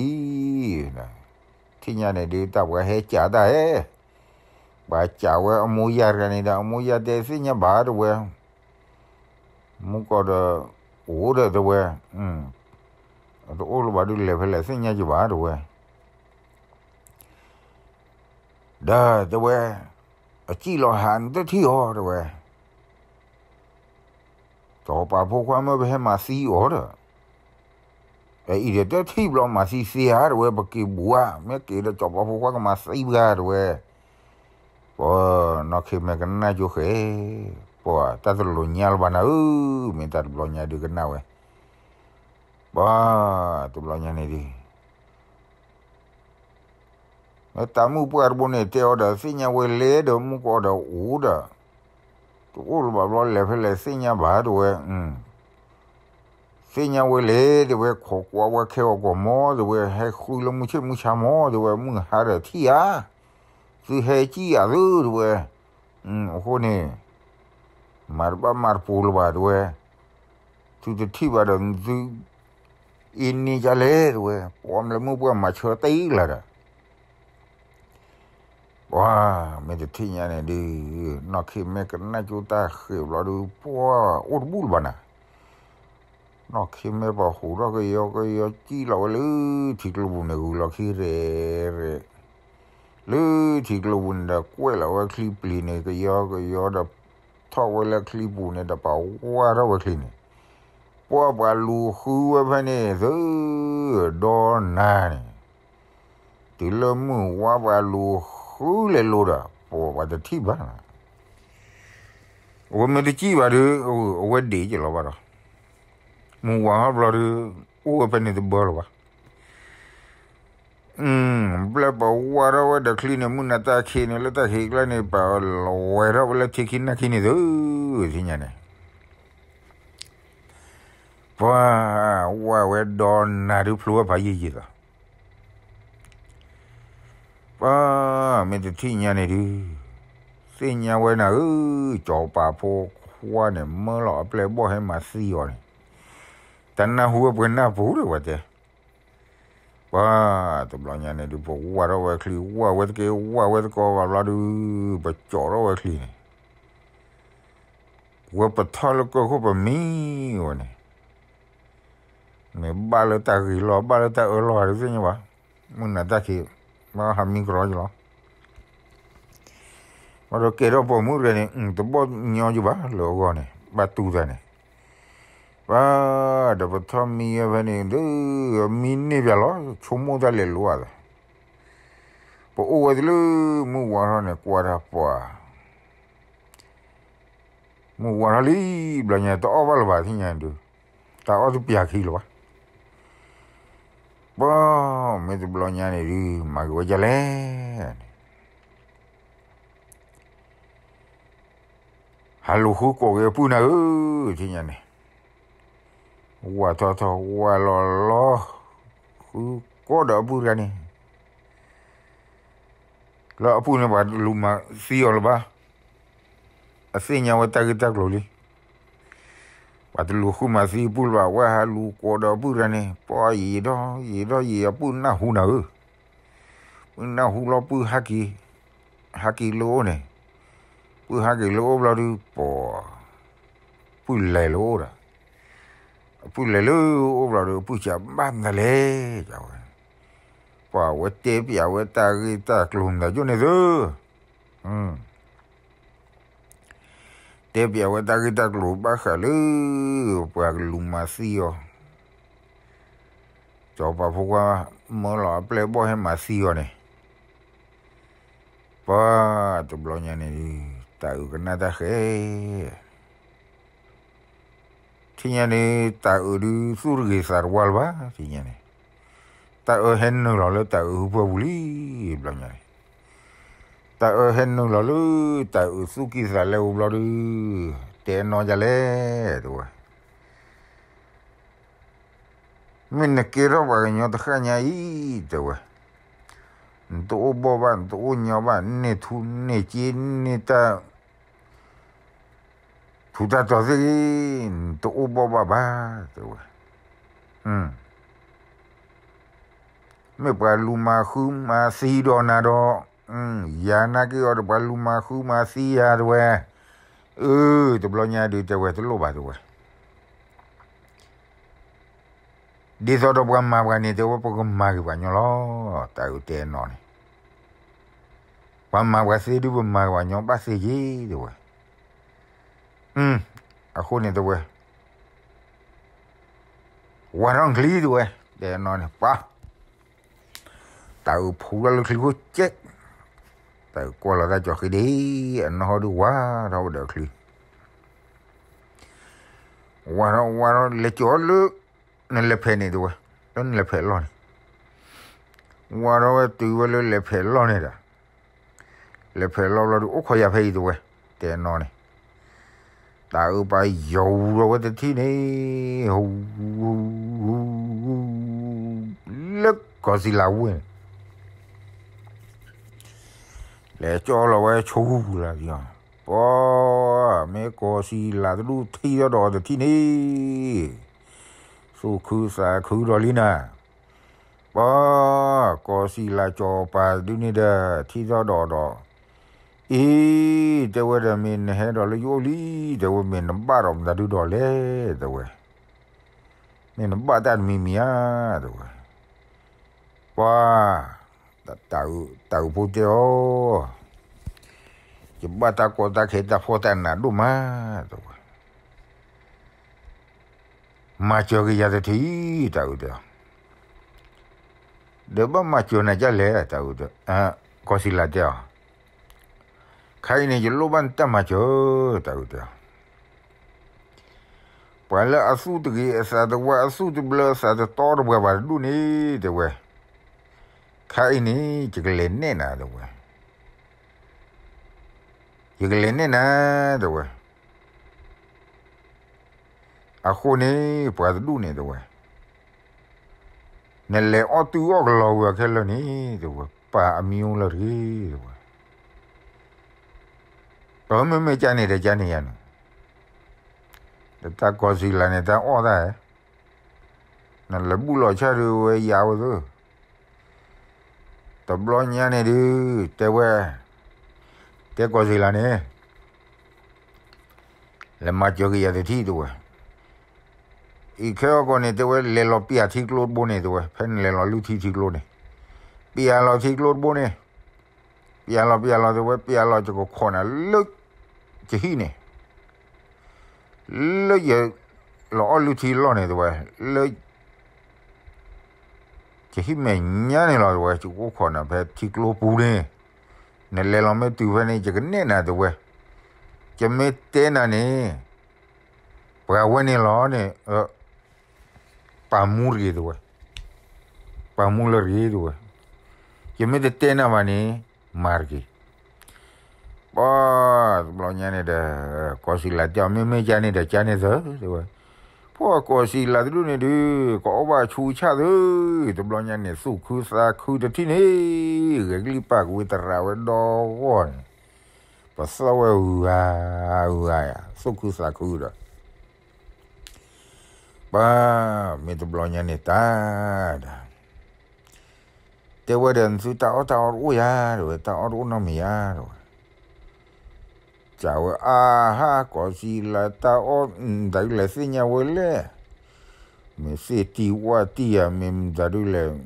ံ, ထံၣ်ညါန့ၣ်ဒုး တၢ်ပှၤဟဲကးတၢ်ဧဲ, ပှၤကးဝဲအမိၢ်ယၢ်တဂၤန့ၣ်ဒီး အမိၢ်ယၢ်တဲသ့ၣ်ညါဘၣ်တဝဲ, မူကီၢ်ဒီး အိၣ်ဒီးတဝဲ, တအိၣ်လၢၤဘၣ်ဒုး လဲၤဖဲလဲၣ်သ့ၣ်ညါက့ၤဘၣ်တဝဲ ဒီးတဝဲ, အစံၣ်လီၤဟး နတထံၣ်အီၤတဝဲ, စီၤပၤဖိခွါမၢပဟဲမၤသံအီၤဒီး, အအံၤဒီးတထံၣ်ဘျီမၤသံသ့ဧါတဝဲ ပက့ၤဘူးဧါ, မ့ၢ်က့ၤဒီးစီၤပၤဖိခွါကမၤသံပှၤတဝဲ, ပှၤနီၢ်ခ့မဲကနၣ်ကၠိဃဲ, ပှၤတၢ်တလိၤညါလၢၤဘၣ်နၤဧၢ, မ့ၢ်တၢ်တဘျီညါဒုးကနၣ်ဝဲ, ပှၤတဘျီညါန့ၣ်ဒုး မ့ၢ်တၢ်မုၢ်ပှၢ်တဘိန့ၣ် တဲအီၤဒီး သ့ၣ်ညါဝဲလဲၣ်ဒီး မူကီၢ်ဒီးအိၣ်ဒီး, တအိၣ်လၢၤဘၣ်ဘျီ လဲၤဖဲလဲၣ်သ့ၣ်ညါဘၣ်တဝဲ, သ့ၣ်ညါဝဲလဲၣ်တဝဲ ခိးကွၢ်ဝဲခဲဂီၤကီၢ်မီတဝဲ ဟဲဃုလၢမုၢ်ဆ့ၣ်မုၢ်ဆါမီတဝဲ မုၢ်ဟါဒီးထံၣ်ဧါ, သုဟဲကံၣ်ဧါသုတဝဲ, အဃိန့ၣ် မၤတဘၣ်မၤတပူၤလၢၤဘၣ်တဝဲ, သုတထံၣ်ဘၣ်ဒီး သုအ့န့ၢ်ကလဲၣ်တဝဲ, ပှၤမလဲၤမုၢ်ပှၢ်မၤဆၢတ့ၢ်လၢၤဒီး, ပှၤမ့ၢ်တထံၣ်ညါန့ၣ်ဒုး, နီၢ်ခ့မဲကနၣ်ကၠိတၢ်ဃဲးဘျီဒုး ပှၤအိၣ်တဘူၣ်လၢၤဘၣ်နၤ, နီၢ်ခ့မဲပှၤဟူးထီၣ်ကယီကယီကံၣ်လီၤဝဲလၢထံကျိပူၤန့ၣ် ဂုာ်လီၤခံရဲၣ်ရဲၣ် လၢထံကျိပူၤန့ၣ်ဒီး ကွဲးလီၤဝဲချံပျံၤန့ၣ် ကယီကယီဒီး ထီၣ်ဝဲလၢချံပူၤန့ၣ်ဒီး ပှၤဝါထီၣ်ဝဲချံန့ၣ်, ပှၤပှၤလူၤဃုဝဲဖဲန့ၣ်သု, ဒီနၤန့ၣ်, တုၤလၢမုၢ်ဝါပှၤလူၤဃုလဲၤလိၤဒီး ပှၤပှၤတထံၣ်ဘၣ်, အဝဲမ့ၢ်တစံၣ်ဘၣ်ဒီး အဝဲဒံးက့ၤလီၤဘၣ်ဒီး, မုၢ်ဝါဟီၣ်ဘျီဒီး အိၣ်ဝဲဖဲန့ၣ်တဘၢလၢၤဘၣ် ဘျဲၣ်ပဝါထီၣ်ဝဲဒီးချံန့ၣ် မုၢ်နၤတၢ်ခံးန့ၣ် လၢတၢ်ခံးကျါန့ၣ် ပလဲၤထီၣ်ဝဲလၢထံခံနၢ်ခံန့ၣ်သု, သ့ၣ်ညါန့ၣ်, ပှၤဝါဝဲဒီနၤဒုးဖျိဝဲဖးယံာ်ယံာ်လီၤ, ပှၤမ့ၢ်တထံၣ်ညါန့ၣ်ဒုး, သ့ၣ်ညါဝဲနၤဧၢ, စီၤပၤဖိခွါန့ၣ် မၢလီၤအပျဲၢ်ဘီၣ်ဟဲမၤသံအီၤန့ၣ်, တၢ်နၢ်ဟူဝဲပှဲၤနၢ်ပူၤဒီးဝဲတဲ ပှၤတဘျီညါန့ၣ်ဒုး ပဝါထီၣ်ဝဲချံ ဝါဝဲတက့ၢ် ဝါဝဲတကီးဘၣ်ဘျီဒုး ပကၠီထီၣ်ဝဲချံန့ၣ်, ဝဲပထီၣ်လၢကီၢ်ခိၣ်ပမံဝဲန့ၣ်, မ့ၢ်ဘၣ်လၢတၢ်ဂ့ၤလီၤ ဘၣ်လၢတၢ်အၢလီၤ တသ့ၣ်ညါဘၣ်, မုၢ်နၤတၢ်ခံး ဘၣ်ဟးမံကရီကလီၤ ဘၣ်ဒီးကဲထီၣ်ပိာ်မုၣ်တဂၤန့ၣ် တဘီၣ်ညီယဘၣ်လၢအဂီၢ်န့ၣ် ဘၣ်တူၢ်တၢ်န့ၣ်, ဘၣ်ဒီးပထီၣ်မံဝဲဖဲန့ၣ်ဒီး မံန့ၢ်ပၠးလီၤ ဆိကမိၣ်တၢ်လဲၤလိၤဧါသး, ပအိၣ်ဝဲတလၢ မုၢ်ဝါထီၣ်န့ၣ် ကွၢ်တၢ်ပှၤ မုၢ်ဝါထီၣ်လံ ဘျီညါတအီၣ်ဘၣ်လၢၤဘၣ် သ့ၣ်ညါဒုး, တၢ်အီၣ်တပၠးခံလၢၤဘၣ်, ပှၤမ့ၢ်တဘျီညါန့ၣ်ဒုး မၤက့ၤဝဲဒ်လဲၣ်န့ၣ် ဟးလူၤဃုကိးက့ၤအပုၢ်နၤဧၢ, သ့ၣ်ညါန့ၣ်, ဝါထီၣ်ထီၣ်ဝါလီၤလီၤ, ဃုကိးဒီးအပုၢ်တဂၤန့ၣ်, လၢအပုၢ်န့ၣ် ပှၤတလူၤမၤသံအီၤလၢၤဘၣ်. အသ့ၣ်ညါဝဲတၢ်ဂ့ၢ်တၢ်ကျိၤလံ. ပှၤတလူၤဃုမၤသံအပုၢ်လၢၤဘၣ်, ဝဲဟးလူၤကိးဒီးအပုၢ်တဂၤန့ၣ်, ပှၤယံာ်ဒီးယံာ်ဒီးယံာ် အပုၢ်နၢ်ဟူနၤဧၢ, ပုၢ်နၢ်ဟူလီၤ ပုၢ်ဟးက့ၤ, ဟးက့ၤလၢအအိၣ်န့ၣ်, ပုၢ်ဟးက့ၤလၢအအိၣ်ဘျီဒုး ပှၤ ပုၢ်လဲၤလၢအအိၣ်ဒီး, အပုၢ်လဲၤလၢအအိၣ်ဘျီဒီး အပုၢ်စံးဘၣ်မနုၤလဲၣ်, ဝဲ, ပှၤဝဲတဲပျးဝဲတၢ်ဂ့ၢ်တၢ်ကျိၤမနုၤကၠိန့ၣ်သု, တဲပျးဝဲတၢ်ဂ့ၢ်တၢ်ကျိၤဘၣ်ဃးလၢ ပှၤကလူၤမၤသံအီၤ, စီၤပၤဖိခွါမၢလီၤအပျဲၢ်အဘီၣ်ဟဲမၤသံအီၤန့ၣ်, ပှၤတဘျီညါန့ၣ်ဒုး တၢ်အုးကနၣ်တၢ်ဃဲ ထံၣ်ညါန့ၣ် တၢ်အုးဒုးသူၣ်တဂ့ၤသးတဝါလၢၤဘၣ်, ထံၣ်ညါန့ၣ်, တၢ်အၢဟဲနုာ်လီၤလၢတၢ်အုးဟူဖၢပူၤလံ, ဘျီညါန့ၣ်, တၢ်အၢဟဲနုာ်လီၤလၢ တၢ်အုးသူၣ်ကံၢ်သးလဲအပူၤဘျီဒုး, တဲအနီၢ်ဒ်လဲၣ်, တဲဝဲ, မ့ၢ်နကဲထီၣ်ပှၤကညီတဃၣ်ညါအံၤ, တဲဝဲ, နတအိၣ်ဘီၣ်ဘၣ်, နတအိၣ်ညီဘၣ်, န့ၢ်ထူန့ၢ်က့, န့ၢ်တၢ် ထူးတၢ်တီၤသ့ၣ်ဂ့ၤ, နတအိၣ်ဘီၣ်ဘၣ်ဘၣ်, တဲဝဲ, မ့ၢ်ပှၤလူၤမၤဃုမၤသံဒီးနၤဒီး, ယၤနာ်က့ၤအီၤဒီး ပှၤလူၤမၤဃုမၤသံယၤ တဲဝဲ, အၢ တဘျီညါဒုး တဲဝဲ တလိၣ်ဘၣ် တဲဝဲ, ဒ်သိးဒီးပှၤမၤပှၤန့ၣ် တဲဝဲ ပကမၤက့ၤပှၤညီလီၤ, တၢ်အုးတဲအနီၢ်န့ၣ်, ပှၤမၤပှၤသ့ဒုး ပမၤက့ၤပှၤညီဘၣ်သ့က့ၤ တဲဝဲ, အဃိန့ၣ် တဲဝဲ, ဝါထီၣ်ချံ တဲဝဲ, တဲအနီၢ်န့ၣ် ပှၤ တၢ်အုးဖူထီၣ်လၢချံခိၣ်ကဲး, တၢ်အုးကွၢ်လီၤတၢ်ကၠီၤဃံဒ့, အနီၢ်ဟီဒုးဝါထီၣ်ဝဲဒီးချံ, ဝါထီၣ်ဝါထီၣ် လဲၤကၠီၤလၢ နလဲၤဖဲးန့ၣ် တဲဝဲ, လၢနလဲၤဖဲးလီၢ်န့ၣ်, ဝါထီၣ်ဝဲတုၤဝဲလၢလဲၤဖဲးလီၢ်န့ၣ်ဒီး, လဲၤဖဲးလီၢ်ဘျီဒုး အိၣ်ခိးယၤဖဲအံၤ တဲဝဲ, တဲအနီၢ်န့ၣ်, တၢ်အုးပာ်ယီၤဝူၤဒီးဝဲတထံၣ်န့ၣ်, လၢကီၢ်စံလၤဝ့ၢ်န့ၣ် လဲၤကၠီလီၤဝဲဆိပူၤလၢ်ဒံး, ပှၤ မ့ၢ်ကီၢ်စံလၤတဒူၣ်ထံၣ်ထီၣ်ဒီးတထံၣ်န့ၣ်, သူၣ်ခုသးခုဒီးလံနၤ, ပှၤ ကီၢ်စံလၤစီၤပၤတဒူၣ်န့ၣ်ဒီး ထံၣ်ထီၣ်ဒီးဒီး, အံၤ တဲဝဲဒီး မ့ၢ်နဟဲဒီးလၢယအိၣ်လံ, တဲဝဲ မ့ၢ်နဘၣ်ဒီးမတၤဒုဒီးလဲၣ် တဲဝဲ, မ့ၢ်နဘၣ်တၢ်တမံၤမံၤဧါ တဲဝဲ, ပှၤ တၢ်အုးဖိတဲအီၤ, ယဘၣ်တၢ်ကီတၢ်ခဲတၢ်ဖှီၣ်တၢ်နးဒိၣ်မး တဲဝဲ, မၤစၢၤက့ၤယၤတထံၣ် တၢ်အုးတဲအီၤ, ဒီးဘၣ်မၤစၢၤနၤဒ်လဲၣ် တၢ်အုးတဲ, ကီၢ်စံလၤတဲအီၤ, ခဲအံၤန့ၣ် ယလိၣ်ဘၣ်နတၢ်မၤစၢၤ တၢ်အုးတဲအီၤ, ပှၤလၢအသူၣ်တဂ့ၤအသးတဝါ အသူၣ်တဘျၢအသးတတီတပှၤဘၣ်တဒူၣ်န့ၣ် တဲဝဲ, ခဲအံၤန့ၣ် ယကလဲၤနဲၣ်နၤ တဲဝဲ, ယကလဲၤနဲၣ်နၤ တဲဝဲ, အဃိန့ၣ် ပှၤတဒူၣ်န့ၣ် တဲဝဲ, နလဲၤအီၣ်တုၤအီၣ်ကလီၤဝဲခဲလၢာ်န့ၣ် တဲဝဲ ပၢ်အမံၤအိၣ်လၢတဂ့ၤ တဲဝဲ, ဒီးမ့မ့ၢ်ကန့ၣ်ဒီးကန့ၣ်ယၤန့ၣ်, ဒီးတၢ်ကီၢ်စံလၤန့ၣ် တၢ်အီၣ်တၢ်ဧါ, နလဲၤဘူၣ်လီၤဆၣ်ဒုးဝဲယၤဝဲသၢ, တဘျီညါန့ၣ်ဒုး တဲဝဲ, တဲကီၢ်စံလၤန့ၣ် လဲၤမၤစၢၤက့ၤယၤတထံၣ် တဲဝဲ, အံၤခဲအံၤကီၢ်န့ၣ် တဲဝဲ လဲၤလီၤပျၢ်ထံကျိတဘိန့ၣ် တဲဝဲ ဖဲနလဲၤလီၤလုၢ်ထံထံကျိန့ၣ်, ပျၢ်လီၤထံကျိတဘိန့ၣ်, ပျၢ်လီၤပျၢ်လီၤ တဲဝဲ ပျၢ်လီၤ ယကခိးနၤလၢ ယဟံၣ်န့ၣ် လၢယလီၤအီၣ်လုၢ်ထံလီၢ်န့ၣ် တဲဝဲ, လၢ ယဟံၣ်မဲာ်ညါန့ၣ်လီၤ တဲဝဲ, ယကအိၣ်ခိးနၤဖဲထံကျိပူၤန့ၣ်, နလဲၤလီၤမ့ၢ်တုၤဖဲန့ၣ် ယကနဲၣ်နၤ တဲဝဲ, ယမ့ၢ်တဲနၤန့ၣ် ပှၤဝဲန့ၣ်လီၤန့ၣ် ပာ်မူတဂ့ၤ တဲဝဲ, ပာ်မူလၢတဂ့ၤ တဲဝဲ, ယမ့ၢ်တတဲနၤဘၣ်န့ၣ် မၤတဂ့ၤ ပှၤ တဘျီညါန့ၣ်ဒီး ကီၢ်စံလၤတဲအီၤ မ့မ့ၢ်ကန့ၣ်ဒီးကန့ၣ်သၢ တဲဝဲ, ပှၤကီၢ်စံၣ်လၢ်တဒုန့ၣ်ဒုး ကအီၣ်ဘၣ်ဆူးဆၣ်သု, တဘျီညါန့ၣ် သူၣ်ခုသးခုတထံၣ်န့ၣ်, ဂဲၤကလံၣ်ပာ်ကဝ့ၤသရၣ်ဝဲဒီဂီၢ်န့ၣ်, ပသီၣ်ဝဲဂၤဂၤယၤ သူၣ်ခုသးခုဒီး, ပှၤမ့ၢ်တဘျီညါန့ၣ်တၢ်ဒီး တဲဝဲဒီး နသုတၢ်အီၣ်တၢ်အီတအိၣ်ယၤ တဲဝဲ, တၢ်အီၣ်တအိၣ်နီတမံၤယၤ တဲဝဲ. ကးဝဲအါဟါ ကီၢ်စံၣ်လၢ်တၢ်အီၣ် မတၤဒ်လဲၣ်သ့ၣ်ညါဝဲလဲၣ်, မ့ၢ်သ့ၣ်တံၢ်ဝၣ်တံၢ်ဧါ မ့ၢ်မတၤဒ်လဲၣ်,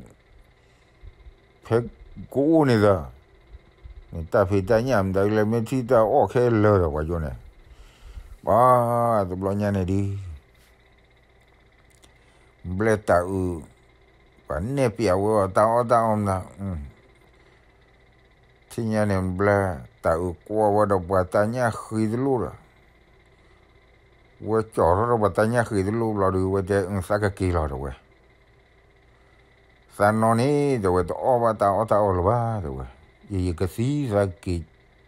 ဖဲကအိၣ်န့ၣ်သၢ မ့ၢ်တၢ်ဖံးတၢ်ညၣ်မတၤဒ်လဲၣ် မ့ၢ်ထံၣ်တၢ်အီၣ်ခဲလၢာ်ဒီးပှၤကၠိန့ၣ်, ပှၤတဘျီညါန့ၣ်ဒုး ဘျဲတၤအုး, ပှၤနဲၣ်ပျးဝဲအီၤတၢ်အီၣ်တၢ်အီမတၤ, ထံၣ်ညါန့ၣ် ဘျဲတၤအုးကွၢ်ဝဲဒီးပှၤတၢ်ညၣ်ဃံတလိၣ်ဒီး, ဝဲကၠီထီၣ်ဒီးပှၤတၢ်ညၣ်ဃံတလိၣ်ဘျီဒီး ဝဲတဲ သးကက့ၤလီၤ တဲဝဲ. သးနီၢ်န့ၣ် တဲဝဲ တအီၣ်ဘၣ်တၢ်အီၣ်တၢ်အီလၢၤဘၣ် တဲဝဲ, ယကသံသးက့ၤကၠီ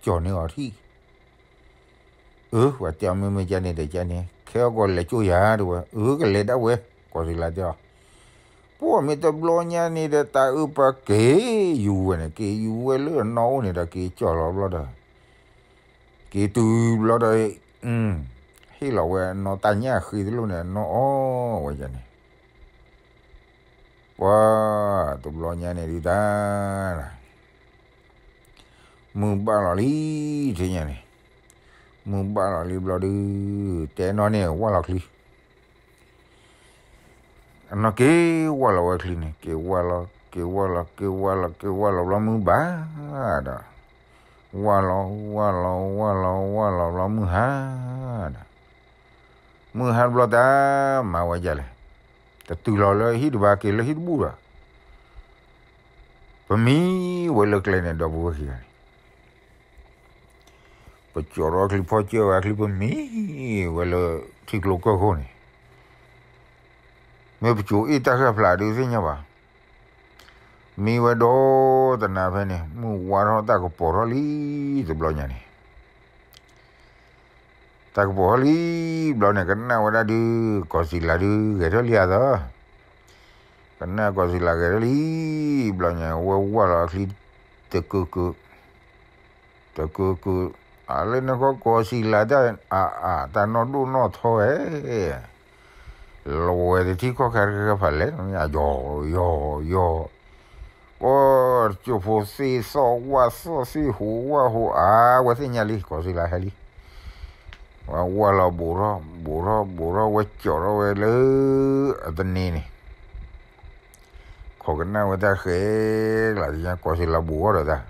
န့ၢ်အီၤထံၣ်. အၢ ပှၤတဲအီၤ မ့မ့ၢ်ကန့ၣ်ဒီးကန့ၣ် ခဲအီၣ်ကီးလဲၤကၠိယၤ တဲဝဲ, အၢ ကလဲၤဒၣ်ဝဲ, ကီၢ်စံၣ်လၢ်တဲအီၤ, ပှၤမ့ၢ်တဘျီညါန့ၣ်ဒီး တၤအုးပှၤက့ၤယူၤဝဲန့ၣ် က့ၤယူၤဝဲလၢအနီၢ်အိၣ်န့ၣ်ဒီး က့ၤကၠီလီၤဘျီဒီး က့ၤတုၤဘျီဒီး ဟ့ၣ်လီၤဝဲအနီၢ်တၢ်ညၣ်ဃံတလိၣ်န့ၣ် အနီၢ်အီၣ်ဝဲန့ၣ်, ပှၤတဘျီညါန့ၣ်ဒုးတၢ် မုၢ်ဘၣ်လီၤလံ ထံၣ်ညါန့ၣ်, မုၢ်ဘၣ်လီၤလံဘျီဒုး တဲနီၢ်န့ၣ်ဝၢ်လီၤချံ အနီၢ်က့ၤဝၢ်လီၤဝဲချံန့ၣ် က့ၤဝၢ်လီၤ က့ၤဝၢ်လီၤ က့ၤဝၢ်လီၤ က့ၤဝၢ်လီၤဘျီမုၢ်ဘၣ်ဒီး, ဝၢ်လီၤ ဝၢ်လီၤ ဝၢ်လီၤ ဝၢ်လီၤဘျီမုၢ်ဟါဒီး, မုၢ်ဟါတဘျီတၢ် မၤဝဲဒ်လဲၣ်, တတုၤလီၤလၢဟံၣ်တဘၣ် က့ၤလၢဟံၣ်တဘူၣ်ဒီး, ပမံဝဲလၢကျဲန့ၣ် ဒီပုၢ်ဝဲၢ်ခံဂၤန့ၣ် ပကၠီထီၣ်ချံဖီၣ်စၢၢ်ဝဲချံ ပမံဝဲလၢထံကျိကၢၢ်ခိၣ်န့ၣ်, မ့ၢ်ပကၠိအ့ၣ်တၢ်ဃၢ်ဖျးဒုးသ့ၣ်ညါဘၣ်, မံဝဲဒီတနၤဖဲန့ၣ် မုၢ်ဝါထီၣ်တၢ်ကပီၤထီၣ်လံ တဘျီညါန့ၣ် တၢ်ကပီၤထီၣ်လံဘျီန့ၣ် ကနၣ်ဝဲဒၣ်ဒုး ကီၢ်စံၣ်လၢ်ဒုးဂဲၤထီၣ်လံအသး, ကနၣ်ကီၢ်စံၣ်လၢ်ဂဲၤထီၣ်လံဘျီညါ ဝဲဝၢ်လီၤအချံ တကုာ်ကုာ်, တကုာ်ကုာ်, အလၢနခီကီၢ်စံၣ်လၢ်တၢ်အါအါ တၢ်နီၢ်ဒိၣ်နီၢ်ထီဝဲ လီၤဝဲတထံၣ်ခီၣ်ခါတခါဖးလဲၣ် ယီၤ ယီၤ ယီၤ, ပှၤတကၠိဖိသ့ၣ်သီၣ်ဝၣ်သီၣ် သ့ၣ်ဟူးဝၣ်ဟူး အါ ဝဲသ့ၣ်ညါလံ ကီၢ်စံၣ်လၢ်ဟဲလံ, ဝဲဝၢ်လီၤဘူးထီၣ် ဘူးထီၣ် ဘူးထီၣ် ဝဲကၠီထီၣ်ဝဲလၢအတနံၤန့ၣ် ခိးကနၣ်ဝဲတၢ်ဃဲကျါ ကီၢ်စံၣ်လၢ်ဘူးအီၤဒီးတၢ်,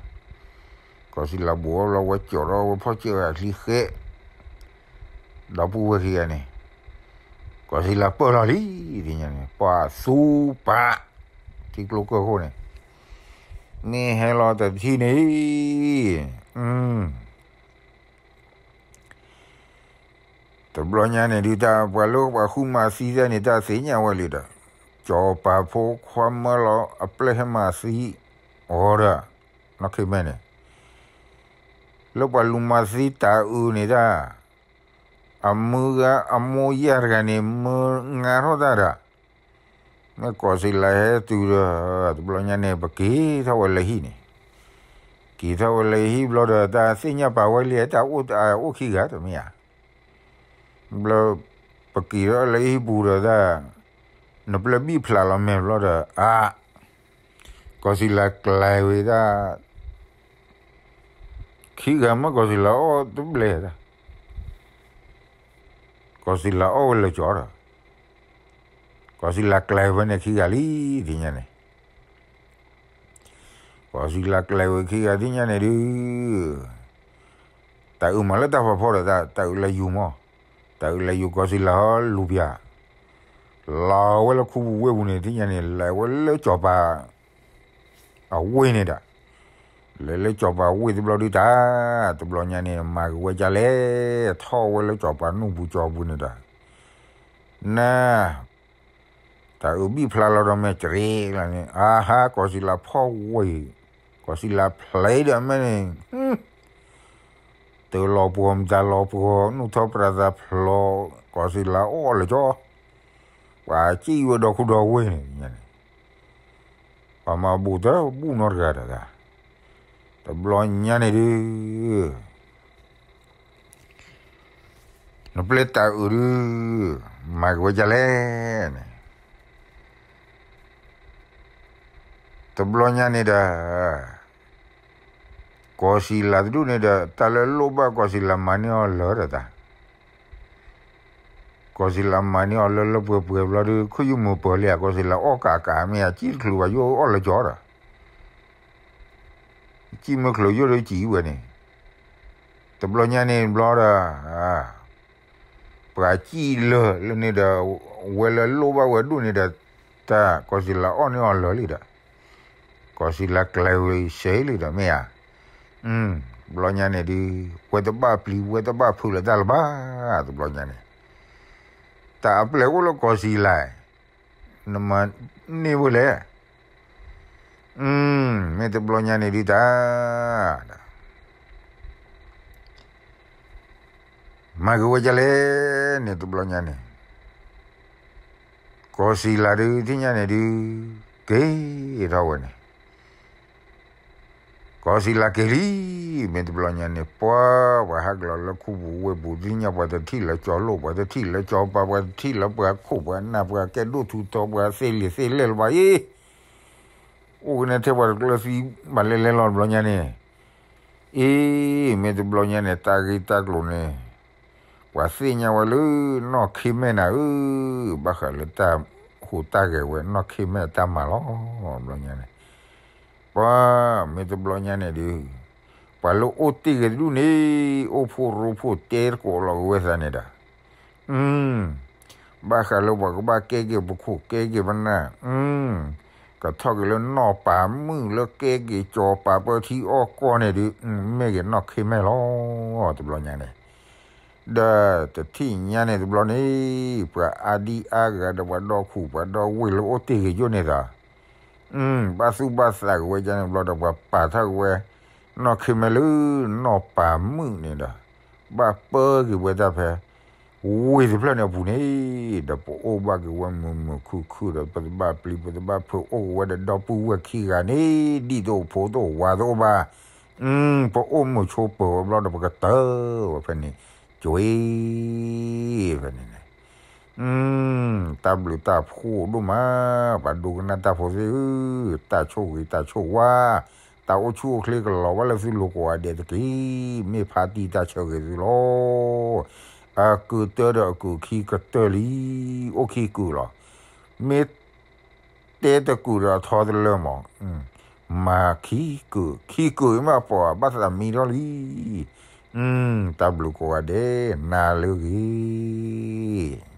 ကီၢ်စံၣ်လၢ်ဘူးအီၤလီၤ ဝဲကၠီထီၣ်ဝဲဖီၣ်စၢၢ်ဝဲအချံဃဲ, ဒီပုၢ်ဝဲၢ်ခံဂၤန့ၣ်, ကီၢ်စံၣ်လၢ်ပၢၢ်လီၤလံ, ဒ်ညါန့ၣ် ပှၤသူပာ် ထံကျိကၢၢ်ခိၣ်န့ၣ်, မ့ၢ်ဟဲလီၤတထံၣ်န့ၣ် တဘျီညါန့ၣ်ဒုး တၢ်ပှၤလၢပှၤဃုမၤသံတၢ်န့ၣ် တၢ်သ့ၣ်ညါဝဲလံဒီး, ကၠီၤပၤဖိခွါမၢလီၤအပျဲၢ်ဟဲမၤသံအီၤဒီး, နီၢ်ခ့မဲန့ၣ်, လၢပှၤလူၤမၤသံတၤအုးန့ၣ်တၢ်, အမုၢ်ဂၤအမိၢ်ယၢ်တဂၤန့ၣ် မၢငါထီၣ်တၢ်ဒီး မ့ၢ်ကီၢ်စံၣ်လၢ်ဟဲတုၤဒီး, တဘျီညါန့ၣ် ပက့ၤထီၣ်ဝဲလၢဟံၣ်န့ၣ်, က့ၤထီၣ်ဝဲလၢဟံၣ်ဘျီဒီး တၢ်သ့ၣ်ညါပာ်ဝဲလံ တၢ်အိၣ်တၢ်အိၣ်ခံဂၤတမ့ၢ်ဧါ, ဘျီ ပက့ၤထီၣ်လၢဟံၣ်ပူၤဒီးတၢ်, နပျဲၢ်ဘံၣ်ဖျါလီၤမဲာ်ဘျီဒီး အါ, ကီၢ်စံၣ်လၢ်ကျဲၤဝဲတၢ် ခံဂၤမ့ၢ်ကီၢ်စံၣ်လၢ်အီၣ်တဘျဲၣ်တၢ်, ကီၢ်စံၣ်လၢ်အီၣ်ဝဲလၢကၠီဒီး, ကီၢ်စံၣ်လၢ်ကျဲၤဝဲန့ၣ်ခံဂၤလံ, ဒ်ညါန့ၣ်, ကီၢ်စံၣ်လၢ်ကျဲၤဝဲခံဂၤဒ်ညါန့ၣ်ဒုး, တၢ်အုးမၤလၢတၢ်ဖးဖီဒီးတၢ်, တၢ်အုးလၢယူၤမီၢ်, တၢ်အုးလၢယူၤကီၢ်စံၣ်လၢ်ဟီလူၤပၠး, လီၤဝဲလၢခူပူၤဝ့ၢ်ပူၤန့ၣ် ဒ်ညါန့ၣ် လဲၤဝဲလၢကၠီၤပၤ အဝ့ၢ်န့ၣ်ဒီး, လဲၤလၢကၠီၤပၤဝ့ၢ်တဘျီဒုးတၢ်, တဘျီညါန့ၣ် မၤက့ၤဝဲဒ်လဲၣ်, ထီၣ်ဝဲလၢကၠီၤပၤနူၢ်ပူၤကၠီၤပူၤန့ၣ်ဒီး, န တၢ်အုးဘံၣ်ဖျါလီၤဒီးမဲာ်ကရ့လီၤန့ၣ်, အါဟါ ကီၢ်စံၣ်လၢ်ဖီၣ်ဝဲ, ကီၢ်စံၣ်လၢ်ဖျဲးဒီးမဲာ်န့ၣ်, တလီၤပှီၤမတၤလီၤပှီၤ နူၢ်ထီၣ်ပြးသးဖျိး, ကီၢ်စံၣ်လၢ်အီၣ်လၢကၠီ ပှၤစံၣ်ဝဲဒီခိၣ်ဒီဝ့ၢ်န့ၣ်ညါန့ၣ်, ပှၤမၤဘူၣ်တဘူၣ်နီတဂၤဒီး, တဘျီညါန့ၣ်ဒုး နပျဲၢ်တၢ်အုးဒုး မၤက့ၤဝဲဒ်လဲၣ်န့ၣ်, တဘျီညါန့ၣ်ဒီး ကီၢ်စံၣ်လၢ်တဒူၣ်န့ၣ်ဒီး တၢ်လၢလိၣ်ဘၣ်ကီၢ်စံၣ်လၢ်မၤန့ၢ်အီၤလၢာ်ဒီးတၢ်, ကီၢ်စံၣ်လၢ်မၤန့ၢ်အီၤလၢလၢပှဲၤပှဲၤဘျီဒီး ခူၣ်ယုၢ်မုာ်ပၢၤလံဧါ, ကီၢ်စံၣ်လၢ်အီၣ်ကးကးမ့ၢ်ဧါ, စံၣ်တချုးဘၣ်ယိၣ်အီၣ်လၢကၠီဒီး စံၣ်မ့ၢ်ချုးယိၣ်ဒီးစံၣ်ဝဲန့ၣ်, တဘျီညါန့ၣ်ဘျီဒီး ပှၤစံၣ်လၢာ်လၢန့ၣ်ဒီး ဝဲလၢလိၣ်ဘၣ်ဝဲဒူၣ်န့ၣ်ဒီး တၢ်ကီၢ်စံၣ်လၢ်အီၣ်န့ၢ်အီၤလၢာ်လံဒီး, ကီၢ်စံၣ်လၢ်ကျဲၤဝဲစဲးလံဒီးမ့ၢ်ဧါ, တဘျီညါန့ၣ်ဒုး ဝဲတဘၣ်ပျံၤဝဲတဘၣ်ဖုးလၢတၢ်လၢၤဘၣ်, တဘျီညါန့ၣ် တၢ်အပျဲၢ်အိၣ်လၢကီၢ်စံၣ်လၢ် နမၤန့ၢ်ဝဲလဲၣ်, မ့ၢ်တဘျီညါန့ၣ်ဒုးတၢ် မၤက့ၤဝဲဒ်လဲၣ်န့ၣ် တဘျီညါန့ၣ် ကီၢ်စံၣ်လၢ်ဒုး ထံၣ်ညါန့ၣ်ဒုး က့ၤထီၣ်ဝဲန့ၣ် ကီၢ်စံၣ်လၢ်က့ၤလံ, မ့ၢ်တဘျီညါန့ၣ် ပှၤ ပှၤဟးကလီၤလၢခူပူၤဝ့ၢ်ပူၤ ထံၣ်ညါ ပှၤတထံၣ်လၢကၠီလိၣ် ပှၤတထံၣ်လၢကၠီပၤ ပှၤတထံၣ်လၢပှၤခိၣ်ပှၤနၢ် ပှၤကဲဒိၣ်ထူးထီး ပှၤသ့လံာ်သ့လဲၢ်လၢၤဘၣ်အံၤ အိၣ်ကနဲထီၣ်ပှၤတကျၢၤသံ ဘၣ်လဲၤလဲၤလီၤတဘျီညါန့ၣ်, အ့ မ့ၢ်တဘျီညါန့ၣ် တၢ်ဂ့ၢ်တၢ်ကျိၤန့ၣ် ပှၤသ့ၣ်ညါဝဲလၢနီၢ်ခ့မဲာ်နၤဧၢ, ဘၣ်ဃးလၢတၢ်ဟူးတၢ်ဂဲၤဝဲ နီၢ်ခ့မဲာ်တၢ်မၤလီၤ, တဘျီညါန့ၣ် ပှၤ မ့ၢ်တဘျီညါန့ၣ်ဒုး ပှၤလၢအိၣ်တ့ၢ်ဂ့ၤတဒူၣ်န့ၣ် အိၣ်ဖှိၣ်ရိဖှိၣ်တဲသကိးလီၤက့ၤဝဲသးန့ၣ်ဒီး ဘၣ်ဃးလၢပှၤကဘၣ်ကဲက့ၤပခိၣ်ကဲက့ၤပနၢ်, ကထီၣ်က့ၤလၢနီၢ်ပၤမုၣ်လၢကဲက့ၤကၠီပၤပၢထံအီၣ်ကီၢ်န့ၣ်ဒုး မ့ၢ်က့ၤနီၢ်ခ့မဲာ်လီၤ, တဘျီညါန့ၣ် ဒီးတထံၣ်ညါန့ၣ်တဘျီန့ၣ် ပှၤအါဒံအါဂၤဒီးပှၤဒီခူၣ်ပှၤဒီဝ့ၢ်လၢအိၣ်တ့ၢ်ဂ့ၤယိၣ်န့ၣ်သး ဘၣ်သူၣ်ဘၣ်သးက့ၤဝဲဒ်န့ၣ်ဘျီဒီး ပှၤပာ်ထီၣ်က့ၤဝဲ နီၢ်ခ့မဲာ်လၢနီၢ်ပၤမုၣ်န့ၣ်ဒီး ဘၣ်ပၢက့ၤဝဲတၢ်ဖဲ ဝ့ၢ်တဖျၢၣ်န့ၣ်အပူၤန့ၣ် ဒီးပအိၣ်ဘၣ်က့ၤဝဲမုာ်မုာ်ခုၣ်ခုၣ်ဒီး ပတဘၣ်ပျံၤပတဘၣ်ဖုး အိၣ်က့ၤဝဲဒီးဒီပုၢ်ဝဲၢ်ခံဂၤန့ၣ် ဒ်သိးဖိတအိၣ်ဝၤတအိၣ်ဘၣ် ပအိၣ်မုာ်ဆိးပၢၤဝဲဘျီဒီး ပကတၢၢ်ဝဲဖဲန့ၣ် ကွ့ ဖဲန့ၣ်န့ၣ် တၢ်ဘျုးတၢ်ဖှိၣ်ဒိၣ်မး ပှၤဒိကနၣ်တၢ်ဖိသ့ၣ်ဧၢ, တၢ်ဆိၣ်ဂ့ၤတၢ်ဆိၣ်ဝါ, တၢ်အိၣ်ဆူၣ်အိၣ်ချ့ကလီၤဘၣ်လၢသုလိၤကိးဂၤဒဲးတက့ၢ်. မ့ၢ်ဖါတံၢ်တၢ်ဆၢဂ့ၤသုလီၤ. အကုာ်တၢဒီးအကုာ်ခံကတၢၢ်လံ, အိၣ်ခံကုာ်လီၤ. မ့ၢ်တဲတကုာ်ဒီးအထီတလၢမး, မၤခံကုာ်, ခံကုာ်အံၤမ့ၢ်အပှၤဘၣ်သးမံထီၣ်လံ. တၢ်ဘျုးကိးဂၤဒဲး နၤလၢဂ့ၤ.